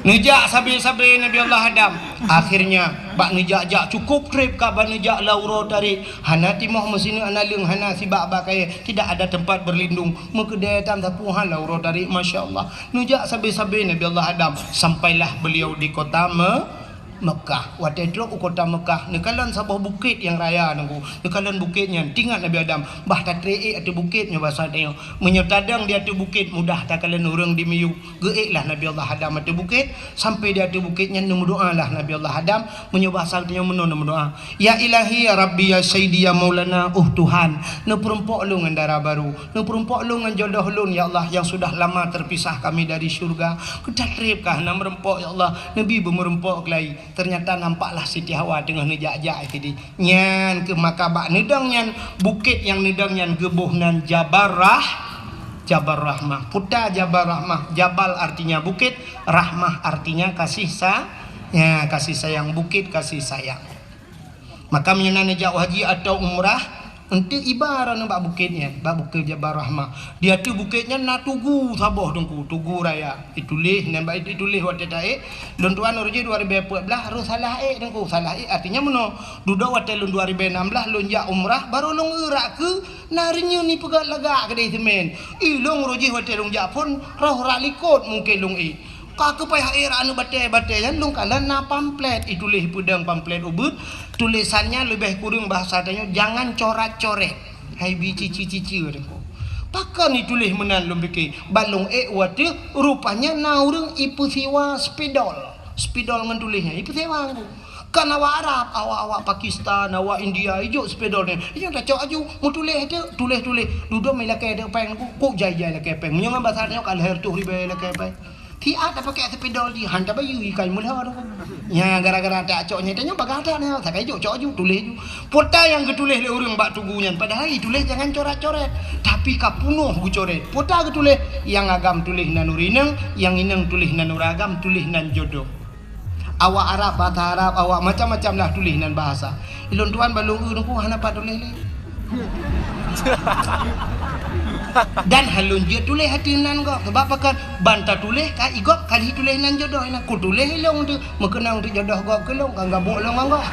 Neujak sabe-sabe Nabi Allah Adam. Akhirnya, bak neujak-jak cukup treb ka bak neujak lam uroe tarék. Hana timoh meusineuk, hana leueng, hana sibak bak kayée. Tidak ada tempat berlindung. Meukeudée tam sapeue han lam uroe tarék, masya Allah. Neujak sabe-sabe Nabi Allah Adam. Sampailah beliau di kota Me-, Mekah. Watée trok u kota Mekah, neukalon saboh bukét nyang raya deungku. Neukalon bukét nyan, tingat Nabi Adam, bah tatré ék ateueh bukét nyoe basa tanyoe. Meunyoe tadong di ateueh bukét, mudah takalon ureuëng di miyueb. Geuék lah Nabi Allah Adam ateueh bukét, sampai di ateueh bukét nyan neumeudoá lah Nabi Allah Adam. Meunyoe basa tanyoe meunoe neumeudoá, "Ya Ilahi, ya Rabbi, ya Sayyidi, ya Maulana, uh Tuhan, neupeurumpok lôn ngon dara barô, neupeurumpok lôn ngon jodoh lôn, ya Allah, yang sudah lama terpisah kami dari syurga." Keu tatreb ka hana meurumpok, ya Allah, neubi beumeurumpok keulai. Ternyata nampaklah Siti Hawa teungoh neujak-jak sideh. Nyan keuh maka bak neudong nyan, bukét nyang neudong nyan geuboh nan Jabal Rah-, Jabal Rahmah. Peue ta Jabal Rahmah, Jabal artinya bukét, Rahmah artinya kasih sa-, ya, kasih sayang, bukét kasih sayang. Maka meunyoe na neujak haji atau umrah, eunteuk iba droeneuh bak bukét nyan, bak bukét Jabal Rahmah. Di ateueh bukét nyan na tugu saboh teungku, tugu raya. Ituléh, nyan bak ituléh watée taék, lôn tuan uroe jih dua ribée peuet blaih, roh salah ék teungku, salah ék artinya meunoe. Dudoe watée lôn dua ribée nam blaih lôn jak umrah, barô lôn eurak keu na reunyeun ipeugah lagak keudeh seumén. Ilôn uroe jih watée lôn jak phon, roh rak likot mungken lôn ék. Ka keupai hai rak aneuk batée-batée nyan lôn kalon na pamflet, ituléh peudong pamflet ubeuet, tulésan nyan leubeh kureueng bahasa tanyoe, jangan corat-coret. Hai bi cici-cici teungku. Pakon ituléh meunan lôn pike, ban lôn ék watée rupanya na ureuëng ipeusiwa spidol. Spidol ngon tuléh nyan ipeusiwa teungku. Kan awak Arab, awak-awak Pakistan, awak India, ijok spidol nyan. Ijok tacok aju, meutuléh teuk, tuléh-tuléh. Dudoe mé lakée teuk péng teungku, kok jai-jai lakée péng. Meunyoe ngon bahasa tanyoe ka lhée reutôh ribée lakée péng. Siat tapakée spidol jih, han tabayeue ikai meulhô tu. Nya gara-gara tacok nyan tanyoe bagah that nyan, sakai jok cok aju, tuléh aju. Peue ta nyang geutuléh lé ureuëng bak tugu nyan, padahai ituléh jangan coret-coret, tapi ka peunoh geucoret. Peue ta geutuléh, nyang agam tuléh nan ureuëng inong, nyang inong tuléh nan ureuëng agam, tuléh nan jodoh. Awak Arab, bahasa Arab, awak macam-macam lah tuléh nan bahasa. Ilôn tuan ban lôn eu teungku hana pat tuléh lé. Dan han lôn jeuet tuléh ateueh nan gob. Sabab pakon? Ban tatuléh ka i gob ka lheueh tuléh nan jodoh inan. Kutuléh ilôn teuk, meukeunong teuk jodoh gob keu lôn, ka gabuk lôn ngon gob.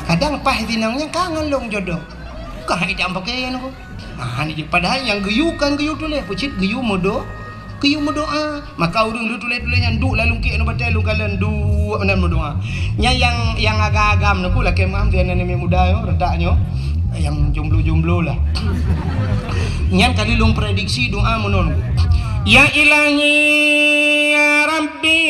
Kadang paih sinong nyan ka ngon lôn jodoh. Ka hai dam pakaian aku. Ah, ni je. Padahai nyang geuyue kan geuyue tuléh, peucit geuyue meudo-, geuyue meudoa. Maka ureuëng lheueh tuléh-tuléh nyan duek lam lungkiek ngon batée lôn kalon duek meunan meudoa. Nyan nyang, nyang agam-agam nyoe ku lakée meu'ah sinan aneuk muda nyoe, reutak nyoe. Nyang jomblo-jomblo lah. Nyan kali lôn prediksi doa meunan. Ya Ilahi, ya Rabbi,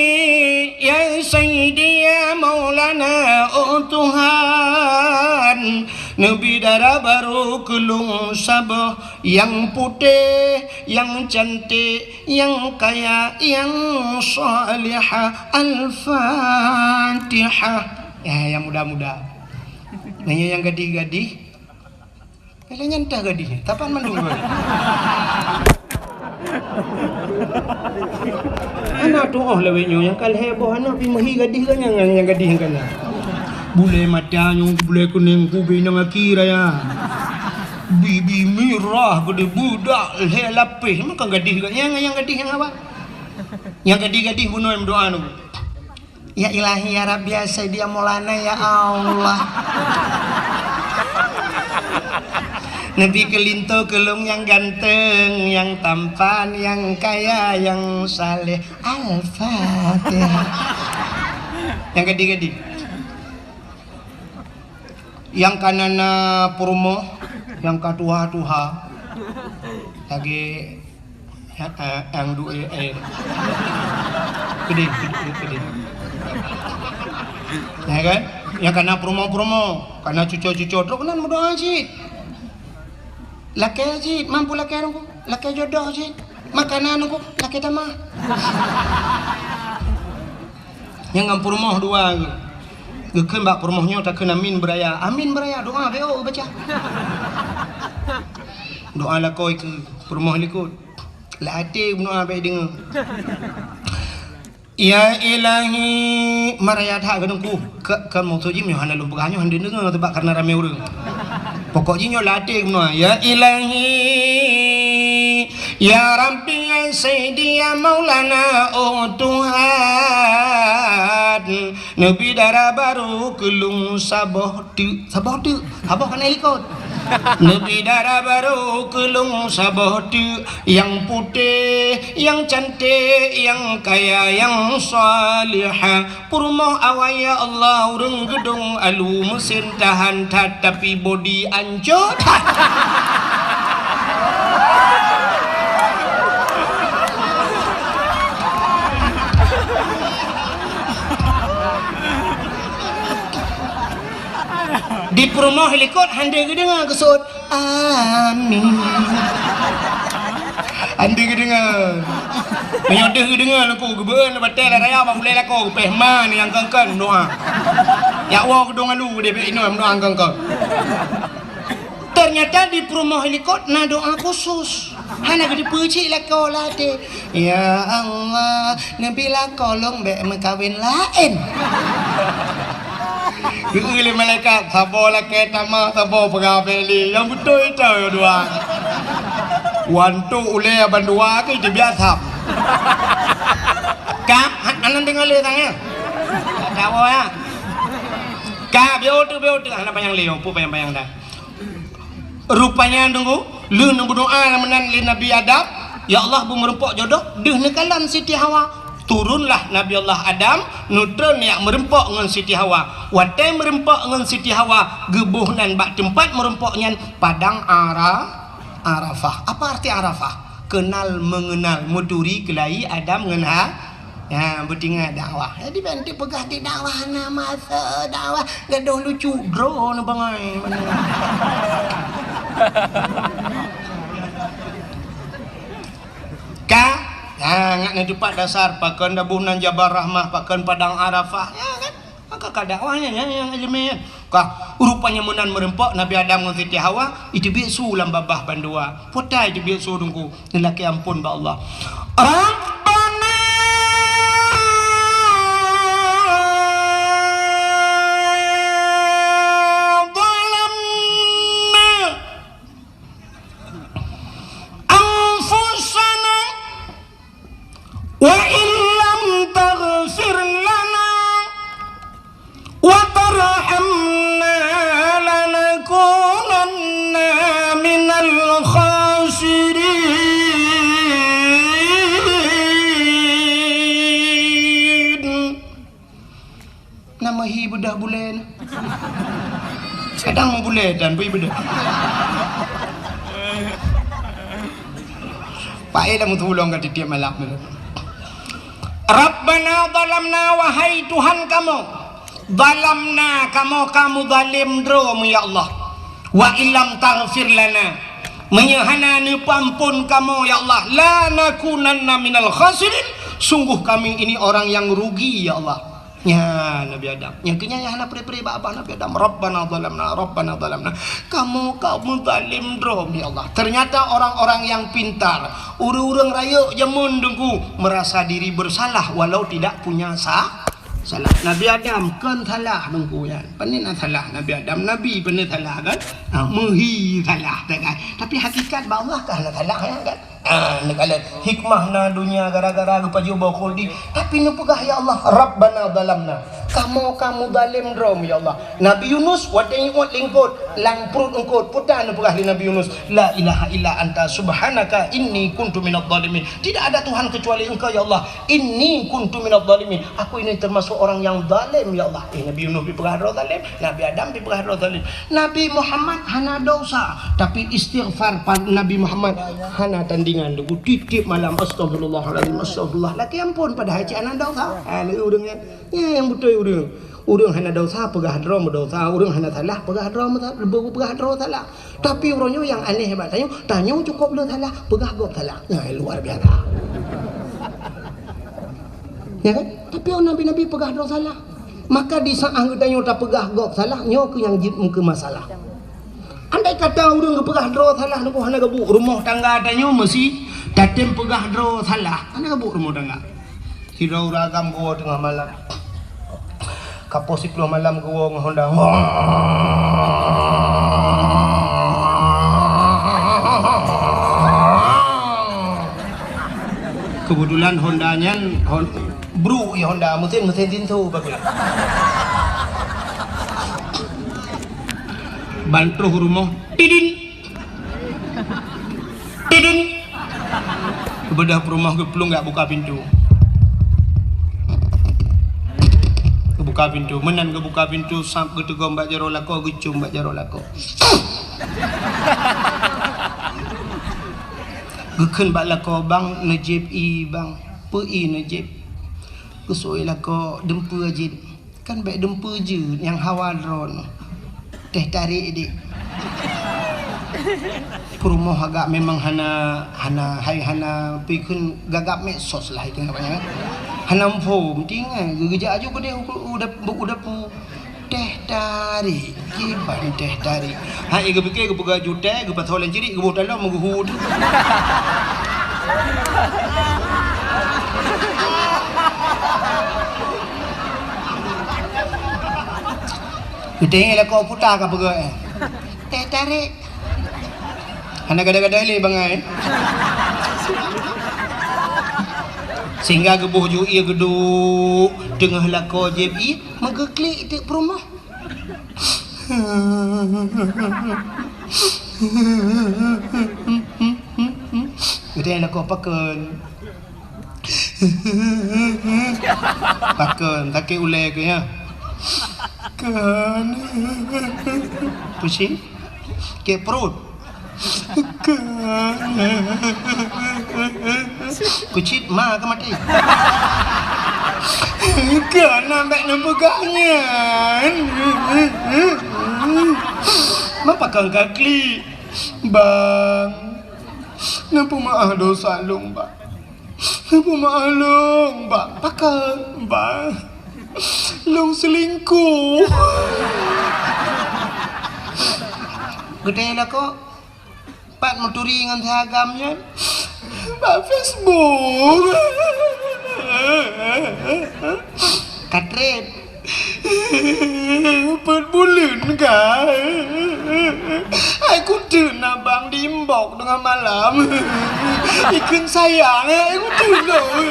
ya Sayyidi, ya Maulana, oh Tuhan, neubi dara barô keu lôn saboh nyang putéh, nyang cantik, nyang kaya, nyang salihah. Al-Fatihah. Eh, nyang muda-muda. Nanya nyang gadih-gadih. Kalian nyan tah gadih. Tapan mandum gadih. Aneuk tuoh lawét nyoe nyang ka lhée boh aneuk pi meuhi gadih geuh nyang, nyang gadih nyang kana. Bulée mata nyoe, bulée kunéng, kubi nyang aki raya. Bibi mirah geude beudak lhée lapéh, meukan gadih geuh nyang, nyang gadih nyang awai. Nyang gadih-gadih bunoe meudoa nyoe. Ya Ilahi, ya Rabbi, ya Sayyidi, ya Maulana, ya Allah. Neubi keu linto keu lôn nyang ganteng, nyang tampan, nyang kaya, nyang saleh. Al-Fatihah. Nyang gadih-gadih. Nyang ka na-na peurumoh, nyang ka tuha-tuha. Lagée, eh, eh, nyang du-, eh, eh. Keudeh, keudeh, keudeh. Ya kan? Nyang ka na peurumoh-peurumoh, ka na cuco-cuco, trok nan meudoa cit. Lakée cit, mampu lakée nungku, lakée jodoh cit. Makanan nungku, lakée tamah. Nyang ngon peurumoh dua geuh. Geukheun bak peurumoh nyoe takheun amin beuraya. Amin beuraya, doa B O baca. Doa lakoe keu peurumoh likot. Lam até meudoa bék deungoe. Ya Ilahi, maraya that keu teungku. Ka, ka maksud jih nyoe hana lôn peugah nyoe hana deungoe teubak karena ramé ureuëng. Pokok jih nyoe lam até meudoa. Ya Ilahi, ya Rabbi, ya Sayyidi, ya Maulana, oh Tuhan. Neubi dara barô keu lôn saboh teuk, saboh teuk, saboh kana likot. Neubi dara barô keu lôn saboh teuk, nyang putéh, nyang cantik, nyang kaya, nyang salihah. Peurumoh awai ya Allah, ureuëng geudong alu, meusén tahan that, tapi bodi ancô that. Di peurumoh likot hana geudeungoe geuseuôt, "Amin." Deuh geudeungoe. Meunyoe deuh geudeungoe Teungku, geubeueun batée lam raya bak ulée lakoe, geupéh ma nyang kön-kön doa. Jak woe keudong alu deh bèk inoe doa kön-kön. Ternyata di peurumoh likot na doa khusus. Hana geuteupeue cit lakoe lam até. Ya Allah, neubi lakoe lôn bèk meukawen laén. Geukheun lé malaikat, saboh lakée tamah, saboh peugah bèk lé. Nyang beutôi ito dua. Wantok ulée bandua keu teubiet asam. Ka, hana deungoe lé sang nyan. Ka, biôh teuh, biôh teuh, hana panyang lé, peue panyang-panyang dah. Rupanya Teungku, lheueh neubeudoa meunan lé Nabi Adam, "Ya Allah, beu meureumpok jodoh," deuh neukalon Siti Hawa. Turunlah Nabi Allah Adam, neutron jak meureumpok ngon Siti Hawa. Watée meureumpok ngon Siti Hawa, geuboh nan bak teumpat meureumpok nyan Padang Ara-, Arafah. Apa arti Arafah? Kenal mengenal, meuturi keulayi Adam ngon Ha-, Ya, beutingat dakwah. Jadi, ban teupeugah di dakwah na masa dakwah, gadoh lucu, droe na bangai. Ka? Ya, ngat na teupat dasar, pakon daboh nan Jabal Rahmah, pakon Padang Arafah. Ya, kan? Maka ka dakwah nyan, nyan, nyang ileumèe nyan. Ka, rupanya meunan meureumpok Nabi Adam ngon Siti Hawa, iteubiet su lam babah bandua. Peue ta iteubiet su Teungku, neulakèe ampôn bak Allah. Rabbana zalamna anfusana wa illam taghfir lana wa tarhamna lanakunanna minal khasirin. Na meuhi beudoh bulèe na. Kadang meubulèe dan bui beudoh. Paéh dah meutulông ka tiep-tiep malam tu. Rabbana zalamna, wahai Tuhan kamoe, zalamna, kamoe ka meuzalém droe, ya Allah. Wa illam taghfir lana, meunyoe hana neupeuampôn kamoe, ya Allah, lanakunanna minal khasirin, sungguh kami ini orang yang rugi, ya Allah. Nyan Nabi Adam. Nyang keunyan nyang hana pré-pré bak babah Nabi Adam. Rabbana zalamna, Rabbana zalamna. Kamoe ka meuzalém droe, ya Allah. Ternyata orang-orang yang pintar, ureueng-ureueng rayeuk jameun Teungku, merasa diri bersalah walau tidak punya sa-, salah. Nabi Adam kon salah Teungku nyan. Pane na salah Nabi Adam, Nabi pane salah kan? Ha, meuhi salah kan? Tapi hakikat bak Allah ka hana salah nyan kan? Ah, neukalon hikmah na donya gara-gara geupajoh boh khuldi. Tapi neupeugah, "Ya Allah, Rabbana zalamna." Kamoe ka meuzalém droe, ya Allah. Nabi Yunus watèe iôt lingkot, lam pruet eungkot, peue ta neupeugah lé Nabi Yunus, "La ilaha illa anta subhanaka inni kuntu minadh dhalimin." Tidak ada Tuhan kecuali Engkau, ya Allah. "Inni kuntu minadh dhalimin." Aku ini termasuk orang yang zalim, ya Allah. Eh, Nabi Yunus dipeugah droe zalim, Nabi Adam dipeugah droe zalim. Nabi Muhammad hana dosa, tapi istighfar pa-, Nabi Muhammad hana tandingan. Teungku tiep-tiep malam, "Astagfirullahalazim, astagfirullah." Lakèe ampôn padahai cit hana dosa. Ha, lé ureueng nyan. Nyan nyang beutôi ureueng. Ureueng hana dosa peugah droe meudosa, ureueng hana salah peugah droe meusa-, peugah droe salah. Tapi uroe nyoe nyang aneh bak tanyoe, tanyoe cukôp le salah, peugah gob salah. Nyan luar biasa. Ya kan? Tapi nabi-nabi peugah droe salah. Maka di saat geutanyoe tapeugah gob salah, nyoe keuh nyang jeuet meukeue masalah. Andai kata ureueng geupeugah droe salah, neuku hana geubuet, rumoh tangga tanyoe meusi tatem peugah droe salah. Hana geubuet rumoh tangga. Sidroe ureueng agam geuwoe teungoh malam. Ka poh siploh malam geuwoe ngon honda. Keubeutulan honda nyan hon-, bruk, ya, honda, meusén-meusén tinso bagus. Ban troh rumoh, tidin. Tidin. Geubeudôh peurumoh geuplueng jak buka pintoe. Geubuka pintoe. Meunan geubuka pintoe, sab geuteugom bak jaroe lakoe, geucôm bak jaroe lakoe. Geukheun bak lakoe, "Bang, neujieb ie, Bang." "Peue ie neujieb?" Geuseuôt lakoe, "Dumpeue jeuet." "Kan bèk dumpeue jeuet, nyang hawa droeneuh. Teuh tarek dik." Peurumoh agak memang hana, hana, hai hana pikun gagap medsos lah itu namanya. Hana info, penting kan. Geujak aju keudeh u, u, u dapur. Teh tarik, kiban teh tarik. Hai geupike geupeugah jutai, geupasoe lam cirik, geuboh dalam, geuhue. Geutanyong lakoe puta ka peugah, eh. Teh tarik. Hana gada-gada lé bangai. Sehingga geuboh ju ie geuduek teungoh lakoe jieb ie, meugeuklik teuk peurumoh. Geutanyong lakoe pakon. Pakon, sakét ulèe keuh nyan? Kon. Pusing? Sakét pruet? Kon. Peucit ma ka maté? Kon, bèk neupeugah nyan. Ma pakon ka klik? Bang, neupeumaáh dosa lôn, Bang. Neupeumaáh lôn, Bang. Pakon, Bang? Lôn seulingkuh. Geutanyong lakoe, pat meuturi ngon si agam nyan? Bak Facebook. Ka treb. Peuet buleuen ka. Hai kuteun abang di inbox teungoh malam. Ikheun sayang, hai kuteun lôn.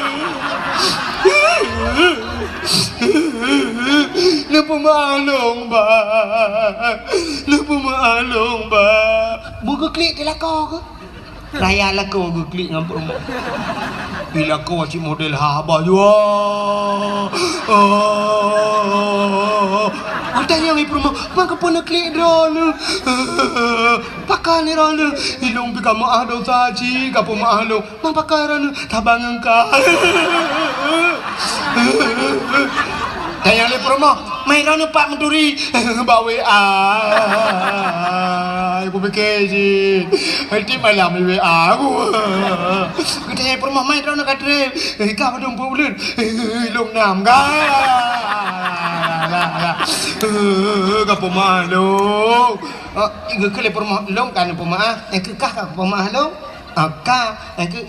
Neupeumaáh lôn, Bang. Neupeumaáh lôn, Bang. Beu geuklik di lakoe keuh? Raya lakoe geuklik ngon peurumoh. Di lakoe cit model haba jua. Oh. Watèe nyan peurumoh, "Ma keupeue neuklik droeneuh? Pakon droeneuh? Ilôn pih ka meuáh dosa cit, ka peumeuáh lôn. Ma pakon droeneuh? Saban ngon ka." Tanyong lé peurumoh, "Ma droeneuh pat meuturi?" "Bak W A." Kupike cit. Tiep malam di W A ku. Geutanyong peurumoh, "Ma droeneuh ka treb?" "Ka padum peuet buleuen?" "Lôn nam ka." Ka peumeuáh lôn. Geukheun lé peurumoh, "Lôn ka neupeumaáh." "Kah ka peumeuáh lôn?" "Ka."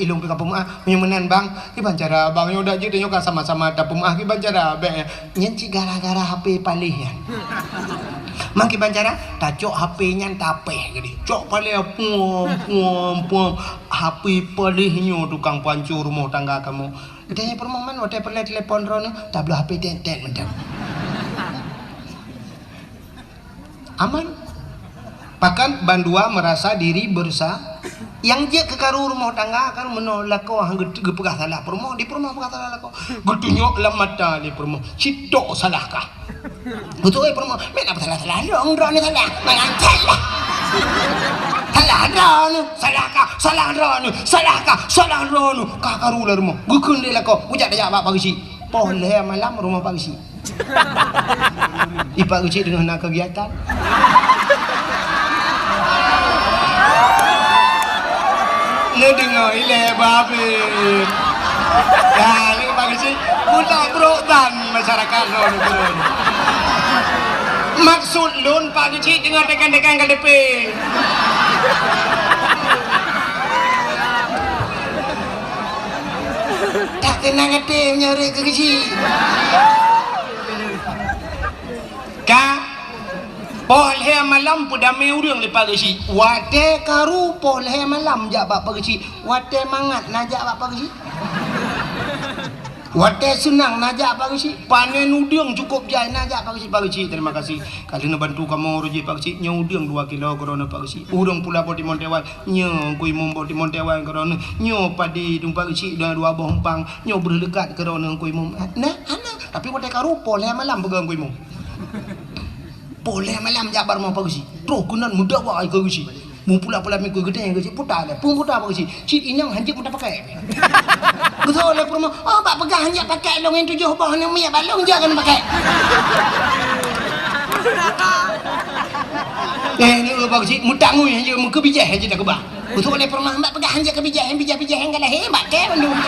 "Ilôn pih ka peumeuáh." "Meunyoe meunan bang, kiban cara bang, nyoe dak jeuet nyoe ka sama-sama tapeumeuáh, kiban cara bèk nyan?" "Nyan cit gara-gara H P paléh nyan." "Ma kiban cara?" "Tacok H P nyan tapéh keudéh. Cok paléh puam, puam, puam. H P paléh nyoe tukang pancô rumoh tangga kamoe." Geutanyong peurumoh, "Man watèe peureulèe telepon droeneuh, tabloe H P tét-tét mantong." Aman. Pakon bandua meurasa diri beureusa. Nyang jeuet keu karu rumoh tangga kan meunoe lakoe han geupeugah salah peurumoh, di peurumoh peugah salah lakoe. Geutunyok lam mata lé peurumoh, "Sitok salah kah?" Beutôi peurumoh, "Meunan salah-salah lôn, droeneuh salah. Mangat salah. Salah droeneuh, salah kah, salah droeneuh, salah kah, salah droeneuh." Ka karu lam rumoh. Geukheun lé lakoe, "Kujak tajak bak Pak Geuchik." Poh lhèe malam rumoh Pak Geuchik. Di Pak Geuchik teungoh na kegiatan. Neudeungoe ilèe babé. Dah, lé Pak Geuchik, buta brok dan masyarakat lôn turun. Maksud lôn Pak Geuchik teungoh tekan-tekan K T P. Tak tenang até meunyoe rhot keu Geuchik. Ka poh lhèe malam peudamé ureueng lé Pak Geuchik. Watèe karu poh lhèe malam jak bak Pak Geuchik. Watèe mangat na jak bak Pak Geuchik. Watèe seunang na jak Pak Geuchik. Panen udeueng cukôp jai na jak Pak Geuchik. "Pak Geuchik, terima kasih. Ka lheueh neubantu kamoe rot jih Pak Geuchik, nyoe udeueng dua kilo keu droeneuh Pak Geuchik. Ureueng pula boh timon teuwai, nyoe Teungku Imum boh timon teuwai keu droeneuh. Nyoe padé dum Pak Geuchik dua, dua boh umpang, nyoe breuh leukat keu droeneuh Teungku Imum." Nah, hana. Tapi watèe karu poh lhèe malam peugah Teungku Imum. Poh lhèe malam jak bak rumoh Pak Geuchik. Troh keunan meudawa keu Geuchik. Meupula-pula mikui geudeh Geuchik puta lé. Peue puta Pak Geuchik? Cit inong hanjeuet meuta pakèk. Geutho lé peurumoh, "Oh, bak peugah hanjeuet pakèk lôn nyang tujoh boh aneuk miet bak lôn jak keuneuk pakèk." Eh, ni, eh, Pak Keuchik, mutangui hanya meukeubijéh hanya dah keubah. Beutôi lé pernah mbak peugah hanya keubijéh, bijéh-bijéh nyang galeh, eh, mbak ke bandum.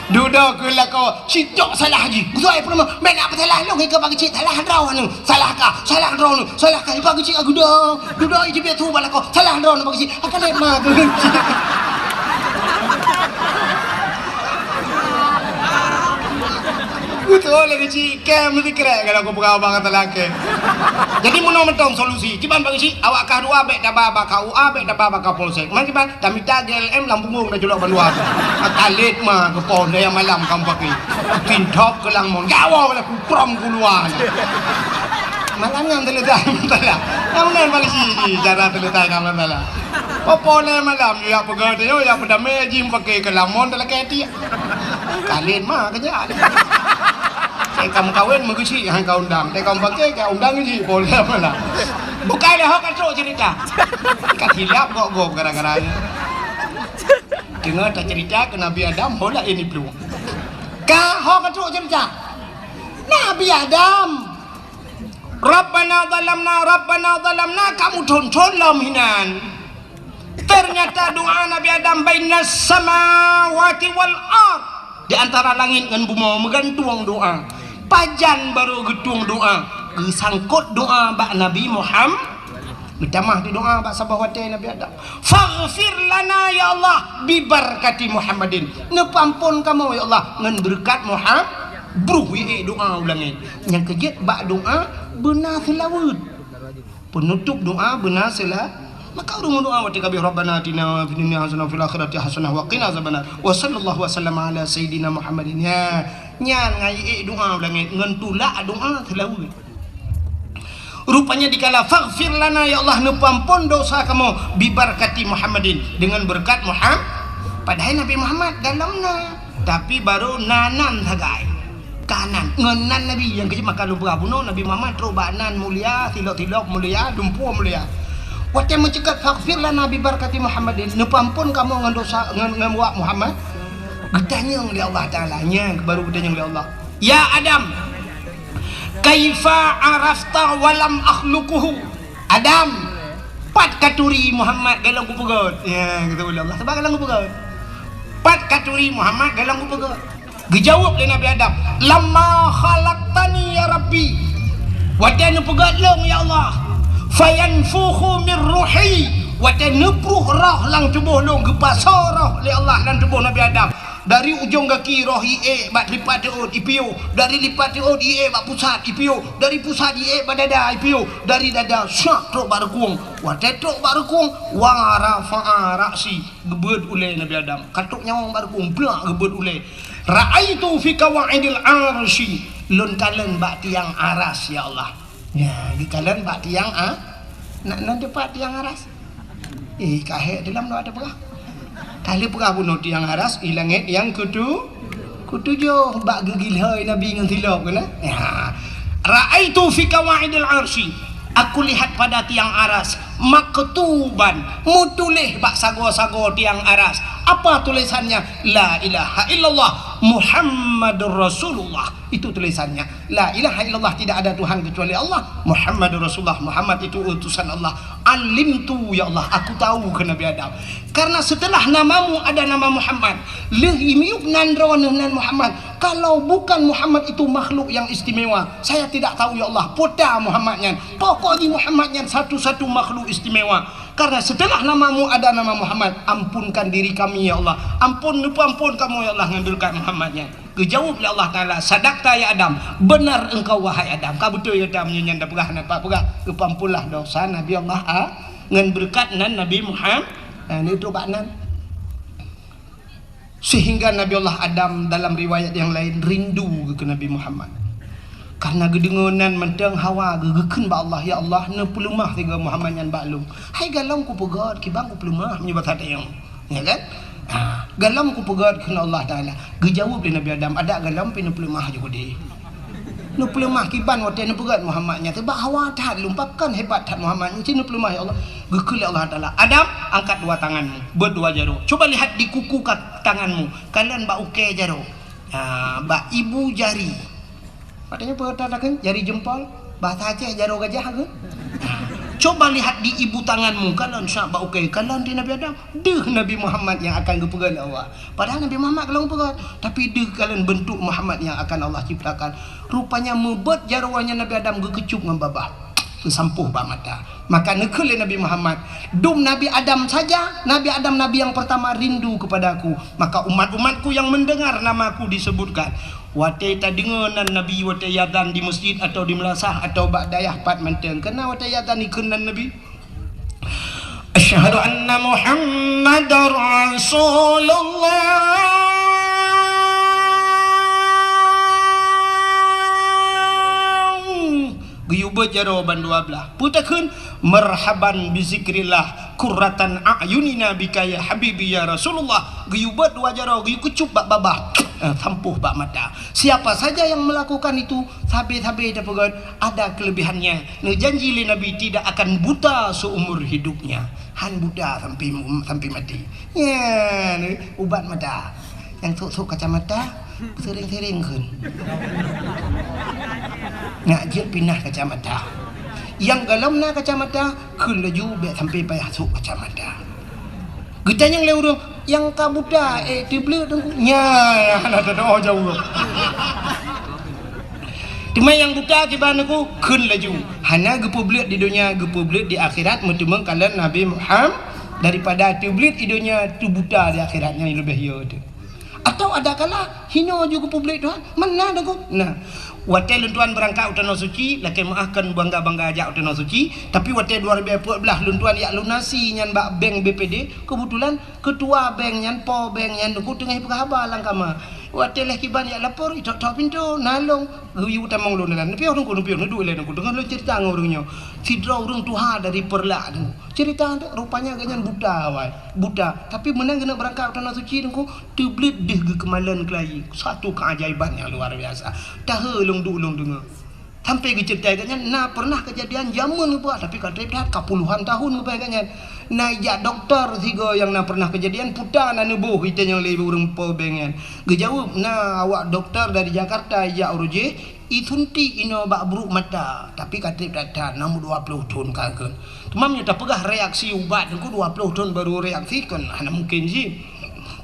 Dudoe keu lakoe, sitok salah jih. Beutôi pernah, mbak nak peusalah lôn, ke Pak Keuchik, salah droe nyoe, salah kah, salah droe nyoe, salah kah, Pak Keuchik, aku dah. Dudoe iji biasa bak lakoe, salah droe nyoe Pak Keuchik. Akan lé ma Keuchik. Beutôi lé Keuchik, kém meusikrek kalau kupeugah bak kata lagèe. Jadi meunoe mantong solusi. Kiban Pak Keuchik, awak kah dua bèk taba bak K U A, bèk taba bak Kapolsek. Man kiban, tamita G L M lam punggong taculok bandua. Akan lé ma keu po daya malam kamoe pakai. Tintok keu lam mon. Gawa lah kukrom keuluar. Malam nyan teuletai masalah. Nyang meunan polisi jih cara teuletai ngon masalah. Popo lé malam, yue jak peugah teuh, yue jak peudamé jih paké keu lamon teuh lakèe tiek. Kalén ma keujak. Cek ka meukawen meugeuchik han ka undang. Cek ka meupaké ka undang jih, po lé malam. Bukai lé ho ka trok cerita. Ka silap gok-gok gara-gara nyan. Deungoe tacerita keu Nabi Adam, ho laén iplueng. Ka ho ka trok cerita. Nabi Adam. Rabbana zalamna, Rabbana zalamna, kamoe thon-thon lom hinan. Ternyata doa Nabi Adam bainas samawati wal ard, di antara langit ngon bumoe meugantung doa. Pajan barô geutueng doa, geusangkot doa bak Nabi Muham-, geutamah di doa bak saboh watèe Nabi Adam. Faghfir lana ya Allah bibarakati Muhammadin. Neupeuampon kamoe ya Allah ngon beureukat Muham-, bruh ié doa u langét. Nyang keujeuet bak doa beuna seulaweuet. Peunutôp doa beuna seula-, maka ureueng meudoa watèe ka abéh, Rabbana atina fid dunya hasanah wa fil akhirati hasanah wa qina azabannar. Wa sallallahu wa sallama ala sayyidina Muhammadin. Nya, nyan ngon ié doa u langét ngon tulak doa seulaweuet. Rupanya dikala faghfir lana, ya Allah, neupeuampon dosa kamoe, bibarakati Muhammadin, dengan berkat Muham-, padahai Nabi Muhammad galom na, tapi barô na nan sagai. Ka nan, ngon nan Nabi, nyang keujeuet maka lôn peugah bunoe, Nabi Muhammad trok bak nan mulia, silop-silop mulia, dumpeue mulia. Watèe meuceukat faghfir lana bibarakati Muhammadin, neupeuampon kamoe ngon dosa, ngon, ngon wak Muhammad, geutanyong lé Allah Taala, nyan barô geutanyong lé Allah. Ya Adam, kaifa arafta wa lam akhluquhu? Adam, pat katuri Muhammad galom kupeugèt? Ya, geutanyong lé Allah, sabab galom kupeugèt. Pat katuri Muhammad galom kupeugèt? Geujaweueb lé Nabi Adam, "Lamma khalaqtani ya Rabbi." Watèe neupeugèt lôn ya Allah, "Fayanfukhu min ruhi." Watèe neupruh roh lam tuboh lôn, geupasoe roh lé Allah lam tuboh Nabi Adam. Dari ujong gaki roh ié bak lipat teuôt ipiôh, dari lipat teuôt ié bak pusat ipiôh, dari pusat ié bak dada ipiôh, dari dada syak trok bak reukueng. Watèe trok bak reukueng, wa rafa'a ra'si, geubeuet ulèe Nabi Adam. Ka trok nyawöng bak reukueng, blak geubeuet ulèe. Ra'aitu fi qawaidil arsy, lôn kalon bak tiang aras ya Allah. Ya, geukalon bak tiang a-, na, na teupat tiang aras. Eh, ka hék teuh lom doa teupeugah. Ka lheueh peugah bunoe tiang aras, i langét nyang keutu-, keutujoh, bak geugilhôi Nabi ngon silop keunan. Ya. Ra'aitu fi qawaidil arsy. Aku lihat pada tiang aras, maktuban, meutuléh bak sagoe-sagoe tiang aras. Apa tulisannya? La ilaha illallah Muhammadur Rasulullah. Itu tulisannya. La ilaha illallah, tidak ada Tuhan kecuali Allah, Muhammadur Rasulullah, Muhammad itu utusan Allah. Alimtu, ya Allah, aku tahu, kheun Nabi Adam. Karena setelah namamu ada nama Muhammad, lheueh miyueb nan droeneuh nan Muhammad. Kalau bukan Muhammad itu makhluk yang istimewa, saya tidak tahu, ya Allah, peue ta Muhammad nyan. Pokok jih Muhammad nyan satu-satu makhluk istimewa. Karena setelah namamu ada nama Muhammad, ampunkan diri kami, ya Allah. Ampun, neupeuampon kamoe, ya Allah, ngon beureukat Muhammad nyan. Geujaweueb lé Allah Taala, "Sadaqta ya Adam, benar engkau wahai Adam." Ka beutôi ya Adam, nyoe nyan tapeugah, na pat peugah, geupeuampunlah dosa Nabi Allah a-, ngon beureukat nan Nabi Muham-, na, neutrok bak nan. Sehingga Nabi Allah Adam dalam riwayat yang lain rindu keu Nabi Muhammad. Karena geudeungoe nan mantong hawa geu-, geukheun bak Allah, "Ya Allah, neupeuleumah sigoe Muhammad nyan bak lôn." Hai galom kupeugèt, kiban kupeuleumah meunyoe basa tayong. Ya kan? Ha, galom kupeugèt kheun Allah Taala. Geujaweueb lé Nabi Adam, "Adak galom pih neupeuleumah ju keudéh." Neupeuleumah kiban watèe neupeugèt Muhammad nyan, sabab hawa that lôn, pakon hebat that Muhammad nyan, ci neupeuleumah, ya Allah. Geukheun lé Allah Taala, "Adam, angkat dua tanganmu, beuet dua jaroe. Coba lihat di kuku ka-, tanganmu, kalon bak ukèe jaroe." Ha, bak ibu jari. Katanya peue takheun? Jari jempol. Bahasa Aceh jaroe gajah ke? Ha. Coba lihat di ibu tanganmu, kalon sab bak ukée, kalon di Nabi Adam. Deuh Nabi Muhammad nyang akan geupeugét lé Allah. Padahal Nabi Muhammad ka lheueh geupeugét, tapi deuh kalon beuntuk Muhammad nyang akan Allah ciptakan. Rupanya meubeuet jaroe nyan Nabi Adam geukeucup ngon babah. Geusampôh bak mata. Maka neukheun lé Nabi Muhammad, "Dum Nabi Adam saja, Nabi Adam nabi yang pertama rindu kepada-Ku. Maka umat-umat-Ku yang mendengar nama-Ku disebutkan." Watée tadeungoe nan Nabi watée azan di meuseujid atawa di meulasah atawa bak dayah pat mantong. Keunan watée azan ikheun nan Nabi, "Asyhadu anna Muhammadar Rasulullah." Geuyue beuet jaroe bandua blaih. Peue takheun? "Marhaban bi zikrillah, qurratan a'yunina bika ya habibi ya Rasulullah." Geuyue beuet dua jaroe, geuyue keucup bak babah. Eh, sampôh bak mata. Siapa saja yang melakukan itu, sabe-sabe tapeugét, ada kelebihannya. Neujanji lé Nabi tidak akan buta seumur hidupnya. Han buta sampai, sampai mati. Nyan, ubat mata. Nyang sôk-sôk kacamata, sering-sering kheun. Nak jeuet pinah kacamata. Nyang golom na kacamata, kheun laju bék sampai payah sôk kacamata. Geutanyong lé ureuëng, "Nyang ka buta, eh, teubleuet Teungku?" Nyan, hana teudoa jaweueb. Teuma nyang buta kiban Teungku, kheun laju. Hana geupeubleuet di donya, geupeubleuet di akhirat, meuteumé kalon Nabi Muhammad daripada teubleuet di donya, teubuta di akhirat, nyan leubeh yo teuh. Atau ada kala hino ju geupeubleuet Tuhan, mana Teungku? Nah, watée lôn tuan beurangkat u Tanoh Suci, lakée meuáh kon bangga-bangga jak u Tanoh Suci, tapi watée dua ribu empat belas lôn tuan jak lunasi nyan bak bank B P D, keubeutulan keutua bank nyan, po bank nyan Teungku teungoh peugah haba lam kama. Watée lheueh kiban jak lapor, itok-tok pintoe, na lôn, geuyue tamong lôn nan. Neupiôh Teungku, neupiôh, neuduek ilée Teungku, teungoh lôn cerita ngon ureuëng nyoe. Sidroe ureuëng tuha dari Peureulak Teungku. Cerita tu, rupanya gobnyan buta awai, buta. Tapi meunan geuneuk beurangkat u Tanoh Suci Teungku, teubleuet deuh geukeumalon keulayi. Satu keajaiban nyang luar biasa. Tahe lôn duek lôn deungoe. Sampai geuceurita gobnyan na pernah kejadian jameun geupeugah, tapi ka treb that ka puluhan tahun geupeugah gobnyan. Na ijak dokto sigoe nyang na pernah kejadian, peue na neuboh itanyong lé ureuëng po bank nyan. Geujaweueb, na awak dokto dari Jakarta ijak uroe jih, isuntik inoe bak brok mata, tapi ka treb that-that, na meudua ploh thon ka kheun. Teuma meunyoe tapeugah reaksi ubat Teungku dua ploh thon baru reaksi, kon hana mungkin jih.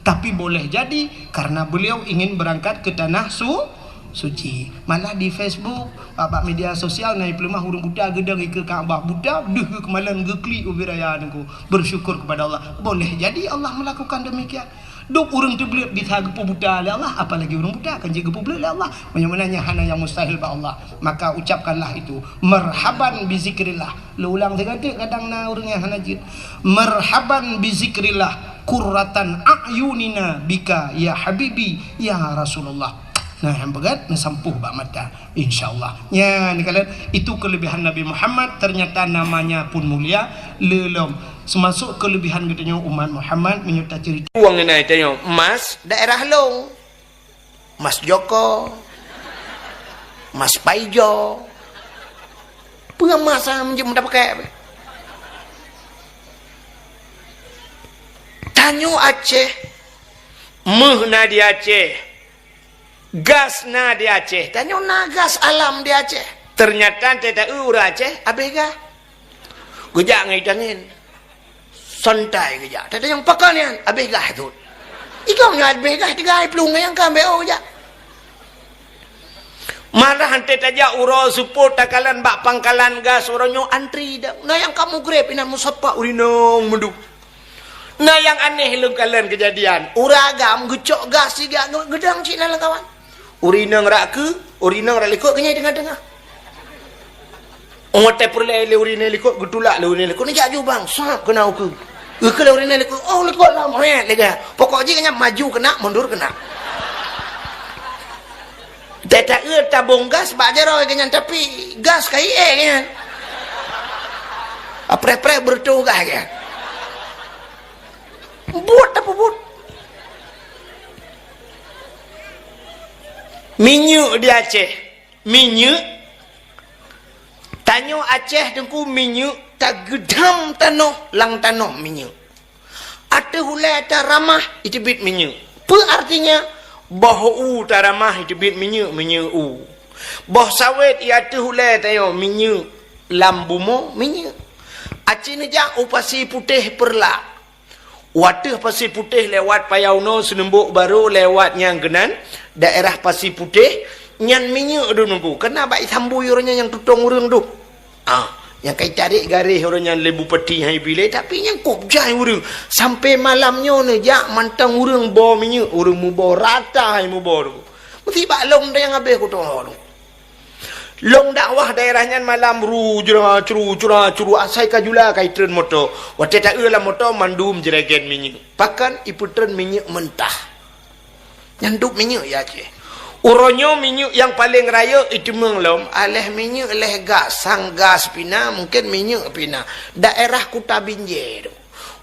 Tapi boleh jadi karena beliau ingin berangkat ke tanah su-, suci. Malah di Facebook, bak media sosial na ipeuleumah ureuëng buta geudong ikeue Ka'bah buta, deuh geukeumalon geuklik ubit raya Teungku. Bersyukur kepada Allah. Boleh jadi Allah melakukan demikian. Dum ureuëng teubleuet bisa geupeubuta lé Allah, apalagi ureuëng buta kan jeuet geupeubleuet lé Allah. Meunyoe meunan nyan hana nyang mustahil bak Allah, maka ucapkanlah itu, "Marhaban bi zikrillah." Lôn ulang sigoe teuk, kadang na ureuëng nyang hana jeuet. "Marhaban bi zikrillah, qurratan a'yunina bika ya habibi ya Rasulullah." Nah, nyang peugét neusampôh bak mata. Insya Allah. Nyan, kalon, itu kelebihan Nabi Muhammad, ternyata namanya pun mulia, lé lom. Seumasok kelebihan geutanyoe umat Muhammad, meunyoe taceurita. Uang ngenai tanyoe, emas daerah lôn. Emas Joko. Emas Paijo. Peue emas nyang meunjeuet meudapeukek? Tanyoe Aceh, méuh na di Aceh. Gas na di Aceh. Tanyoe na gas alam di Aceh. Ternyata teuh ta-eu ureuëng Aceh, abéh gas. Geujak ngon ié tangen. Santai geujak. Teuh tanyong pakon nyan, abéh gas thon. Ikong nyoe abéh gas, teuga ai plueng nyang ka ambek oh geujak. Malah teuh tajak uroe seupôt takalon bak pangkalan gas uroe nyoe antri dak. Na nyang ka mugreb inan meusapat urinong meuduek. Na nyang aneh lôn kalon keujadian. Ureuëng agam geucok gas siga ngon geudang cit na lam kawan. Ureuëng inong rak keue, ureuëng inong rak likot keunyai teungoh-teungoh. Oh, watée peureulée lé ureuëng inong likot, geutulak lé ureuëng inong likot, neujak ju bang, sab keunan ukeue. Ukeue lé ureuëng inong likot, oh likot lom, hét lega. Pokok jih keunyang maju keunan, mundur keunan. Teuta-eu tabong gas bak jaroe geuhnyan, tapi gas ka ié geuhnyan. Apreh-preh beureutôh gas geuhnyan. Buet tapeubuet. Minyeuk di Aceh. Minyeuk. Tanyoe Aceh Teungku minyeuk tageudam tanoh, lam tanoh minyeuk. Ateueh ulée ata ramah, iteubiet minyeuk. Peue artinya? Boh u taramah iteubiet minyeuk, minyeuk u. Boh sawét i ateueh ulée tanyoe minyeuk, lam bumoe minyeuk. Aci neujak u Pasi Putéh Peureulak. U ateueh Pasi Putéh lewat Paya Unoe, Seuneumbok Barô lewat nyang keunan, daerah Pasi Putéh, nyan minyeuk dum nunggu. Keuna bak isambui uroe nyan nyang tutong ureuëng dum. Ah, nyang ka itarek garéh uroe nyan lé bupati hai bilée, tapi nyang kôb jai ureuëng. Sampoe malam nyoe neujak mantong ureuëng boh minyeuk, ureuëng muboh rata hai muboh dum. Meusti bak lom nyang habéh kutong dum. Lôn dakwah daerah nyan malam, ru, jra, cru, cura, curu, asai ka jula ka itreun moto. Watée taeu lam moto, mandum jregen minyeuk. Pakon ipeutreun minyeuk mentah. Nyan dub minyeuk ya Aceh. Uroe nyoe minyeuk nyang paleng rayeuk iteumeung lom, aléh minyeuk, léh gas, sang gas pih na, mungken minyeuk pih na. Daerah Kuta Binjai tu.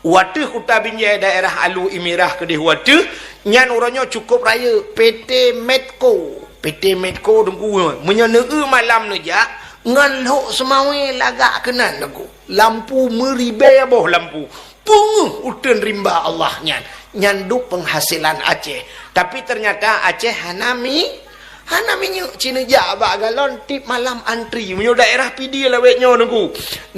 Wateueh Kuta Binjai daerah Alu Imirah keudeh wateueh, nyan uroe nyoe cukôp rayeuk, P T Medco. P T Medco Teungku, meunyoe neueu malam neujak, ngon lhok seumawé lagak keunan Teungku. Lampu meuribée boh lampu. Peungeuh uteuen rimba Allah nyan. Nyan dub peunghasilan Aceh. Tapi teunyata Aceh hana mi Hana minyeuk, ci neujak bak galon, tiep malam antri. Meunyoe daerah Pidie lawét nyoe Teungku,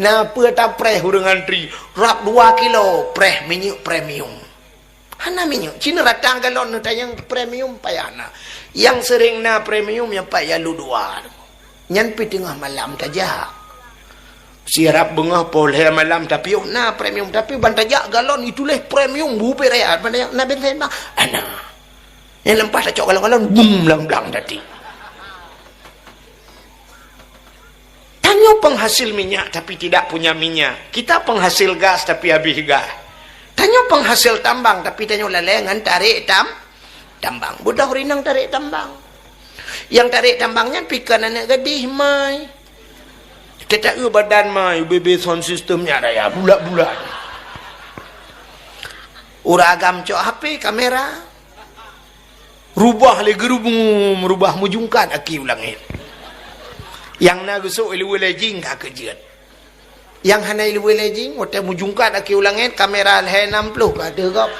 na peue tapreh ureuëng antri, rab dua kilo preh minyeuk premium. Hana minyeuk, ci neurata galon neutanyong premium payah na. Nyang seuréng na premium nyang pat ya lu dua. Nyan pih teungoh malam tajak. Sirab beungoh poh lhée malam tapi oh na premium, tapi ban tajak galon ituléh premium bupet raya, ban tajak na bensin bah. Ana. Nyang leumpah tacok galon-galon, bum, blang-blang tadi. Tanyoe penghasil minyak tapi tidak punya minyak. Kita penghasil gas tapi habis gas. Tanyoe penghasil tambang tapi tanyoe lalée ngon tarek tam-, tambang. Beudôh rinang tarek tambang. Nyang tarek tambang nyan pih kon aneuëk gadih mai. Teuta-eu badan mai, U B B sound system nyan raya, bulat-bulat. Ureuëng agam cok H P, kamera. Rubah lé geurubum, rubah meujungkat aki u langét. Nyang na geusok iluweuh lé jing ka keujeuet. Nyang hana iluweuh lé jing, watée meujungkat aki u langét, kamera lhée nam ploh ka ateueh gob.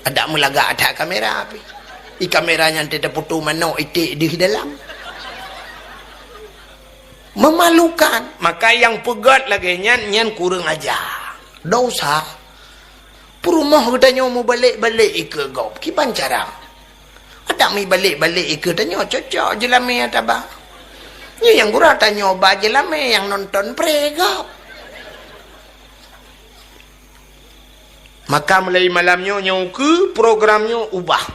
Adak meulagak that kamera pih. I kamera nyan teuta foto manok iték deuh dalam. Memalukan. Maka nyang peugét lagée nyan, nyan kureueng aja. Dosa. Peurumoh geutanyoe mubalek-balek ikeue gob, kiban cara? Adak mibalek-balek ikeue tanyoe cocok jeulamé ata ba. Nyoe nyang gura tanyoe ba jeulamé nyang nonton pré gob. Maka mulai malam nyoe, nyoe ukeue program nyoe ubah.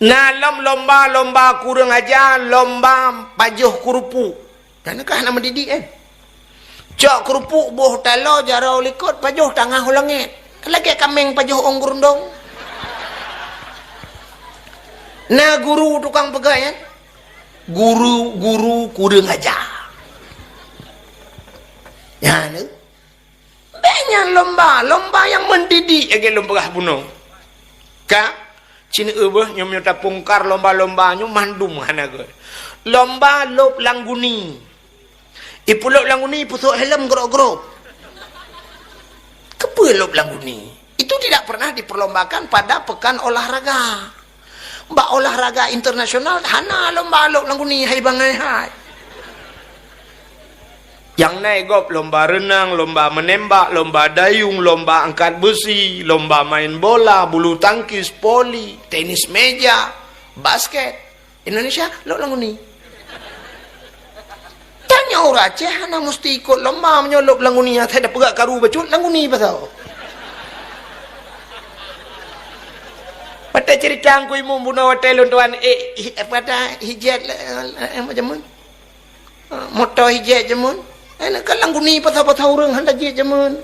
Na lom lomba-lomba kureueng aja, lomba pajoh keurupuk. Nyan kah na meudidik, eh? Cok keurupuk boh taloe jaroe likot pajoh tangah u langét. Lagée kaméng pajoh ôn geurundong. Na guru tukang peugah nyan. Guru-guru kureueng aja. Nyan, eh? Bék nyan lomba, lomba nyang mendidik lagée lôn peugah bunoe. Ka? Cit neueu beuh nyoe meunyoe tapungkar lomba-lomba nyoe mandum hana gét. Lomba lôb lam guni. Ipeulôb lam guni, ipeusôk helm grok-grok. Keupeue lôb lam guni? Itu tidak pernah diperlombakan pada pekan olahraga. Bak olahraga internasional hana lomba lôb lam guni hai bangai hai. Nyang na i gob lomba reunang, lomba meunembak, lomba dayung, lomba angkat beusi, lomba main bola, bulu tangkis, voli, tenis meja, basket. Indonesia lôb lam guni. Tanyoe ureuëng Aceh hana musti ikot lomba meunyoe lôb lam guni, asai da peugah karu bacut lam guni pasal. Watée cerita Teungku Imum bunoe watée lôn tuan, eh, hi-, apa dah, hijat, eh, eh, macam mana? Ah, moto hijat jameun. Eh, nak ka lam guni pasal-pasal ureuëng hana jeuet jameun.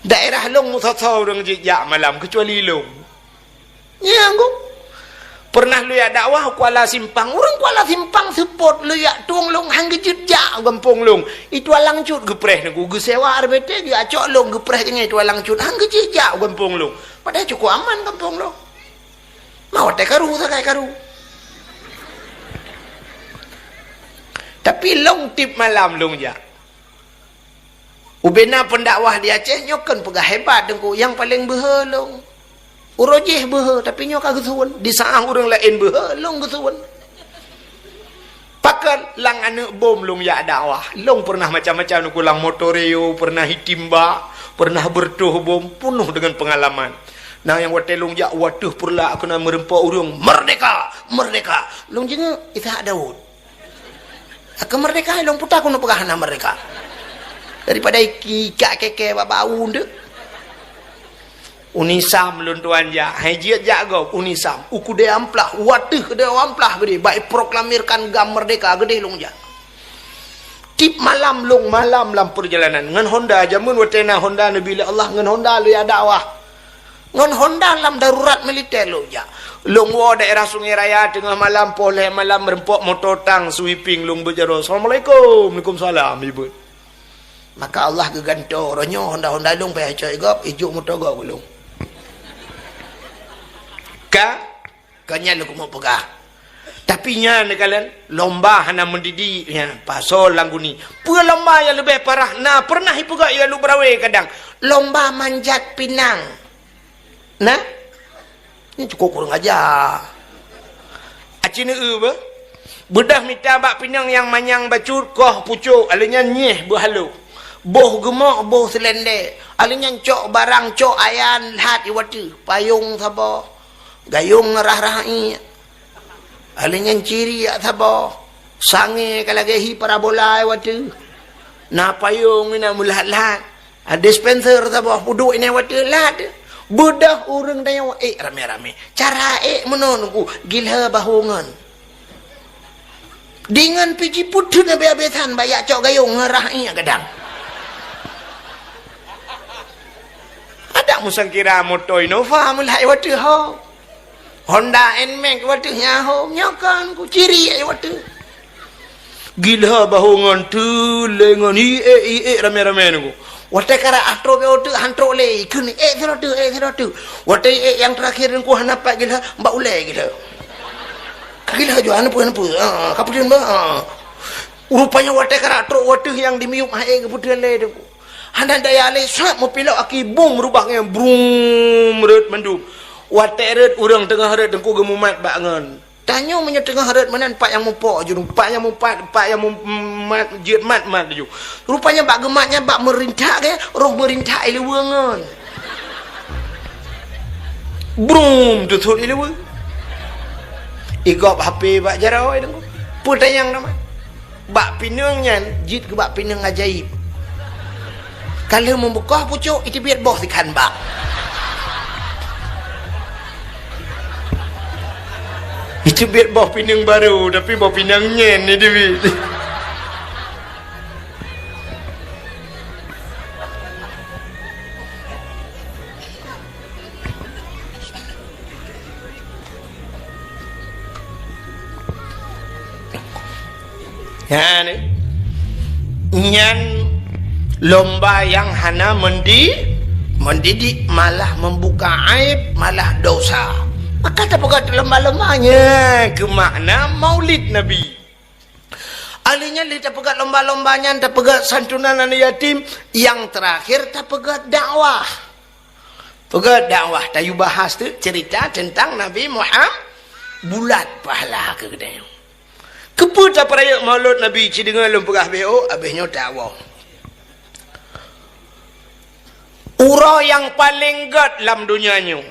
Daerah lôn meusoe-soe ureuëng jeuet jak malam, keucuali lôn. Nyan, Teungku. Pernah lôn jak dakwah u Kuala Simpang. Ureuëng Kuala Simpang seupôt lôn jak tueng lôn han geujeuet jak u gampông lôn. I tualang cut geupreh Teungku, geusewa R B T, geuacok lôn geupreh keunoe i tualang cut. Han geujeuet jak u gampông lôn. Padahai cukôp aman gampông lôn. Ma watée karu sagai karu. Tapi lôn tiep malam lôn jak. Ubena pendakwah di Aceh nyoe kon peugah hebat Teungku, nyang paleng beuhe lôn. Uroe jih beuhe, tapi nyoe ka geusueuen. Di saat ureuëng laén beuhe, lôn geusueuen. Pakon lam aneuk bom lôn jak dakwah. Lôn pernah macam-macam, nyoe ku lam motor Reo, pernah itimba, pernah beureutoh bom, peunoh deungon peungalaman. Na nyang watée lôn jak, wateuh peureulak keunan meureumpok ureuëng, "Merdeka! Merdeka!" Lôn jingeuek, "Ishak Daud." Keu merdeka, lôn puta keuneuk peugah hana merdeka. Daripada iki, ikak keke bak bau ndeuek. Unisam lôn tuan jak, hai jeuet jak gob, Unisam. U keudée amplah, wateuh keudée amplah geudeh, bak iproklamirkan GAM merdeka, geudeh lôn jak. Tiep malam lôn malam lam peurjalanan. Ngon Honda, jameun watée na Honda neubi lé Allah, ngon Honda lôn jak dakwah. Ngon Honda lam darurat militer lôn jak. Lôn woe daerah Sungai Raya teungoh malam, poh lhée malam, meureumpok moto tang, sweeping, lôn beuet jaroe, "Assalamualaikum." "Waalaikumsalam," ibeuet. Maka Allah geugantoe, roh nyoe Honda-Honda lôn payah cok gob, ijok moto gob lôn. Ka? Ka nyan lôn keumeung peugah. Tapi nyan neukalon, lomba hana mendidik nyan, pasol lam guni. Peue lomba nyang leubeh parah, na pernah ipeugah i Alue Beurawe kadang. Lomba manjat pinang. Nah? Nyoe cukôp kureueng aja. Aci neueu beuh. Beudôh mita bak pinang nyang manyang bacut, koh pucôk, alheuh nyan nyieh beuhalo. Boh geumok, boh seulendek. Alheuh nyan cok barang, cok ayan, lhat i wateuh. Payong saboh. Gayong rah-rah iék. Alheuh nyan ciriek saboh. Sangé ka lagée hi parabola i wateuh. Na payong inan meulat-lat. Ah, dispenser saboh peuduek inan wateuh lat. Beudôh ureuëng tanyoe ék ramé-ramé. Cara ék meunoe nungku, gilha bahongon. Deungon pih jipeutreun abéh-abéh that bak jak cok gayong ngon rah iék gadang. Adak meusangkira moto Innova meulat wateuh ho. Honda Nmax wateuh nyan ho, nyoe kan ku ciriek wateuh. Gilha bahongon teuh lé ngon iék-iék ramé-ramé nungku. Watée karap atrok wateuh han trok lé, ikheun ék sidroe teuh, ék sidroe teuh. Watée ék nyang teurakhir nungku hana pat gilha, bak ulée gilha. Ka gilha jua, hana peue, hana peue. Ha, ka peudeueng bah. Ha. Rupanya watée karap trok wateuh nyang dimiyueb hai ék geupeudeueng lé nungku. Hana daya lé, sat meupilok aki bum rubah ngon brum rot mandum. Watée rot ureuëng teungoh rot teungku geumumat bak ngon. Tanyoe meunyoe teungoh rot meunan pat nyang mupok ju, pat nyang mupat, pat nyang mumat jeuet mat-mat ju. Rupanya bak geumat nyan bak meurintak ke, roh meurintak i luweue ngon. Brum teusut i luweue. Igop H P bak jaroe teungku. Peutanyong nama? Bak pineung nyan jeuet keu bak pineung ajaéb. Ka lheueh meubeukah pucôk, iteubiet boh sikhan bak. Iteubiet boh pineung barô, tapi boh pineung nyan iteubiet. Nyan, nyan lomba nyang hana mendi-, mendidik, malah membuka aib, malah dosa. Maka tapeugah lomba-lomba nyan keu makna Maulid Nabi. Ahli nyan lé tapeugah lomba-lomba nyan, tapeugah santunan aneuk yatim, nyang teurakhir tapeugah dakwah. Peugah dakwah, tayue bahas tu cerita tentang Nabi Muhammad, bulat pahala keu geutanyoe. Keupeue tapeurayeuk Maulud Nabi, ci deungoe lôn peugah B O, abéh nyoe tawoe. Uroe nyang paleng gét lam donya nyoe,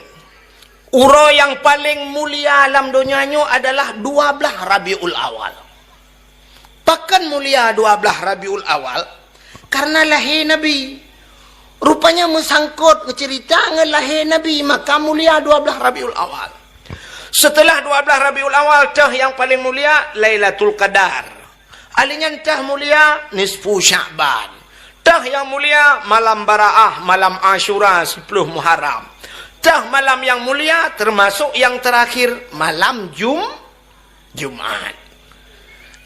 uroe nyang paleng mulia lam donya nyoe adalah dua blaih Rabiul Awal. Pakon mulia dua blaih Rabiul Awal? Karena lahé Nabi. Rupanya meusangkot meuceurita ngon lahé Nabi, maka mulia dua blaih Rabiul Awal. Seuteulah dua blaih Rabiul Awal, teuh nyang paleng mulia Lailatul Qadar. Ahli nyan teuh mulia nisfu Sya'ban. Teuh nyang mulia malam Baraah, malam Asyura, siploh Muharram. Teuh malam nyang mulia, teumasok nyang teurakhir, malam Jum-, Jumat.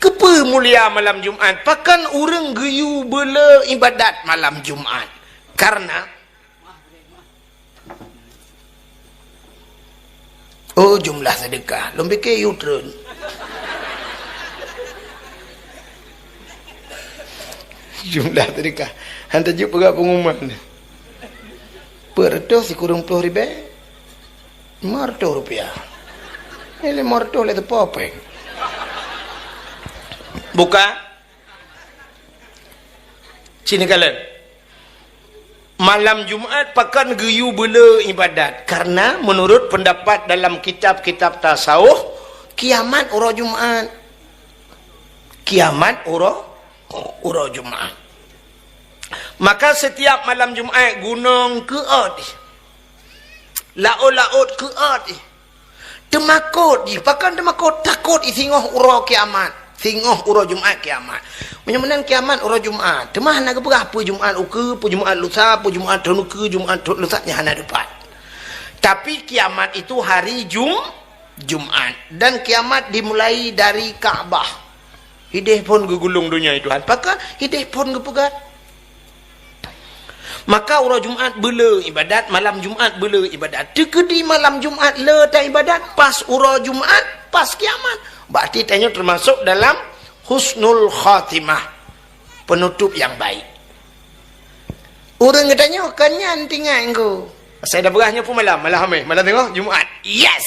Keupeue mulia malam Jumat? Pakon ureuëng geuyue beule ibadat malam Jumat? Karena, oh, jumlah sedekah. Lôn pike yue treun. Jumlah sedekah. Han tajeuet peugah pengumuman. Peuet reutôh sikureueng ploh ribée. Lima ratus rupiah. Ini lima ratus lé teupeu péng. Buka. Sini kalian. Malam Jumat pakon geuyue beule ibadat. Karena menurut pendapat dalam kitab-kitab tasawuf, kiamat uroe Jumat. Kiamat uroe, uroe Jumat. Maka setiap malam Jumat gunong keuot. Laôt-laôt keuot. Teumakot jih, pakon teumakot? Takot jih singoh uroe kiamat, singoh uroe Jumat kiamat. Meunyoe meunan kiamat uroe Jumat, teuma hana geupeugah peue Jumat ukeue, peue Jumat lusa, peue Jumat thôn ukeue, Jumat thôn lusa, nyan hana teupat. Tapi kiamat itu hari Jum-, Jumat, dan kiamat dimulai dari Ka'bah. Ideh phon geugulong donya, ya Tuhan. Pakon ideh phon geupeugah? Maka uroe Jumat beule ibadat, malam Jumat beule ibadat. Teukeudi malam Jumat le ta ibadat, pas uroe Jumat, pas kiamat. Berarti tanyoe termasuk dalam husnul khatimah, penutup yang baik. Ureueng geutanyoe kon nyan tinggai engko. Asai dah beurah nyoe pun malam, malam hameh, malam tengok Jumat. Yes!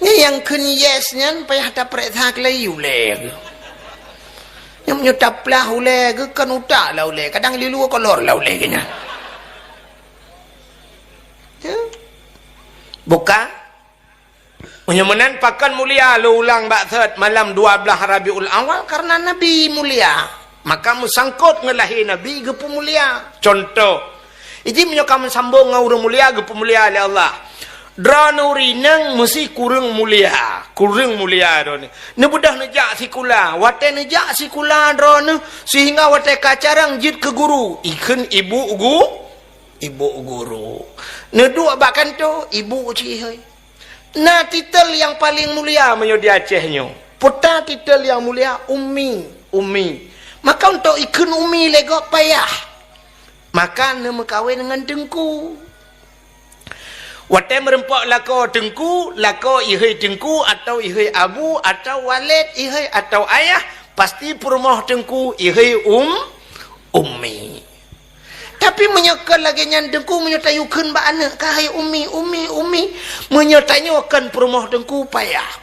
Nyan nyang kheun yes nyan payah tapeuriksa keulayi ulée geuh. Nyang meunyoe taplah ulée geuh kan utak lah ulée, kadang lilue kolor lah ulée geuh nyan. Ya. Buka. Meunyoe meunan pakon mulia lôn ulang bak thot malam dua belas Rabiul Awal, karena Nabi mulia. Maka meusangkot ngon lahé Nabi geupeumulia. Contoh, iji meunyoe ka meusambong ngon ureueng mulia geupeumulia lé Allah. Droeneuh ureueng inong meusi kureueng mulia, kureueng mulia droeneuh. Neubeudôh neujak sikula, watée neujak sikula droeneuh sehingga watée ka carông jeuet keu guru, ikheun ibu gu-, ibu guru. Neuduek bak kantô, ibu cit hôi. Na titel nyang paleng mulia meunyoe di Aceh nyoe. Peue ta titel nyang mulia? Ummi, ummi. Maka untuk ikheun ummi lé gob payah. Maka neumeukawen ngon teungku. Watée meurumpok lakoe teungku, lakoe ihôi teungku atau ihôi abu atau waled ihôi atau ayah, pasti peurumoh teungku ihôi um, ummi. Tapi meunyoe kon lagée nyan teungku, meunyoe tayue kheun bak aneuëk, "Ka hai ummi, ummi, ummi," meunyoe tanyoe kon peurumoh teungku, payah.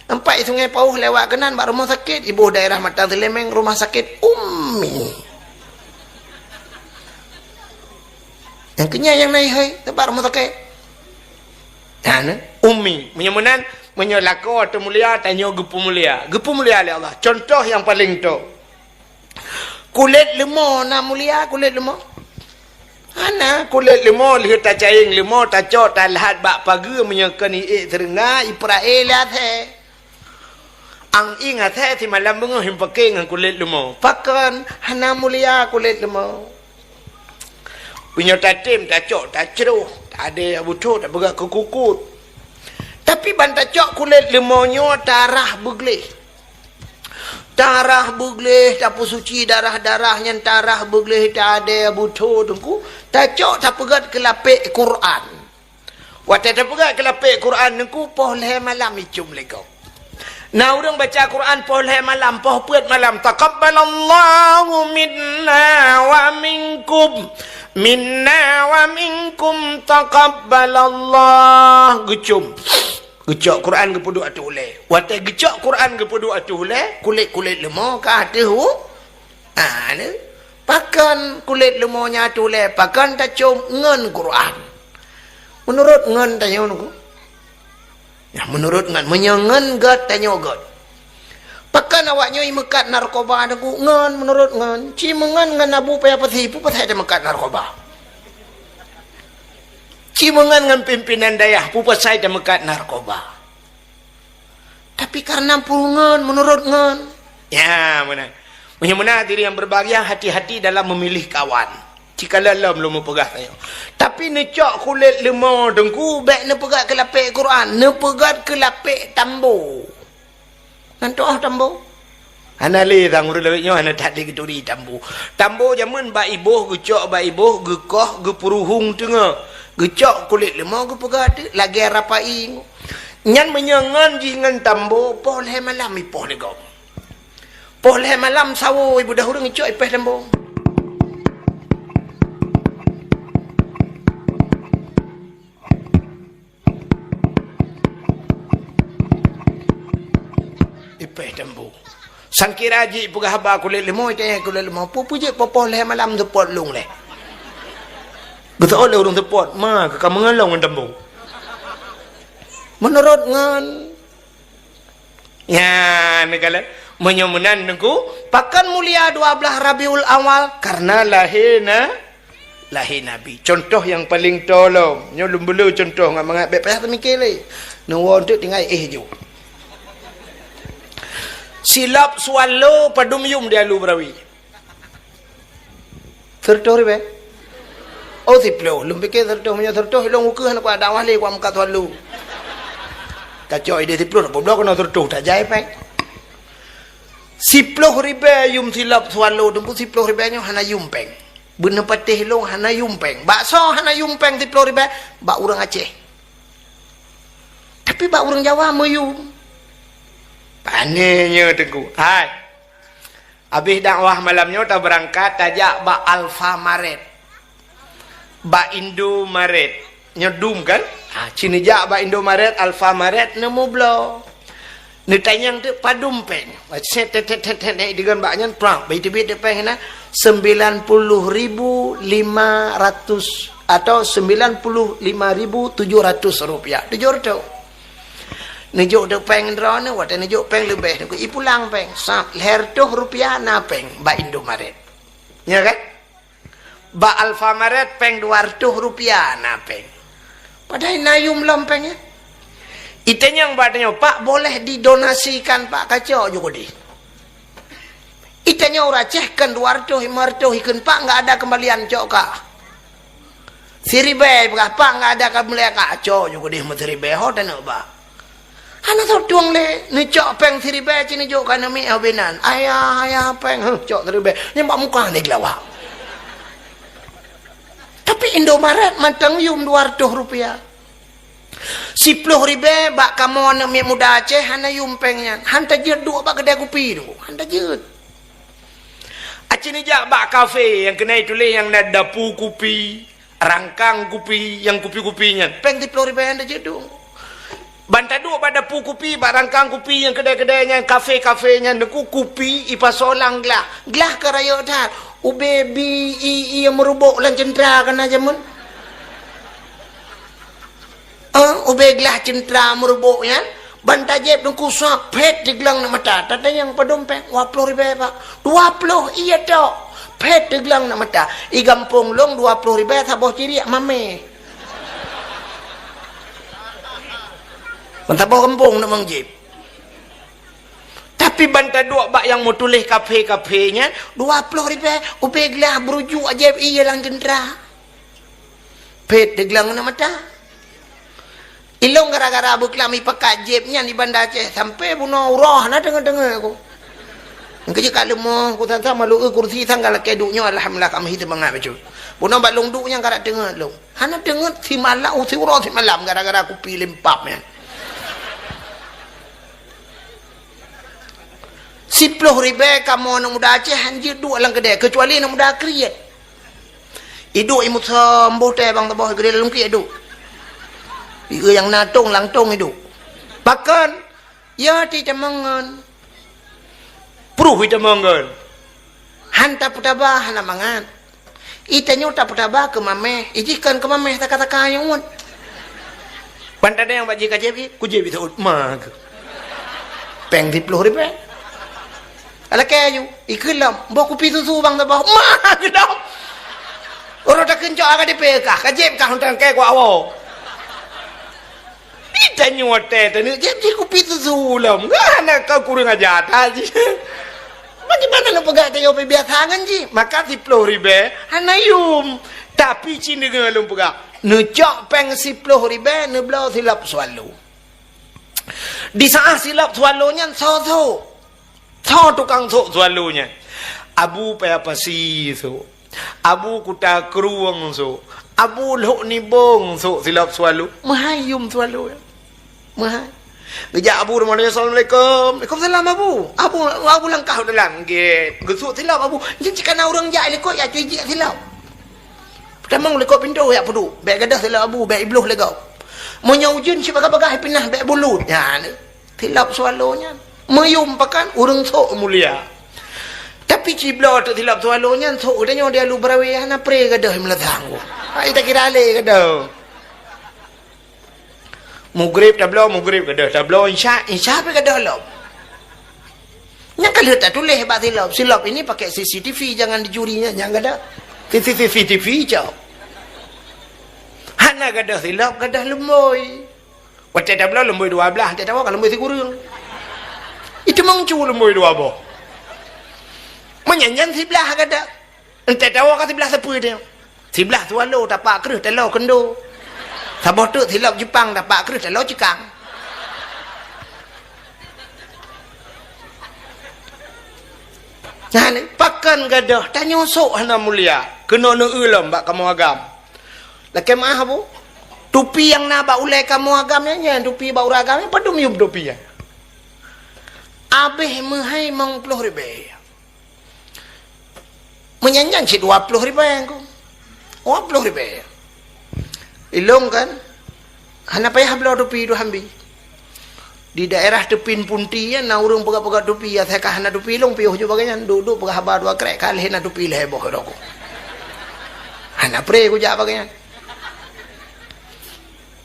Nampak i Sungai Pauh lewat keunan bak rumoh sakét, iboh daerah Matan Seuleumeng, rumah sakét ummi. Nyang keunyan nyang na ihôi, teumpat rumoh sakét. Nah, na, ummi. Meunyoe meunan, meunyoe lakoe teu mulia, tanyoe geupeumulia. Geupeumulia lé Allah. Contoh nyang paleng top. Kulét leumo na mulia kulét leumo? Hana, kulét leumo lheueh tacayeng leumo, tacok, talhat bak pageue, meunyoe kon iék seureungga, ipeurae lé asèe. Ang ieng asèe simalam beungoh ipaké ngon kulét leumo. Pakon hana mulia kulét leumo? Meunyoe tatem, tacok, tacroh, tadèe beuthô, tapeugah keu kukut. Tapi ban tacok kulét leumo nyoe tarah beugleh. Tarah beugleh, tapeusuci darah-darah nyan tarah beugleh, tadèe beuthô teungku, tacok tapeugöt keu lapék Quran. Watèe tapeugöt keu lapék Quran teungku, poh lhèe malam icôm lé gob. Na ureueng baca Quran poh lhèe malam, poh peuet malam, "Taqabbalallahu minna wa minkum, minna wa minkum taqabbalallah." Geucôm. Geucok Quran geupeuduek ateueh ulèe. Watèe geucok Quran geupeuduek ateueh ulèe, kulét-kulét leumo ka ateueh u-, ah, ni. Pakon kulét leumo nyan ateueh ulèe, pakon tacôm ngon Quran. Meunurot ngon tanyoe nyoe. Nah, meunurot ngon, meunyoe ngon göt tanyoe göt. Pakon awak nyoe imeukat narkoba teungku? Ngon, meunurot ngon. Ci meungon ngon Abu Paya Pasi, peue pasai tameukat narkoba? Ci meungon ngon pimpinan dayah, peue pasai tameukat narkoba? Tapi karena peue ngon, meunurot ngon. Ya, meunan. Meunyoe meunan hadirin yang berbahagia, hati-hati dalam memilih kawan. Cikalon lom lôn meupeugah tanyoe. Tapi neucok kulét leumo teungku, bèk neupeugöt keu lapék Quran, neupeugöt keu lapék tambo. Nan tu'oh tambo? Hana lé sang ureueng lawét nyoe hana that lé geuturi tambo. Tambo jameun bak iboh, geucok bak iboh, geukoh, geupeuruhueng teungoh. Geucok kulét leumo geupeugöt ateueh, lagèe rapai. Nyan meunyoe ngon jih ngon tambo, poh lhèe malam ipoh lé gob. Poh lhèe malam sawo ibeudôh ureueng icok ipèh tambo. Tembu. Sangkira jih peugah haba kulét leumo, itanyong kulét leumo, "Peue-peue jeuet poh-poh lhèe malam seupôt lôn lé?" Geuseuôt lé ureueng seupôt, "Ma, ka meungalong ngon tembu." Meunurot ngon, nyan, neukalon. Meunyoe meunan, Teungku, pakon mulia dua blaih Rabiul Awal? Karena lahé na-, lahé Nabi. Contoh nyang paleng tolom. Nyoe lôn beuleue contoh ngon mangat, bèk payah teumiké lé. Neuwoe teuk tinggai éh ju. Silop swallow padum yum di Alue Beurawi? Sireutôh ribèe? Oh, siplôh. Lôn piké sireutôh, meunyoe sireutôh, ilôn ukeue hana kuat dakwah lé, kuat meukat swallow. Tacok idéh siplôh, dak peubloe keunoe sireutôh, tajai péng. Siplôh ribèe yum silop swallow, Teungku, siplôh ribèe nyoe hana yum péng. Beuneupatéh lôn hana yum péng. Bakso hana yum péng siplôh ribèe, bak ureueng Aceh. Tapi bak ureueng Jawa meuyum. Pané nyoe, Teungku. Hai. Abéh dakwah malam nyoe tabeurangkat tajak bak Alfamaret. Bak Indomaret. Nyoe dum kan? Ha, ci neujak bak Indomaret, Alfamaret, neumubloe. Neutanyong teuk padum péng. Set, tet, tet, tet, tet, tet, digon bak nyan, prang. Bak teubiet teuk péng na, sembilan puluh ribu lima ratus atau sembilan puluh lima ribu tujuh ratus rupiah. Tujoh reutôh. Neujok teuk péng droeneuh, watèe neujok péng leubeh, neuku ipulang péng. Sab, lhèe reutôh rupiah na péng bak Indomaret. Ya kan? Bak Alfamaret péng dua reutôh rupiah na péng. Padahai na yum lom péng nyan. Itanyong bak tanyoe, "Pak, boleh didonasikan, Pak, kacok ju keudéh?" Itanyong ureueng Aceh, "Kön dua reutôh, lima reutôh ikheun, Pak, enggak ada kembalian, cok kah." Siribèe peugah, "Pak, enggak ada kembalian, kacok ju keudéh meusiribèe, ho taneuk bak." Hana soe tueng lé, neucok péng siribèe ci neujok keu aneuk miet, ho binan. "Ayah, ayah, péng." "Huh, cok siribèe." Nyan bak muka ni geulawa. Tapi Indomaret mantong yum dua reutôh rupiah. Siplôh ribèe bak kamoe aneuk miet muda Aceh hana yum péng nyan. Han tajeuet duek bak keudè kupi tu. Han tajeuet. Aci neujak bak kafe nyang keunan tuléh nyang na dapu kupi. Rangkang kupi, nyang kupi-kupi nyan, péng siplôh ribèe nyan tajeuet duek. Ban taduek bak dapu kupi, bak rangkang kupi nyang keudè-keudè nyan, kafe-kafe nyan, Teungku, kupi ipasoe lam glah. Glah ka rayeuk that. Ubé bi i, i nyang meurubok lam ceuntra ka na jameun. Eh, ubé glah ceuntra meurubok nyan, ban tajieb Teungku, sab phét teugleng aneuk mata. Tatanyong padum péng, "Dua ploh ribèe, Pak." "Dua ploh, iya tok." Phét teugleng aneuk mata. "I gampông lôn dua ploh ribèe saboh ciriek mamèh." Ban saboh gampông na mang jieb. Tapi ban taduek bak nyang meutuléh kafe-kafe nyan, "Dua ploh ribèe, ubé glah beurujuk ajaéb ié lam ceuntra." Phét teugleng aneuk mata. Ilôn gara-gara beuklam ipakat jieb nyan di Banda Aceh, sampoe bunoe uroe hana deungoe-deungoe ku. Engkeuh jeuet ka leumoh ku, sang-sang malu eu kursi, sang ka lakèe duek nyoe, alhamdulillah, kami seumangat bacut. Bunoe bak lôn duek nyan ka dak teungeut lôn. Hana teungeut simalam, siuroe simalam gara-gara kupi limpab nyan. Siploh ribèe kamoe aneuk muda Aceh han jeuet duek lam keudè, keucuali aneuk muda kriet. Iduek i Musa Mboh teuh bang saboh, geudeh lam kriet iduek. Ieu nyang na tong lam tong iduek. Pakon? Ya, ti teumong ngon. Pruh i teumong ngon. Han tapeutaba, hana mangat. I tanyoe tapeutaba keu mamèh, i jih kon keu mamèh saka-saka nyang uet. Ban tadeng bak jih ka jieb, kujieb i seuôt ma keuh. Péng siploh ribèe. Alakèe aju, ikheun lom, boh kupi susu bang saboh, ma keuh lom. Uroe takheun cok ka dipé kah, ka jieb kah, untang kèe kuak woe. Di tanyoe watèe taneuk jieb jih kupi susu lom. Hana ka kureueng aja that jih. Bagaimana neupeugah tanyoe biasa ngon jih? Maka siploh ribèe hana yum. Tapi ci deungoe lôn peugah, neucok péng siploh ribèe neubloe silop swallow. Di saat silop swallow nyan soe-soe. Soe tukang sôk swallow nyan? Abu Paya Pasi sôk. Abu Kuta Krueng sôk. Abu Lhok Nibong sôk silop swallow. Meuhai yum swallow nyan. Meuhai. Geujak Abu rumoh nyan, "Assalamualaikum." "Waalaikumsalam, Abu." Abu, Abu langkah u dalam gét. Geusôk silop Abu. Nyan cit ka na ureueng jak likot, jak cuijik silop. Peutamong likot pintoe jak peuduek. Bèk gadôh silop Abu, bèk ibloh lé gob. Meunyoe ujeuen cit bagah-bagah ipinah, bèk bulut. Nyan, silop swallow nyan. Meuyum pakan ureuëng sôk mulia. Tapi cibloe teuk silop swallow nyan sôk geutanyoe di alu beurawe hana pre gadôh meulasang. Hai takira lé gadôh. Mugrib tabloe, mugrib gadôh, tabloe insya, insya pih gadôh lom. Nyang ka lheueh tatuléh bak silop, silop ini pakai C C T V, jangan dicuri, nyan, nyan gadôh. C C T V cok. Hana gadôh silop, gadôh lumbôi. Watée tabloe lumbôi dua blaih, teuh tawoe ka lumbôi sikureueng. Itu meucu lumbôi dua boh. Meunyan nyan siblaih gadôh. Entah tawoe ka siblaih sapeue teuh. Siblaih swallow tapak kreueh taloe keundo. Saboh teuk silop Jepang tapak kreueh taloe cikang. Nah, ni, pakon gadôh, tanyoe sôk hana mulia. Keunoe neueu lom bak kamoe agam. Lakée meuáh, Bu. Tupi nyang na bak ulée kamoe agam nyan, nyan tupi bak ureuëng agam nyan, padum yum tupi nyan. Abéh meuhai limong ploh ribée. Meunyan nyan cit dua ploh ribée ku. Dua ploh ribée. Ilong kan, hana payah bloe tupi dua hambi. Di daerah Teupin Punti nyan na ureuëng peugah-peugah tupi, ya, saya ka hana tupi ilong piôh ju bagai nyan, duek-duek peugah haba dua krek, ka lheueh na tupi lhée boh rokok. Hana pre kujak bagai nyan.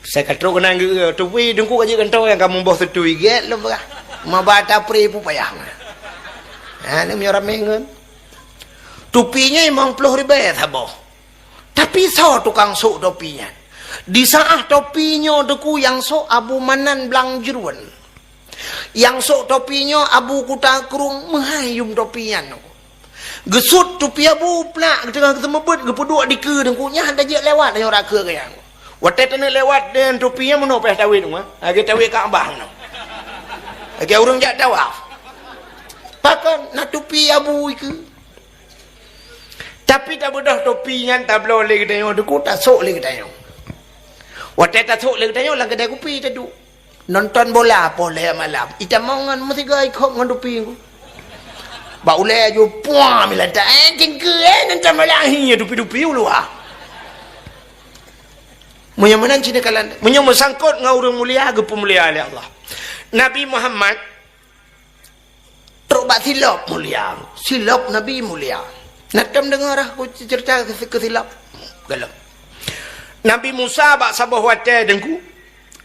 Saya ka trok keunan geu-, tupi Teungku ka jeuet kantô nyang ka muboh seutui gét lom peugah. Maba tapri pupayah. Ha, ni meunyoe ramé ngon. Tupi nyan limong ploh ribée saboh. Tapi soe tukang sôk topi nyan? Di saát topi nyoe Teungku nyang sôk Abu Manan Blang Jeuruen. Nyang sôk topi nyoe Abu Kuta Krueng meuhai yum topi nyan. Geusut tupi Abu plak, geuteungoh geuseumeubeuet, geupeuduek dikeue Teungku nyan, hana jeuet lewat, tanyoe rakheue geuh nyan. Watée taneuk lewat deungon tupi nyan meunoe payah tawét, ha? Lagée tawét Ka'bah meunoe. Lagée ureuëng jak tawaf. Pakon na tupi Abu ikeue. Tapi tabeudôh topi nyan tabloe lé geutanyoe, Teungku tasôk lé geutanyoe. Watée tasôk lé geutanyoe lam keudai kupi taduek. Nonton bola poh lhée malam. Itamong ngon meusigoe ikhop ngon tupi ku. Bak ulée aju puang milantak, eh, cengkeue, eh, nonton bola, hi, tupi-tupi u luwa. Meunyoe meunan cit neukalon, meunyoe meusangkot ngon ureuëng mulia, geupeumulia lé Allah. Nabi Muhammad trok bak silop mulia. Silop Nabi mulia. Na tom deungoe rah ku cerita keu, keu silop? Galom. Nabi Musa bak saboh watée Teungku,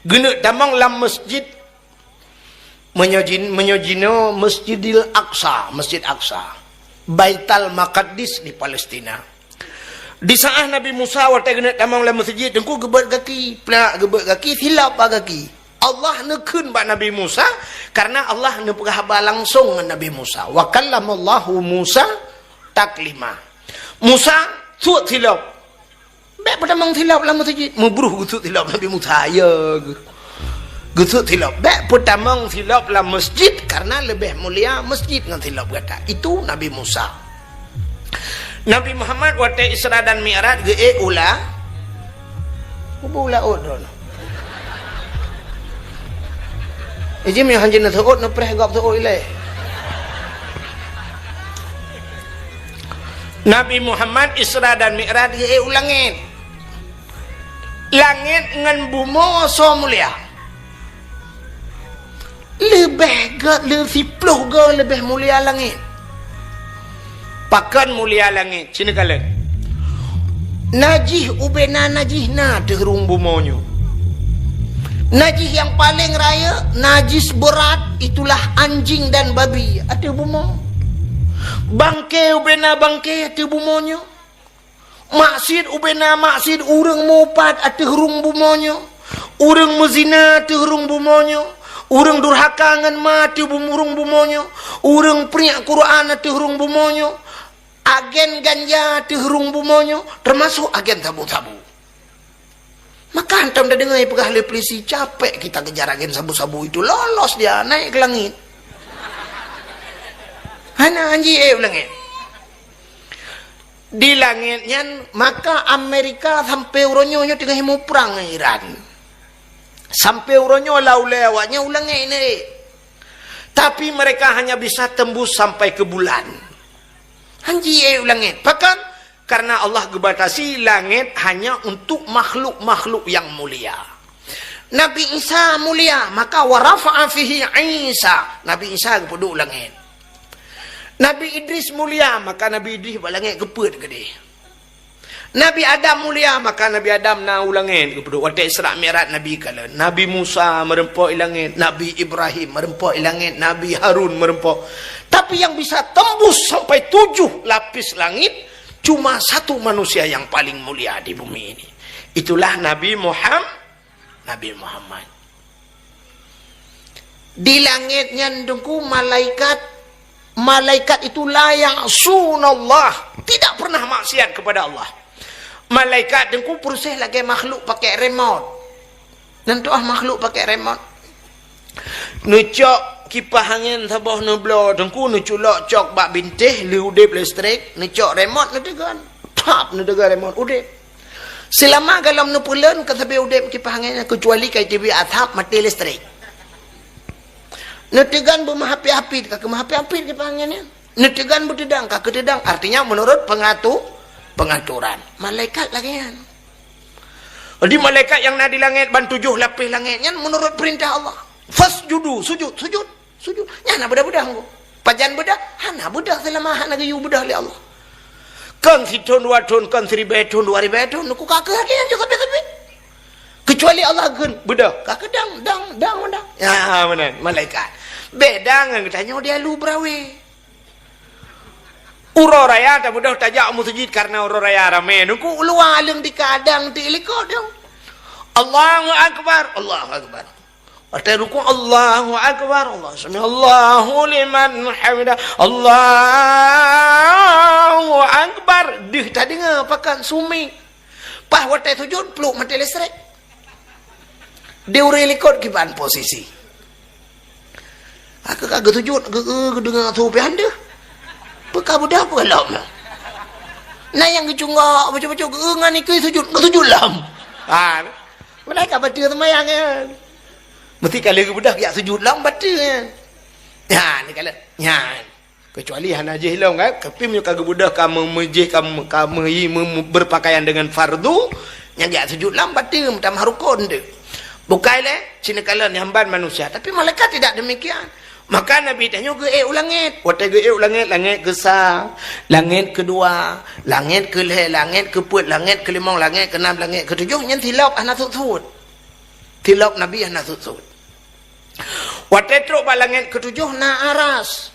geuneuk tamong lam masjid, meunyoe jin-, meunyoe jinoe Masjidil Aqsa, Masjid Aqsa, Baital Maqaddis di Palestina. Di saát Nabi Musa watée geuneuk tamong lam masjid, Teungku geubeuet gaki, plak geubeuet gaki, silop bak gaki. Allah neukheun bak Nabi Musa, karena Allah neupeugah haba langsong ngon Nabi Musa. Wa kallamallahu Musa taklima. Musa, sut silop. Bék peutamong silop lam masjid. Meubruh geusut silop Nabi Musa, ya geuh. Geusut silop. Bék peutamong silop lam masjid, karena leubeh mulia masjid ngon silop gata. Itu Nabi Musa. Nabi Muhammad watée Isra dan Mi'raj geuék u la-, kubu laôt droe. Iji meuhan jeuet neuseuôt, neupreh gob seuôt ilée. Nabi Muhammad Isra dan Mi'raj geuék u langét. Langét ngon bumoe soe mulia? Leubeh gét, leu-, siploh goe leubeh mulia langét. Pakon mulia langét? Sini kalon. Najih ubena najih na ateueh rhueng bumoe nyoe. Najih nyang paleng rayeuk, najis beurat, itulah anjing dan babi ateueh bumoe. Bangke ubena bangke ateueh bumoe nyoe. Maksiet ubena maksiet, ureuëng mupat ateueh rhueng bumoe nyoe, ureuëng meuzina ateueh rhueng bumoe nyoe, ureuëng durhaka ngon ma ateueh bum-, rhueng bumoe nyoe, ureuëng priek Quran ateueh rhueng bumoe nyoe, agen ganja ateueh rhueng bumoe nyoe, teumasok agen sabu-sabu. Maka hantom tadeungoe peugah lé polisi, "Capek kita kejar agen sabu-sabu itu, lolos dia, naik ke langit." Hana anji ék u langét. Di langét nyan, maka Amerika sampai uroe nyoe, nyoe teungoh muprang ngon Iran. Sampai uroe nyoe lam ulée awak nyan u langét nyan. Tapi mereka hanya bisa tembus sampai ke bulan. Hanji ék u langét. Pakon? Karena Allah geubatasi langét hanya untuk makhluk-makhluk yang mulia. Nabi Isa mulia, maka wa rafa'a fihi Isa. Nabi Isa geupeuduek u langét. Nabi Idris mulia, maka Nabi Idris bak langét geupeuet keudeh. Nabi Adam mulia, maka Nabi Adam na u langét geupeuduek. Watée Isra Mi'raj Nabi kalon. Nabi Musa meureumpok i langét, Nabi Ibrahim meureumpok i langét, Nabi Harun meureumpok. Tapi yang bisa tembus sampai tujuh lapis langit, cuma satu manusia yang paling mulia di bumi ini. Itulah Nabi Muham-, Nabi Muhammad. Di langét nyan Teungku malaikat, malaikat itu la ya'sunallah, tidak pernah maksiat kepada Allah. Malaikat Teungku peureséh lagée makhluk pakai remote. Nan tuah makhluk pakai remote. Neucok kipah angén saboh neubloe Teungku, neuculok cok bak bintéh, lé udeb listrik, neucok remote neuteugon. Tap, neuteugon remote, udeb. Seulama golom neupeuleuen ka sabe udeb kipah angén nyan, keucuali ka jiteubiet asap maté listrik. Neuteugon beumeuhapit-hapit, ka keumeuhapit-hapit kipah angén nyan. Neuteugon beuteudang, ka keuteudang. Artinya menurut pengatu-, pengaturan. Malaikat lagée nyan. Jadi malaikat nyang na di langét ban tujoh lapéh langét nyan menurut peurintah Allah. Fasjudu, sujud, sujud. Sujud. Nyan na beudah-beudah Teungku. Pajan beudah? Hana beudah seulama hana geuyue beudah lé Allah. Kon sithon dua thon, kon siribée thon, dua ribée thon, Teungku ka keuh lagée nyan juga sabe-sabe. Keucuali Allah geukheun beudah, ka keuh dang, dang, dang, dang. Ya, meunan, malaikat. Beda ngon geutanyoe di alu beurawe. Uroe raya tabeudoh tajak u meuseujid karena uroe raya ramé. Teungku u luwa aleueng di kadang di likot dong. Allahu Akbar, Allahu Akbar. Watée rukuk, Allahu Akbar, Allah, sami'allahu liman hamidah, Allahu Akbar. Deuh tadeungoe pakat sumi. Paih watée sujud, pluek maté listrik. Di ureuëng likot kiban posisi. Aku ka geusujud, geu-, geu-, geudeungoe su pih han deuh. Peu ka beudah peue lom. Na nyang geucunggok, bacut-bacut, geu-, ngon ikeu sujud, geusujud lom. Ha. Malaikat bateue seumayang nyan. Meusti ka lheueh geubeudôh jak sujud lom bateue nyan. Nyan, ka lheueh. Nyan. Keucuali hana jih lom kan, tapi meunyoe ka geubeudôh ka me-, meujih ka me-, ka meuhi me-, me-, berpakaian dengan fardu, nyan jak sujud lom bateue meutamah rukon tu. Bukai lé, sineukala nyamban manusia, tapi malaikat tidak demikian. Maka Nabi tanyoe geuék u langét. Watée geuék u langét, langét keusa, langét keudua, langét keulhée, langét keupeuet, langét keulimong, langét keunam, langét keutujoh, nyan silop hana sut-sut. Silop Nabi hana sut-sut. Watée trok bak langét keutujoh na aras,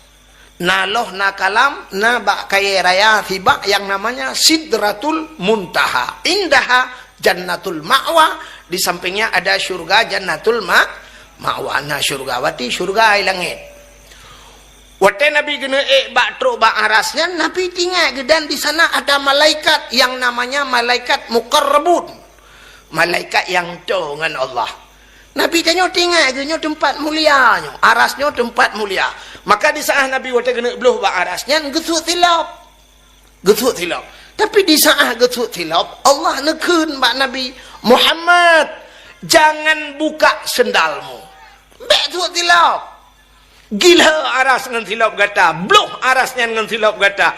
na loh, na kalam, na bak kayée raya sibak yang namanya Sidratul Muntaha. Indaha Jannatul Ma'wa, di sampingnya ada syurga Jannatul Ma-, Ma'wa. Na syurga, berarti syurga di langét. Watée Nabi geuneuk ék bak trok bak aras nyan, Nabi teuingat geuh dan di sana ada malaikat yang namanya malaikat muqarrabun. Malaikat nyang toe ngon Allah. Nabi tanyoe teuingat geuh nyoe teumpat mulia nyoe, aras nyoe teumpat mulia. Maka di saat Nabi watée geuneuk bloh bak aras nyan geusut silop. Geusut silop. Tapi di saat geusut silop, Allah neukheun bak Nabi, "Muhammad, jangan buka sendalmu." Bék sut silop. Gila aras ngon silop gata, bloh aras nyan ngon silop gata.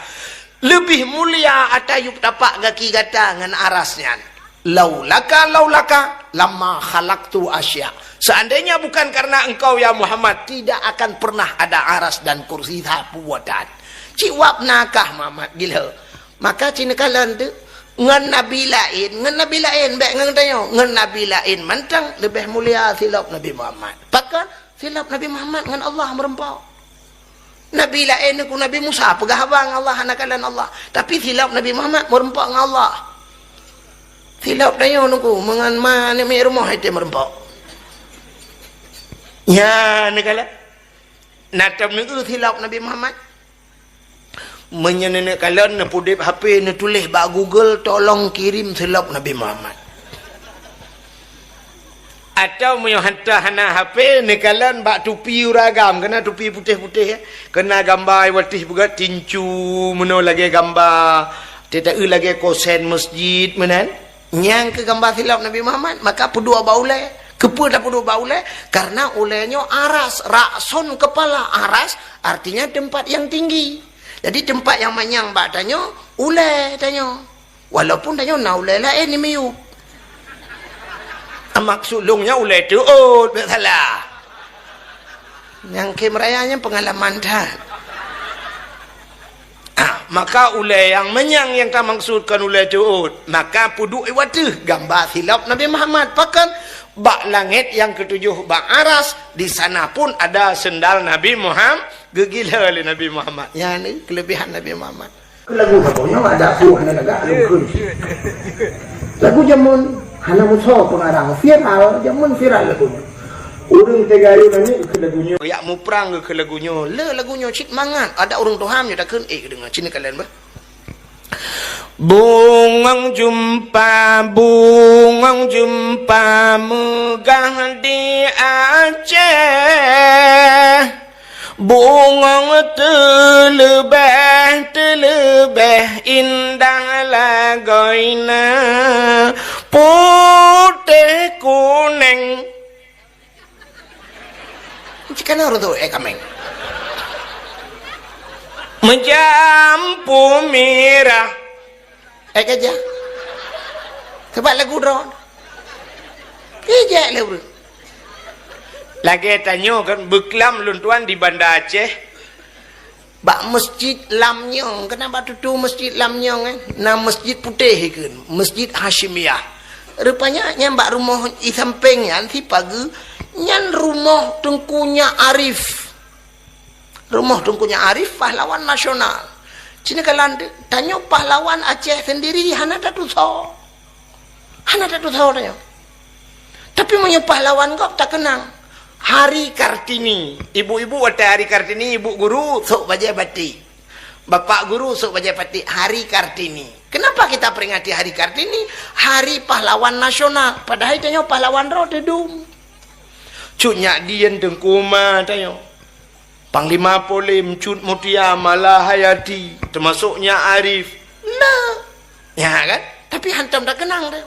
Leubeh mulia ata yup tapak gaki gata ngon aras nyan. Laulaka, laulaka, lama khalaqtu asya. Seandainya bukan karena engkau, ya Muhammad, tidak akan pernah ada aras dan kursi sapeue buatan. Cit wab nakah Muhammad gila. Maka cit neukalon tu, ngon nabi laén, ngon nabi laén, bék ngon tanyoe, ngon nabi laén mantong leubeh mulia silop Nabi Muhammad. Pakon? Silop Nabi Muhammad ngon Allah meureumpok. Nabi laén nyoe ku Nabi Musa peugah haba ngon Allah hana kalon Allah. Tapi silop Nabi Muhammad meureumpok ngon Allah. Silop tanyoe nyoe ku meungon ma aneuk miet rumoh ite meureumpok. Nyan neukalon. Na tom neu silop Nabi Muhammad. Meunyoe neuneuk kalon, neupeudeb H P, neutuléh bak Google, "Tolong kirim silop Nabi Muhammad." Atau meunyoe hantom hana H P, neukalon bak tupi ureueng agam, keunan tupi putéh-putéh, eh. Keunan gamba watih beugat tincu, meunoe lagée gamba, teuta-eu lagée kosen masjid, meunan. Nyang keu gamba silop Nabi Muhammad, maka peuduek bak ulée. Keupeue tapeuduek bak ulée? Karena ulée nyoe aras, ra'sun kepala, aras artinya tempat yang tinggi. Jadi tempat yang manyang bak tanyoe, ulée tanyoe. Walaupun tanyoe na ulée laén di miyueb. Maksud lôn nyan ulèe teuôt, bèk salah. Nyang khem raya nyan peungalaman that. Ah, maka ulèe nyang manyang nyang tamaksudkan ulèe teuôt, maka peuduek i ateueh gamba silop Nabi Muhammad. Pakon? Bak langèt nyang ketujoh bak aras, di sana pun ada sendal Nabi Muhammad, geugila lé Nabi Muhammad. Nyan ni kelebihan Nabi Muhammad. Lagu saboh nyoe ada buah na lagak lôn kheun. Lagu jameun hana musoh pengarang, viral, jameun viral lagu nyoe. Ureueng teuga yue nani keu lagu nyoe. Yak muprang keu lagu nyoe. Le lagu nyoe cit mangat. Ada ureueng tuha nyoe takheun, eh, deungoe cit kalian bah. Bungong jeumpa, bungong jeumpa meugah di Aceh. Bungong teuleubeh, teuleubeh indah lagoina, putéh kuneng. Cit kana ureueng tu, eh, kaméng. Meujampu mirah. Eh, keujak. Sabab lagu droe. Keujak lé ureueng. Lagèe tanyoe kan, beuklam lôn tuan di Banda Aceh. Bak Masjid Lam Nyong, keunan bak tutoe Masjid Lam Nyong, eh? Na masjid putéh ikheun, Masjid Hasyimiyah. Rupanya nyan bak rumoh i sampéng nyan, si pageue, nyan rumoh Teungku Nyak Arif. Rumoh Teungku Nyak Arif, pahlawan nasional. Cit nyoe kalon tanyoe pahlawan Aceh sendiri hana tatusoe. Hana tatusoe tanyoe. Tapi meunyoe pahlawan gob takeunang. Hari Kartini. Ibu-ibu watèe Hari Kartini, ibu guru sôk bajèe batik. Bapak guru sôk bajèe batik. Hari Kartini. Kenapa kita peringati Hari Kartini? Hari pahlawan nasional. Padahai tanyoe pahlawan droe teudum. Cut Nyak Dien, Teungku Umar tanyoe. Panglima Polim, Cut Mutia, Malahayati, teumasok Nyak Arif. Nah. Ya kan? Tapi hantom takeunang tu.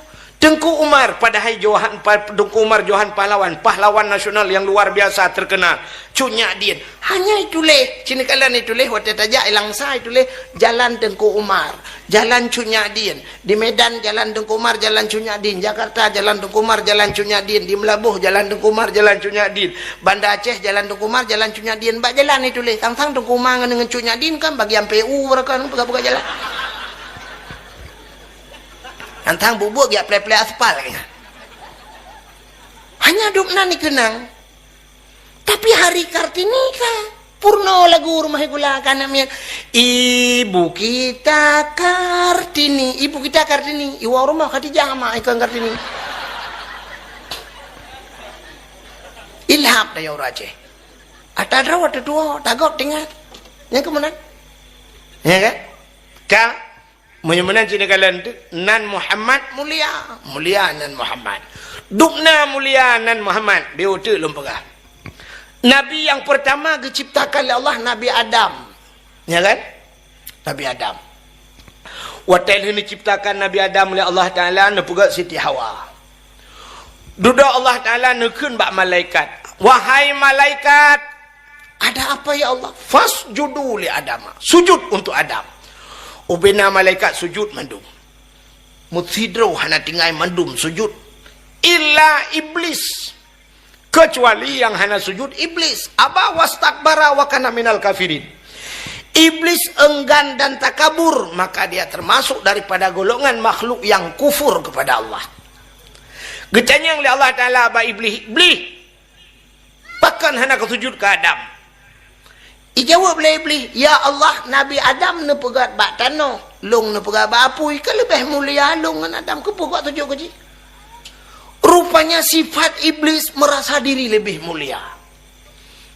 Teungku Umar, padahai Johan, pa-, Teungku Umar Johan pahlawan, pahlawan nasional yang luar biasa terkenal. Cut Nyak Dien. Hanya ituléh, cit nyoe kalon ituléh, watèe tajak i Langsa ituléh, Jalan Teungku Umar, Jalan Cut Nyak Dien. Di Medan, Jalan Teungku Umar, Jalan Cut Nyak Dien. Jakarta, Jalan Teungku Umar, Jalan Cut Nyak Dien. Di Meulaboh, Jalan Teungku Umar, Jalan Cut Nyak Dien. Banda Aceh, Jalan Teungku Umar, Jalan Cut Nyak Dien. Bak jalan ituléh, sang-sang Teungku Umar ngon, ngon Cut Nyak Dien kan bagian P U, mereka peugah-peugah jalan. Sang-sang buet-buet geujak plè-plè aspal lagèe nyan. Hanya dum nan dikeunang. Tapi Hari Kartini ka purno lagu rumoh gula ka na miet. Ibu kita Kartini, ibu kita Kartini. Iwoe rumoh Khadijah mak ikon Kartini. Ilham daya ureueng Aceh. Ata droe teutuwo, tagob tingat. Nyang keumeunang. Ya kan? Ka Meunyoe meunan cit neukalon teuk, nan Muhammad mulia, mulia nan Muhammad. Dubna mulia nan Muhammad, beu teuk lôn peugah. Nabi nyang peurtama geuciptakan lé Allah Nabi Adam. Ya kan? Nabi Adam. Watèe lheueh neuciptakan Nabi Adam lé Allah Taala, neupeugah Siti Hawa. Dudoe Allah Taala neukheun bak malaikat, "Wahai malaikat, ada apa ya Allah?" "Fasjudu li Adama." Sujud untuk Adam. Ubena malaikat sujud mandum. Meusidroe hana tinggai mandum sujud. Illa Iblis. Kecuali nyang hana sujud Iblis. Aba wastakbara wa kana minal kafirin. Iblis enggan dan takabur, maka dia termasuk daripada golongan makhluk yang kufur kepada Allah. Geutanyong lé Allah Taala bak Iblih, "Iblih, pakon hana kasujud keu Adam?" Ijaweueb lé Iblih, "Ya Allah, Nabi Adam neupeugöt bak tanoh, lôn neupeugöt bak apui, ka leubeh mulia lôn ngon Adam, keupeue geuh sujud keu jih?" Rupanya sifat Iblis meurasa diri leubeh mulia.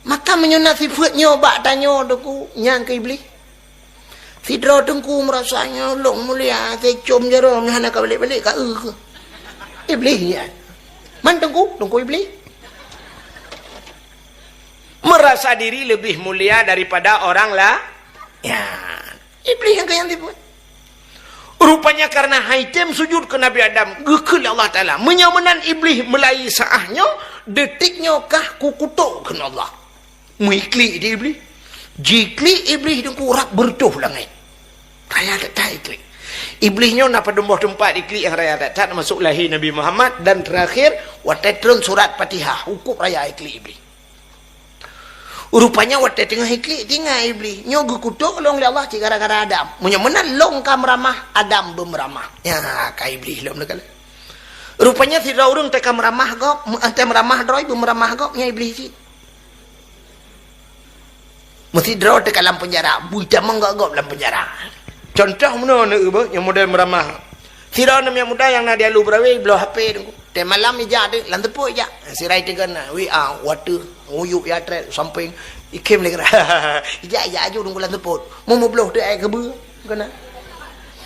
Maka meunyoe na sifeuet nyoe bak tanyoe Teungku, nyan keuh Iblih. Sidroe Teungku meurasa nyoe lôn mulia, teucom jaroe nyoe hana ka balek-balek ka eu keuh. Iblih nyan. Man Teungku, Teungku Iblih. Meurasa diri leubeh mulia daripada orang la-, ya. Iblih nyang keu nyang sifeuet. Rupanya kareuna han item sujud keu Nabi Adam, geukheun lé Allah Taala. Meunyoe meunan Iblih meulai saah nyoe, detik nyoe kah kukutok kheun Allah. Meuklik di Iblih. Jiklik Iblih Teungku rab beureutoh langét. Raya that-that iklik. Iblih nyoe na padum boh teumpat iklik nyang raya that-that, masôk lahé Nabi Muhammad, dan terakhir watée tron surat Fatihah, hukôb raya iklik Iblih. Rupanya watée teungoh iklik, tingai Iblih. Nyoe geukutok lôn lé Allah cit gara-gara Adam. Meunyoe meunan lôn ka meuramah, Adam beumeuramah. Nya ka Iblih lom neukalon. Rupanya sidroe ureuëng teuka meuramah gob, meu-, teuka meuramah droe, beumeuramah gob, nya Iblih cit. Meusidroe teuka lam peunjara, bui tamong gob-gob lam peunjara. Contoh meunoe neueu beuh, nyang model meuramah. Sidroe aneuk muda nyang na di Alue Beurawe, bloe H P teungku. Teumalam ijak deuek, lam teupôt ijak. Sirai teugon na, W A, water, uyuek ya trek, sampéng. Ikhém lé geura. Ijak, ijak aju teungku lam teupôt. Mu meubloh teuh ék keubeue, keunan.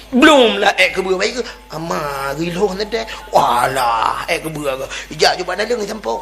Blom lah ék keubeue baik ke? Ama geuiloh teuntée. Walah, ék keubeue ke? Ijak aju bak daleueng sampôh.